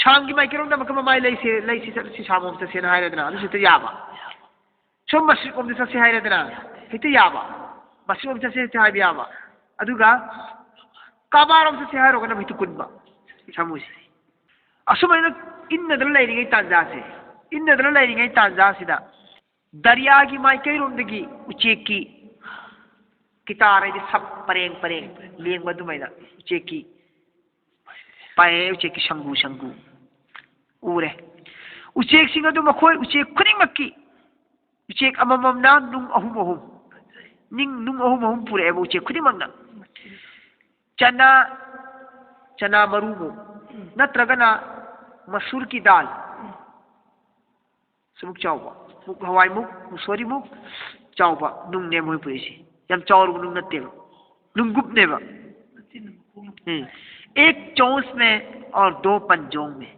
ꯁꯥꯝꯒꯤ ꯃꯥꯏꯀꯩꯔꯣꯝꯗ ꯑꯃꯨꯛꯀ ꯃꯃꯥꯏ ꯂꯩꯁꯦ, ꯂꯩꯁꯤ ꯆꯠꯂꯁꯤ, ꯁꯥꯝ ꯂꯣꯝ ꯆꯠꯁꯦꯅ ꯍꯥꯏꯔꯦꯗꯅ, ꯑꯗꯨꯁꯨ ꯍꯦꯛꯇ ꯌꯥꯕ꯫ ꯁꯣꯝ ꯃꯁꯖꯤꯗ ꯂꯣꯝꯗ ꯆꯠꯁꯦ ꯍꯥꯏꯔꯦꯗꯅ, ꯍꯦꯛꯇ ꯌꯥꯕ꯫ ꯃꯁꯖꯤꯗ ꯂꯣꯝ ꯆꯠꯁꯦ ꯍꯦꯛꯇ ꯍꯥꯏꯕ ꯌꯥꯕ꯫ ꯑꯗꯨꯒ ꯀꯥꯕꯥꯔꯣꯝ ꯆꯠꯁꯦ ꯍꯥꯏꯔꯒꯅ ꯍꯦꯛꯇ ꯀꯨꯟꯕ ꯁꯥꯃꯨꯁꯦ꯫ ꯑꯁꯨꯃꯥꯏꯅ ꯏꯟꯅꯗꯅ ꯂꯩꯔꯤꯉꯩ ꯇꯥꯟꯖꯥꯁꯦ, ꯏꯟꯅꯗꯅ ꯂꯩꯔꯤꯉꯩ ꯇꯥꯟꯖꯥꯁꯤꯗ ꯗꯔꯤꯌꯥꯒꯤ ꯃꯥꯏꯀꯩꯔꯣꯝꯗꯒꯤ ꯎꯆꯦꯛꯀꯤ ꯀꯤꯇꯥꯔ ꯍꯥꯏꯗꯤ ꯁꯞ ꯄꯔꯦꯡ ꯄꯔꯦꯡ ꯂꯦꯡꯕ ꯑꯗꯨꯃꯥꯏꯅ ꯎꯆꯦꯛꯀꯤ ꯄꯥꯏꯔꯦ, ꯎꯆꯦꯛꯀꯤ ꯁꯪꯒꯨ ꯁꯪꯒꯨ ꯎꯔꯦ꯫ ꯎꯆꯦꯛꯁꯤꯡ ꯑꯗꯨ ꯃꯈꯣꯏ ꯎꯆꯦꯛ ꯈꯨꯗꯤꯡꯃꯛꯀꯤ, ꯎꯆꯦꯛ ꯑꯃꯃꯝꯅ ꯅꯨꯡ ꯑꯍꯨꯝ ꯑꯍꯨꯝ, ꯅꯤꯡ-, ꯅꯨꯡ ꯑꯍꯨꯝ ꯑꯍꯨꯝ ꯄꯨꯔꯛꯑꯦꯕ ꯎꯆꯦꯛ ꯈꯨꯗꯤꯡꯃꯛꯅ꯫ ꯆꯅꯥ, ꯆꯅꯥ ꯃꯔꯨꯃꯨꯛ, ꯅꯠꯇ꯭ꯔꯒꯅ ꯃꯁꯨꯔꯀꯤ ꯗꯥꯜ, ꯁꯤꯃꯨꯛ ꯆꯥꯎꯕ, ꯃꯨꯛ ꯍꯋꯥꯏꯃꯨꯛ, ꯃꯨꯁꯣꯔꯤꯃꯨꯛ ꯆꯥꯎꯕ ꯅꯨꯡꯅꯦ ꯃꯣꯏ ꯄꯨꯔꯛꯏꯁꯦ꯫ ꯌꯥꯝ ꯆꯥꯎꯔꯕ ꯅꯨꯡ ꯅꯠꯇꯦꯕ, ꯅꯨꯡꯒꯨꯞꯅꯦꯕ꯫ ꯎꯝ꯫ एक चोंच में और दो पंजों में꯫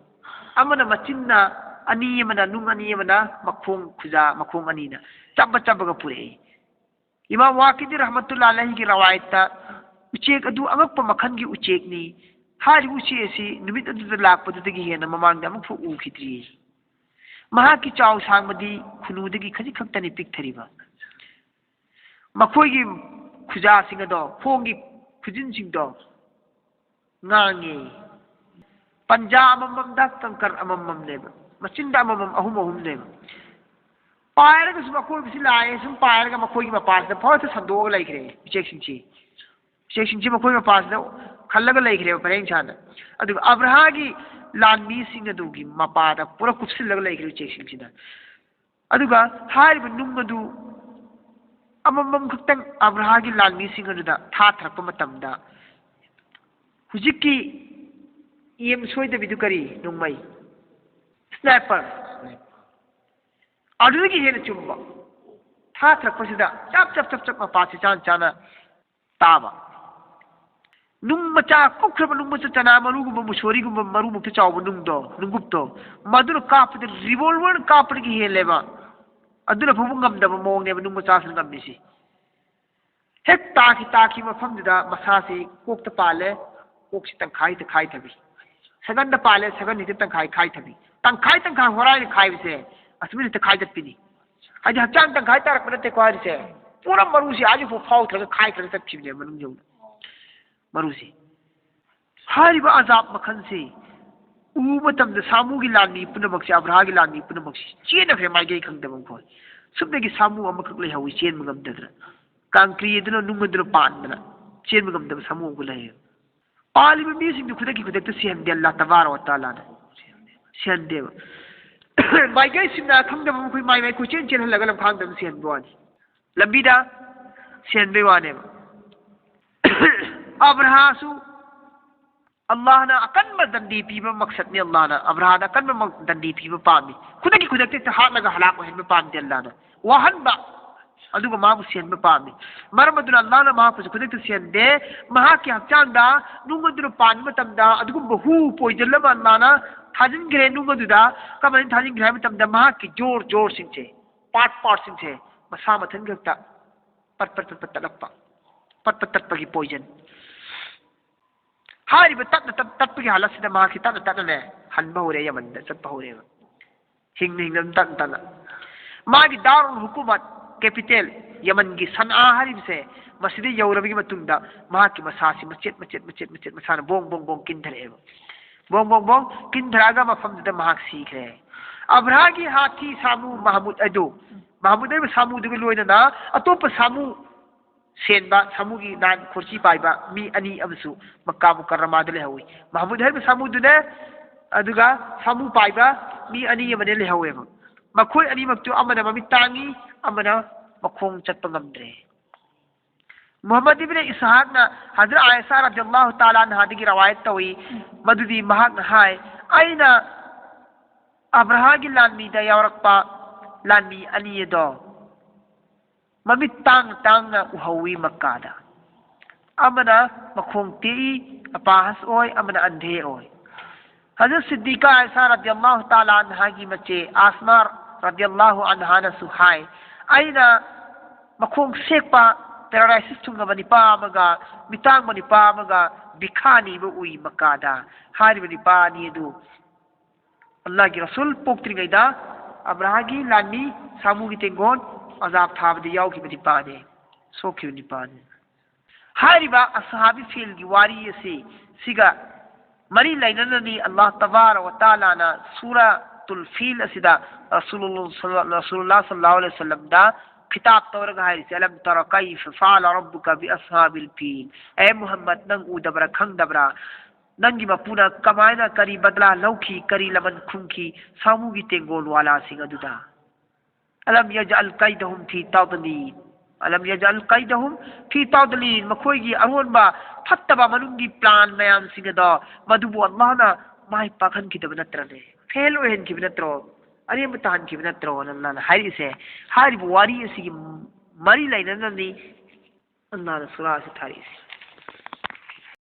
ꯑꯃꯅ ꯃꯆꯤꯟꯅ ꯑꯅꯤ, ꯑꯃꯅ ꯅꯨꯡ ꯑꯅꯤ, ꯑꯃꯅ ꯃꯈꯣꯡ ꯈꯨꯖꯥ, ꯃꯈꯣꯡ ꯑꯅꯤꯅ ꯆꯞꯄ ꯆꯞꯄꯒ ꯄꯨꯔꯛꯏ꯫ ꯏꯃꯥꯝ ꯋꯥꯀꯤꯗꯤ ꯔꯍꯃꯇꯨꯜꯂꯥꯍꯤ ꯑꯂꯩꯍꯤꯒꯤ ꯔꯋꯥꯌꯠꯇ ꯎꯆꯦꯛ ꯑꯗꯨ ꯑꯉꯛꯄ ꯃꯈꯜꯒꯤ ꯎꯆꯦꯛꯅꯤ꯫ ꯍꯥꯏꯔꯤꯕ ꯎꯆꯦꯛ ꯑꯁꯤ ꯅꯨꯃꯤꯠ ꯑꯗꯨꯗ ꯂꯥꯛꯄꯗꯨꯗꯒꯤ ꯍꯦꯟꯅ ꯃꯃꯥꯡꯗ ꯑꯃꯨꯛꯐꯥꯎ ꯎꯈꯤꯗ꯭ꯔꯤ꯫ ꯃꯍꯥꯛꯀꯤ ꯆꯥꯎ ꯁꯥꯡꯕꯗꯤ ꯈꯨꯅꯨꯗꯒꯤ ꯈꯖꯤꯛ ꯈꯛꯇꯅꯤ ꯄꯤꯛꯊꯔꯤꯕ꯫ ꯃꯈꯣꯏꯒꯤ ꯈꯨꯖꯥꯁꯤꯡ ꯑꯗꯣ, ꯈꯣꯡꯒꯤ ꯈꯨꯖꯤꯟꯁꯤꯡꯗꯣ ꯉꯥꯡꯉꯤ꯫ ꯄꯟꯖꯥ ꯑꯃꯃꯝꯗ ꯀꯪꯀꯔ ꯑꯃꯃꯝꯅꯦꯕ, ꯃꯆꯤꯟꯗ ꯑꯃꯃꯝ, ꯑꯍꯨꯝ ꯑꯍꯨꯝꯅꯦꯕ꯫ ꯄꯥꯏꯔꯒ ꯁꯨꯝ ꯑꯀꯣꯏꯕꯁꯤ ꯂꯥꯛꯑꯦ, ꯁꯨꯝ ꯄꯥꯏꯔꯒ ꯃꯈꯣꯏꯒꯤ ꯃꯄꯥꯁꯤꯗ ꯐꯠ ꯁꯟꯗꯣꯛꯑꯒ ꯂꯩꯈ꯭ꯔꯦ ꯎꯆꯦꯛꯁꯤꯡꯁꯤ꯫ ꯎꯆꯦꯛꯁꯤꯡꯁꯤ ꯃꯈꯣꯏ ꯃꯄꯥꯁꯤꯗ ꯈꯜꯂꯒ ꯂꯩꯈ꯭ꯔꯦꯕ ꯄꯔꯦꯡ ꯁꯥꯅ꯫ ꯑꯗꯨꯒ ꯑꯕ꯭ꯔꯍꯥꯒꯤ ꯂꯥꯟꯃꯤꯁꯤꯡ ꯑꯗꯨꯒꯤ ꯃꯄꯥꯗ ꯄꯨꯔꯥ ꯀꯨꯞꯁꯤꯜꯂꯒ ꯂꯩꯈ꯭ꯔꯦ ꯎꯆꯦꯛꯁꯤꯡꯁꯤꯅ꯫ ꯑꯗꯨꯒ ꯍꯥꯏꯔꯤꯕ ꯅꯨꯡ ꯑꯗꯨ ꯑꯃꯃꯝ ꯈꯛꯇꯪ ꯑꯕ꯭ꯔꯍꯥꯒꯤ ꯂꯥꯟꯃꯤꯁꯤꯡ ꯑꯗꯨꯗ ꯊꯥꯊꯔꯛꯄ ꯃꯇꯝꯗ, ꯍꯧꯖꯤꯛꯀꯤ ꯏ ꯑꯦꯝ ꯁꯣꯏꯗꯕꯤꯗꯨ ꯀꯔꯤ? ꯅꯣꯡꯃꯩ, ꯁ꯭ꯅꯥꯏꯄꯔ꯫ ꯑꯗꯨꯗꯒꯤ ꯍꯦꯟꯅ ꯆꯨꯝꯕ꯫ ꯊꯥꯊꯔꯛꯄꯁꯤꯗ ꯆꯞ ꯆꯞ ꯆꯞ ꯆꯞ ꯃꯄꯥꯁꯤ ꯆꯥꯅ ꯆꯥꯅ ꯇꯥꯕ꯫ ꯅꯨꯡ ꯃꯆꯥ, ꯀꯨꯞꯈ꯭ꯔꯕ ꯅꯨꯡ ꯃꯆꯥ, ꯆꯅꯥ ꯃꯔꯨꯒꯨꯝꯕ, ꯃꯨꯁꯣꯔꯤꯒꯨꯝꯕ ꯃꯔꯨꯃꯨꯛꯇ ꯆꯥꯎꯕ ꯅꯨꯡꯗꯣ, ꯅꯨꯡꯀꯨꯞꯇꯣ, ꯃꯗꯨꯅ ꯀꯥꯞꯄꯗ, ꯔꯤꯚꯣꯜꯚꯔꯅ ꯀꯥꯞꯄꯗꯒꯤ ꯍꯦꯜꯂꯦꯕ꯫ ꯑꯗꯨꯅ ꯐꯥꯎꯕ ꯉꯝꯗꯕ ꯃꯑꯣꯡꯅꯦꯕ ꯅꯨꯡ ꯃꯆꯥꯁꯤꯅ ꯉꯝꯃꯤꯁꯤ꯫ ꯍꯦꯛ ꯇꯥꯈꯤ, ꯇꯥꯈꯤ ꯃꯐꯝꯗꯨꯗ ꯃꯁꯥꯁꯤ ꯀꯣꯛꯇ ꯄꯥꯜꯂꯦ, ꯀꯣꯛꯁꯤ ꯇꯪꯈꯥꯏ ꯇꯪꯈꯥꯏ ꯊꯕꯤ꯫ ꯁꯒꯟꯗ ꯄꯥꯜꯂꯦ, ꯁꯒꯟꯁꯤꯗ ꯇꯪꯈꯥꯏ ꯈꯥꯏ ꯊꯕꯤ꯫ ꯇꯪꯈꯥꯏ ꯇꯪꯈꯥꯏ ꯍꯣꯔꯥꯏꯅ ꯈꯥꯏꯕꯁꯦ ꯑꯁꯨꯃꯥꯏꯅ ꯍꯦꯛꯇ ꯈꯥꯏꯗꯠꯄꯤꯅꯤ꯫ ꯍꯥꯏꯗꯤ ꯍꯛꯆꯥꯡ ꯇꯪꯈꯥꯏ ꯇꯥꯔꯛꯄ ꯅꯠꯇꯦꯀꯣ ꯍꯥꯏꯔꯤꯁꯦ, ꯄꯨꯔꯥ ꯃꯔꯨꯁꯤ ꯑꯥ ꯌꯧꯐꯥꯎ ꯐꯥꯎꯊꯔꯒ ꯈꯥꯏꯈ꯭ꯔꯒ ꯆꯠꯈꯤꯕꯅꯦ ꯃꯅꯨꯡ ꯌꯧꯅ꯫ ꯃꯔꯨꯁꯤ꯫ ꯍꯥꯏꯔꯤꯕ ꯑꯖꯥꯕ ꯃꯈꯜꯁꯤ ꯎꯕ ꯃꯇꯝꯗ ꯁꯥꯃꯨꯒꯤ ꯂꯥꯟꯃꯤ ꯄꯨꯝꯅꯃꯛꯁꯤ, ꯑꯕ꯭ꯔꯍꯥꯒꯤ ꯂꯥꯟꯃꯤ ꯄꯨꯝꯅꯃꯛꯁꯤ ꯆꯦꯟꯅꯈ꯭ꯔꯦ ꯃꯥꯏꯀꯩ ꯈꯪꯗꯕ ꯃꯈꯣꯏ꯫ ꯁꯨꯞꯅꯒꯤ ꯁꯥꯃꯨ ꯑꯃꯈꯛ ꯂꯩꯍꯧꯏ ꯆꯦꯟꯕ ꯉꯝꯗꯗꯅ꯫ ꯀꯪꯀ꯭ꯔꯤ ꯑꯗꯨꯅ, ꯅꯨꯡ ꯑꯗꯨꯅ ꯄꯥꯟꯗꯅ ꯆꯦꯟꯕ ꯉꯝꯗꯕ ꯁꯥꯃꯨ ꯑꯃꯈꯛ ꯂꯩꯍꯧꯏ꯫ ꯄꯥꯜꯂꯤꯕ ꯃꯤꯁꯤꯡꯗꯨ ꯈꯨꯗꯛꯀꯤ ꯈꯨꯗꯛꯇ ꯁꯤꯍꯟꯗꯦ ꯑꯜꯂꯥꯍ ꯇꯕꯥꯔꯛ ꯋ ꯇꯥꯂꯥꯅ꯫ ꯁꯤꯍꯟꯗꯦꯕ꯫ ꯃꯥꯏꯀꯩ ꯁꯤꯝꯅ ꯈꯪꯗꯕ ꯃꯈꯣꯏ ꯃꯥꯏ ꯃꯥꯏ ꯀꯣꯏꯆꯦꯟ ꯆꯦꯜꯍꯜꯂꯒ ꯂꯝꯈꯥꯡꯗ ꯑꯗꯨꯝ ꯁꯤꯍꯟꯕ ꯋꯥꯅꯤ꯫ ꯂꯝꯕꯤꯗ ꯁꯤꯍꯟꯕꯩ ꯋꯥꯅꯦꯕ꯫ ꯑꯕ꯭ꯔꯍꯥꯁꯨ ꯑꯜꯂꯥꯍꯅ ꯑꯀꯟꯕ ꯗꯟꯗꯤ ꯄꯤꯕ ꯃꯛꯁꯠꯅꯤ꯫ ꯑꯜꯂꯥꯍꯅ ꯑꯕ꯭ꯔꯍꯥꯗ ꯑꯀꯟꯕ ꯃꯛ-, ꯗꯟꯗꯤ ꯄꯤꯕ ꯄꯥꯝꯃꯤ꯫ ꯈꯨꯗꯛꯀꯤ ꯈꯨꯗꯛꯇ ꯍꯦꯛꯇ ꯍꯥꯠꯂꯒ ꯍꯂꯥꯛ ꯑꯣꯏꯍꯟꯕ ꯄꯥꯝꯗꯦ ꯑꯜꯂꯥꯍꯅ꯫ ꯋꯥꯍꯟꯕ, ꯑꯗꯨꯒ ꯃꯥꯕꯨ ꯁꯤꯍꯟꯕ ꯄꯥꯝꯃꯤ꯫ ꯃꯔꯝ ꯑꯗꯨꯅ ꯑꯜꯂꯥꯍꯅ ꯃꯍꯥꯛꯄꯨꯁꯨ ꯈꯨꯗꯛꯇ ꯁꯤꯍꯟꯗꯦ꯫ ꯃꯍꯥꯛꯀꯤ ꯍꯛꯆꯥꯡꯗ ꯅꯨꯡ ꯑꯗꯨꯅ ꯄꯥꯟꯕ ꯃꯇꯝꯗ ꯑꯗꯨꯒꯨꯝꯕ ꯍꯨ poison ꯑꯃ ꯑꯜꯂꯥꯍꯅ ꯊꯥꯖꯤꯟꯈ꯭ꯔꯦ ꯅꯨꯡ ꯑꯗꯨꯗ꯫ ꯀꯃꯥꯏꯅ ꯊꯥꯖꯤꯟꯈ꯭ꯔꯦ ꯍꯥꯏꯕ ꯃꯇꯝꯗ ꯃꯍꯥꯛꯀꯤ ꯖꯣꯔ ꯖꯣꯔꯁꯤꯡꯁꯦ, part partꯁꯤꯡꯁꯦ ꯃꯁꯥ ꯃꯊꯟ ꯈꯛꯇ ꯄꯠ ꯄꯠ ꯄꯠ ꯄꯠ ꯇꯠꯂꯛꯄ, ꯄꯠ ꯄꯠ ꯇꯠꯄꯒꯤ poison꯫ ꯍꯥꯏꯔꯤꯕ ꯇꯠꯅ ꯇꯠ-, ꯇꯠꯄꯒꯤ ꯍꯥꯂꯠꯁꯤꯗ ꯃꯍꯥꯛꯁꯤ ꯇꯠꯅ ꯇꯠꯅꯅꯦ ꯍꯟꯕ ꯍꯧꯔꯦ, ꯌꯃꯟꯗ ꯆꯠꯄ ꯍꯧꯔꯦꯕ꯫ ꯍꯤꯡꯅ ꯍꯤꯡꯅ ꯑꯗꯨꯝ ꯇꯠꯅ ꯇꯠꯅ꯫ ꯃꯥꯒꯤ ꯗꯥꯔꯨꯜ ꯍꯨꯀꯨꯃꯠ capital ꯌꯃꯟꯒꯤ ꯁꯟꯑꯥ ꯍꯥꯏꯔꯤꯕꯁꯦ, ꯃꯁꯤꯗ ꯌꯧꯔꯕꯒꯤ ꯃꯇꯨꯡꯗ ꯃꯍꯥꯛꯀꯤ ꯃꯁꯥꯁꯤ ꯃꯆꯦꯠ ꯃꯆꯦꯠ ꯃꯆꯦꯠ ꯃꯆꯦꯠ ꯃꯁꯥꯅ ꯕꯣꯡ ꯕꯣꯡ ꯕꯣꯡ ꯀꯤꯟꯊꯔꯛꯑꯦꯕ꯫ ꯕꯣꯡ ꯕꯣꯡ ꯕꯣꯡ ꯀꯤꯟꯊꯔꯛꯑꯒ ꯃꯐꯝꯗꯨꯗ ꯃꯍꯥꯛ ꯁꯤꯈ꯭ꯔꯦ꯫ ꯑꯕ꯭ꯔꯥꯍꯒꯤ ꯍꯥꯊꯤ ꯁꯥꯃꯨ ꯃꯍꯃꯨꯗ ꯑꯗꯨ, ꯃꯍꯃꯨꯗ ꯍꯥꯏꯔꯤꯕ ꯁꯥꯃꯨꯗꯨꯒ ꯂꯣꯏꯅꯅ ꯑꯇꯣꯞꯄ ꯁꯥꯃꯨ ꯁꯦꯟꯕ, ꯁꯥꯃꯨꯒꯤ ꯅꯥꯟ ꯈꯣꯔꯆꯤ ꯄꯥꯏꯕ ꯃꯤ ꯑꯅꯤ ꯑꯃꯁꯨ ꯃꯛꯀꯥ ꯃꯨꯀꯔꯔꯃꯥꯗ ꯂꯩꯍꯧꯋꯤ꯫ ꯃꯍꯃꯨꯗ ꯍꯥꯏꯔꯤꯕ ꯁꯥꯃꯨꯗꯨꯅꯦ, ꯑꯗꯨꯒ ꯁꯥꯃꯨ ꯄꯥꯏꯕ ꯃꯤ ꯑꯅꯤ ꯑꯃꯅꯦ ꯂꯩꯍꯧꯋꯦꯕ꯫ ꯃꯈꯣꯏ ꯑꯅꯤꯃꯛꯇꯨ ꯑꯃꯅ ꯃꯃꯤꯠ ꯇꯥꯡꯉꯤ, ꯑꯃꯅ ꯃꯈꯣꯡ ꯆꯠꯄ ꯉꯝꯗ꯭ꯔꯦ꯫ ꯃꯨꯍꯝꯃꯗ ꯏꯕꯅ ꯏꯁꯍꯥꯛꯅ ꯍꯖꯔꯠ ꯑꯥꯏꯁꯥ ꯔꯗꯤꯌꯜꯂꯥꯍꯨ ꯇꯥꯂꯥ ꯑꯟꯍꯥꯗꯒꯤ ꯔꯋꯥꯌꯠ ꯇꯧꯏ, ꯃꯗꯨꯗꯤ ꯃꯍꯥꯛꯅ ꯍꯥꯏ, "ꯑꯩꯅ ꯑꯕ꯭ꯔꯥꯍꯒꯤ ꯂꯥꯟꯃꯤꯗ ꯌꯥꯎꯔꯛꯄ ꯂꯥꯟꯃꯤ ꯑꯅꯤ ꯑꯗꯣ ꯃꯃꯤꯠ ꯇꯥꯡꯅ ꯇꯥꯡꯅ ꯎꯍꯧꯋꯤ ꯃꯛꯀꯥꯗ꯫ ꯑꯃꯅ ꯃꯈꯣꯡ ꯇꯦꯛꯏ, ꯑꯄꯥꯍꯁ ꯑꯣꯏ, ꯑꯃꯅ ꯑꯟꯙꯦ ꯑꯣꯏ"꯫ ꯍꯖꯔꯠ ꯁꯤꯗꯤꯀꯥ ꯑꯥꯏꯁꯥ ꯔꯗꯤꯌꯜꯂꯥꯍꯨ ꯇꯥꯂꯥ ꯑꯟꯍꯥꯒꯤ ꯃꯆꯦ ꯑꯁꯃꯥ ꯔꯗꯤꯌꯜꯂꯥꯍꯨ ꯑꯟꯍꯥꯅꯁꯨ ꯍꯥꯏ, "ꯑꯩꯅ ꯃꯈꯣꯡ ꯁꯦꯛꯄ, paralysis ꯊꯨꯡꯉꯕ ꯅꯤꯄꯥ ꯑꯃꯒ ꯃꯤꯇꯥꯡꯕ ꯅꯤꯄꯥ ꯑꯃꯒ ꯕꯤꯈꯥ ꯅꯤꯕ ꯎꯏ ꯃꯛꯀꯥꯗ"꯫ ꯍꯥꯏꯔꯤꯕ ꯅꯤꯄꯥ ꯑꯅꯤ ꯑꯗꯨ ꯑꯜꯂꯥꯍꯒꯤ ꯔꯁꯨꯜ ꯄꯣꯛꯇ꯭ꯔꯤꯉꯩꯗ ꯑꯕ꯭ꯔꯥꯍꯒꯤ ꯂꯥꯟꯃꯤ ꯁꯥꯃꯨꯒꯤ ꯇꯦꯡꯒꯣꯜ ꯑꯖꯥꯕ ꯊꯥꯕꯗ ꯌꯥꯎꯈꯤꯕ ꯅꯤꯄꯥꯅꯤ, ꯁꯣꯛꯈꯤꯕ ꯅꯤꯄꯥꯅꯤ꯫ ꯍꯥꯏꯔꯤꯕ ꯑꯁꯍꯥꯕꯤ ꯐꯤꯜꯒꯤ ꯋꯥꯔꯤ ꯑꯁꯤ ꯁꯤꯒ ꯃꯔꯤ ꯂꯩꯅꯅꯅꯤ ꯑꯜꯂꯥꯍ ꯇꯕꯥꯔ ꯋ ꯇꯥꯂꯥꯅ ꯁꯨꯔꯥꯇꯨꯜ ꯐꯤꯜ ꯑꯁꯤꯗ ꯔꯁꯨꯂꯨꯜ-, ꯔꯁꯨꯂꯨꯜꯂꯥꯍ ꯁꯜꯂꯜꯂꯥꯍꯨ ꯑꯂꯩꯍꯤ ꯋꯁꯜꯂꯝꯗ ꯈꯤꯇꯥꯕ ꯇꯧꯔꯒ ꯍꯥꯏꯔꯤꯁꯦ, "ꯑꯂꯝ ꯇꯔ ꯀꯩꯐ ꯐꯑꯂ ꯔꯕꯨꯀ ꯕꯤ ꯑꯁꯍꯥꯕꯤꯜ ꯐꯤꯜ"꯫ ꯑꯦ ꯃꯨꯍꯝꯃꯗ, ꯅꯪ ꯎꯗꯕ꯭ꯔꯥ, ꯈꯪꯗꯕ꯭ꯔꯥ? ꯅꯪꯒꯤ ꯃꯄꯨꯅ ꯀꯃꯥꯏꯅ ꯀꯔꯤ ꯕꯗꯂꯥ ꯂꯧꯈꯤ, ꯀꯔꯤ ꯂꯃꯟ ꯈꯨꯝꯈꯤ ꯁꯥꯃꯨꯒꯤ ꯇꯦꯡꯒꯣꯜ ꯋꯥꯂꯥꯁꯤꯡ ꯑꯗꯨꯗ? "ꯑꯂꯝ ꯌꯖꯑꯜ ꯀꯩꯗꯍꯨꯝ ꯐꯤ ꯇꯥꯗꯂꯤꯜ"꯫ "ꯑꯂꯝ ꯌꯖꯑꯜ ꯀꯩꯗꯍꯨꯝ ꯐꯤ ꯇꯥꯗꯂꯤꯜ"꯫ ꯃꯈꯣꯏꯒꯤ ꯑꯔꯣꯟꯕ ꯐꯠꯇꯕ ꯃꯅꯨꯡꯒꯤ plan ꯃꯌꯥꯝꯁꯤꯡ ꯑꯗꯣ ꯃꯗꯨꯕꯨ ꯑꯜꯂꯥꯍꯅ ꯃꯥꯏ ꯄꯥꯛꯍꯟꯈꯤꯗꯕ ꯅꯠꯇ꯭ꯔꯅꯦ? Fail ꯑꯣꯏꯍꯟꯈꯤꯕ ꯅꯠꯇ꯭ꯔꯣ? ꯑꯔꯦꯝꯕ ꯇꯥꯍꯟꯈꯤꯕ ꯅꯠꯇ꯭ꯔꯣ ꯑꯜꯂꯥꯅ ꯍꯥꯏꯔꯤꯁꯦ? ꯍꯥꯏꯔꯤꯕ ꯋꯥꯔꯤ ꯑꯁꯤꯒꯤ ꯃꯔꯤ ꯂꯩꯅꯅꯅꯤ ꯑꯜꯂꯥꯅ ꯁꯨꯔꯥ ꯑꯁꯤ ꯊꯥꯔꯛꯏꯁꯦ꯫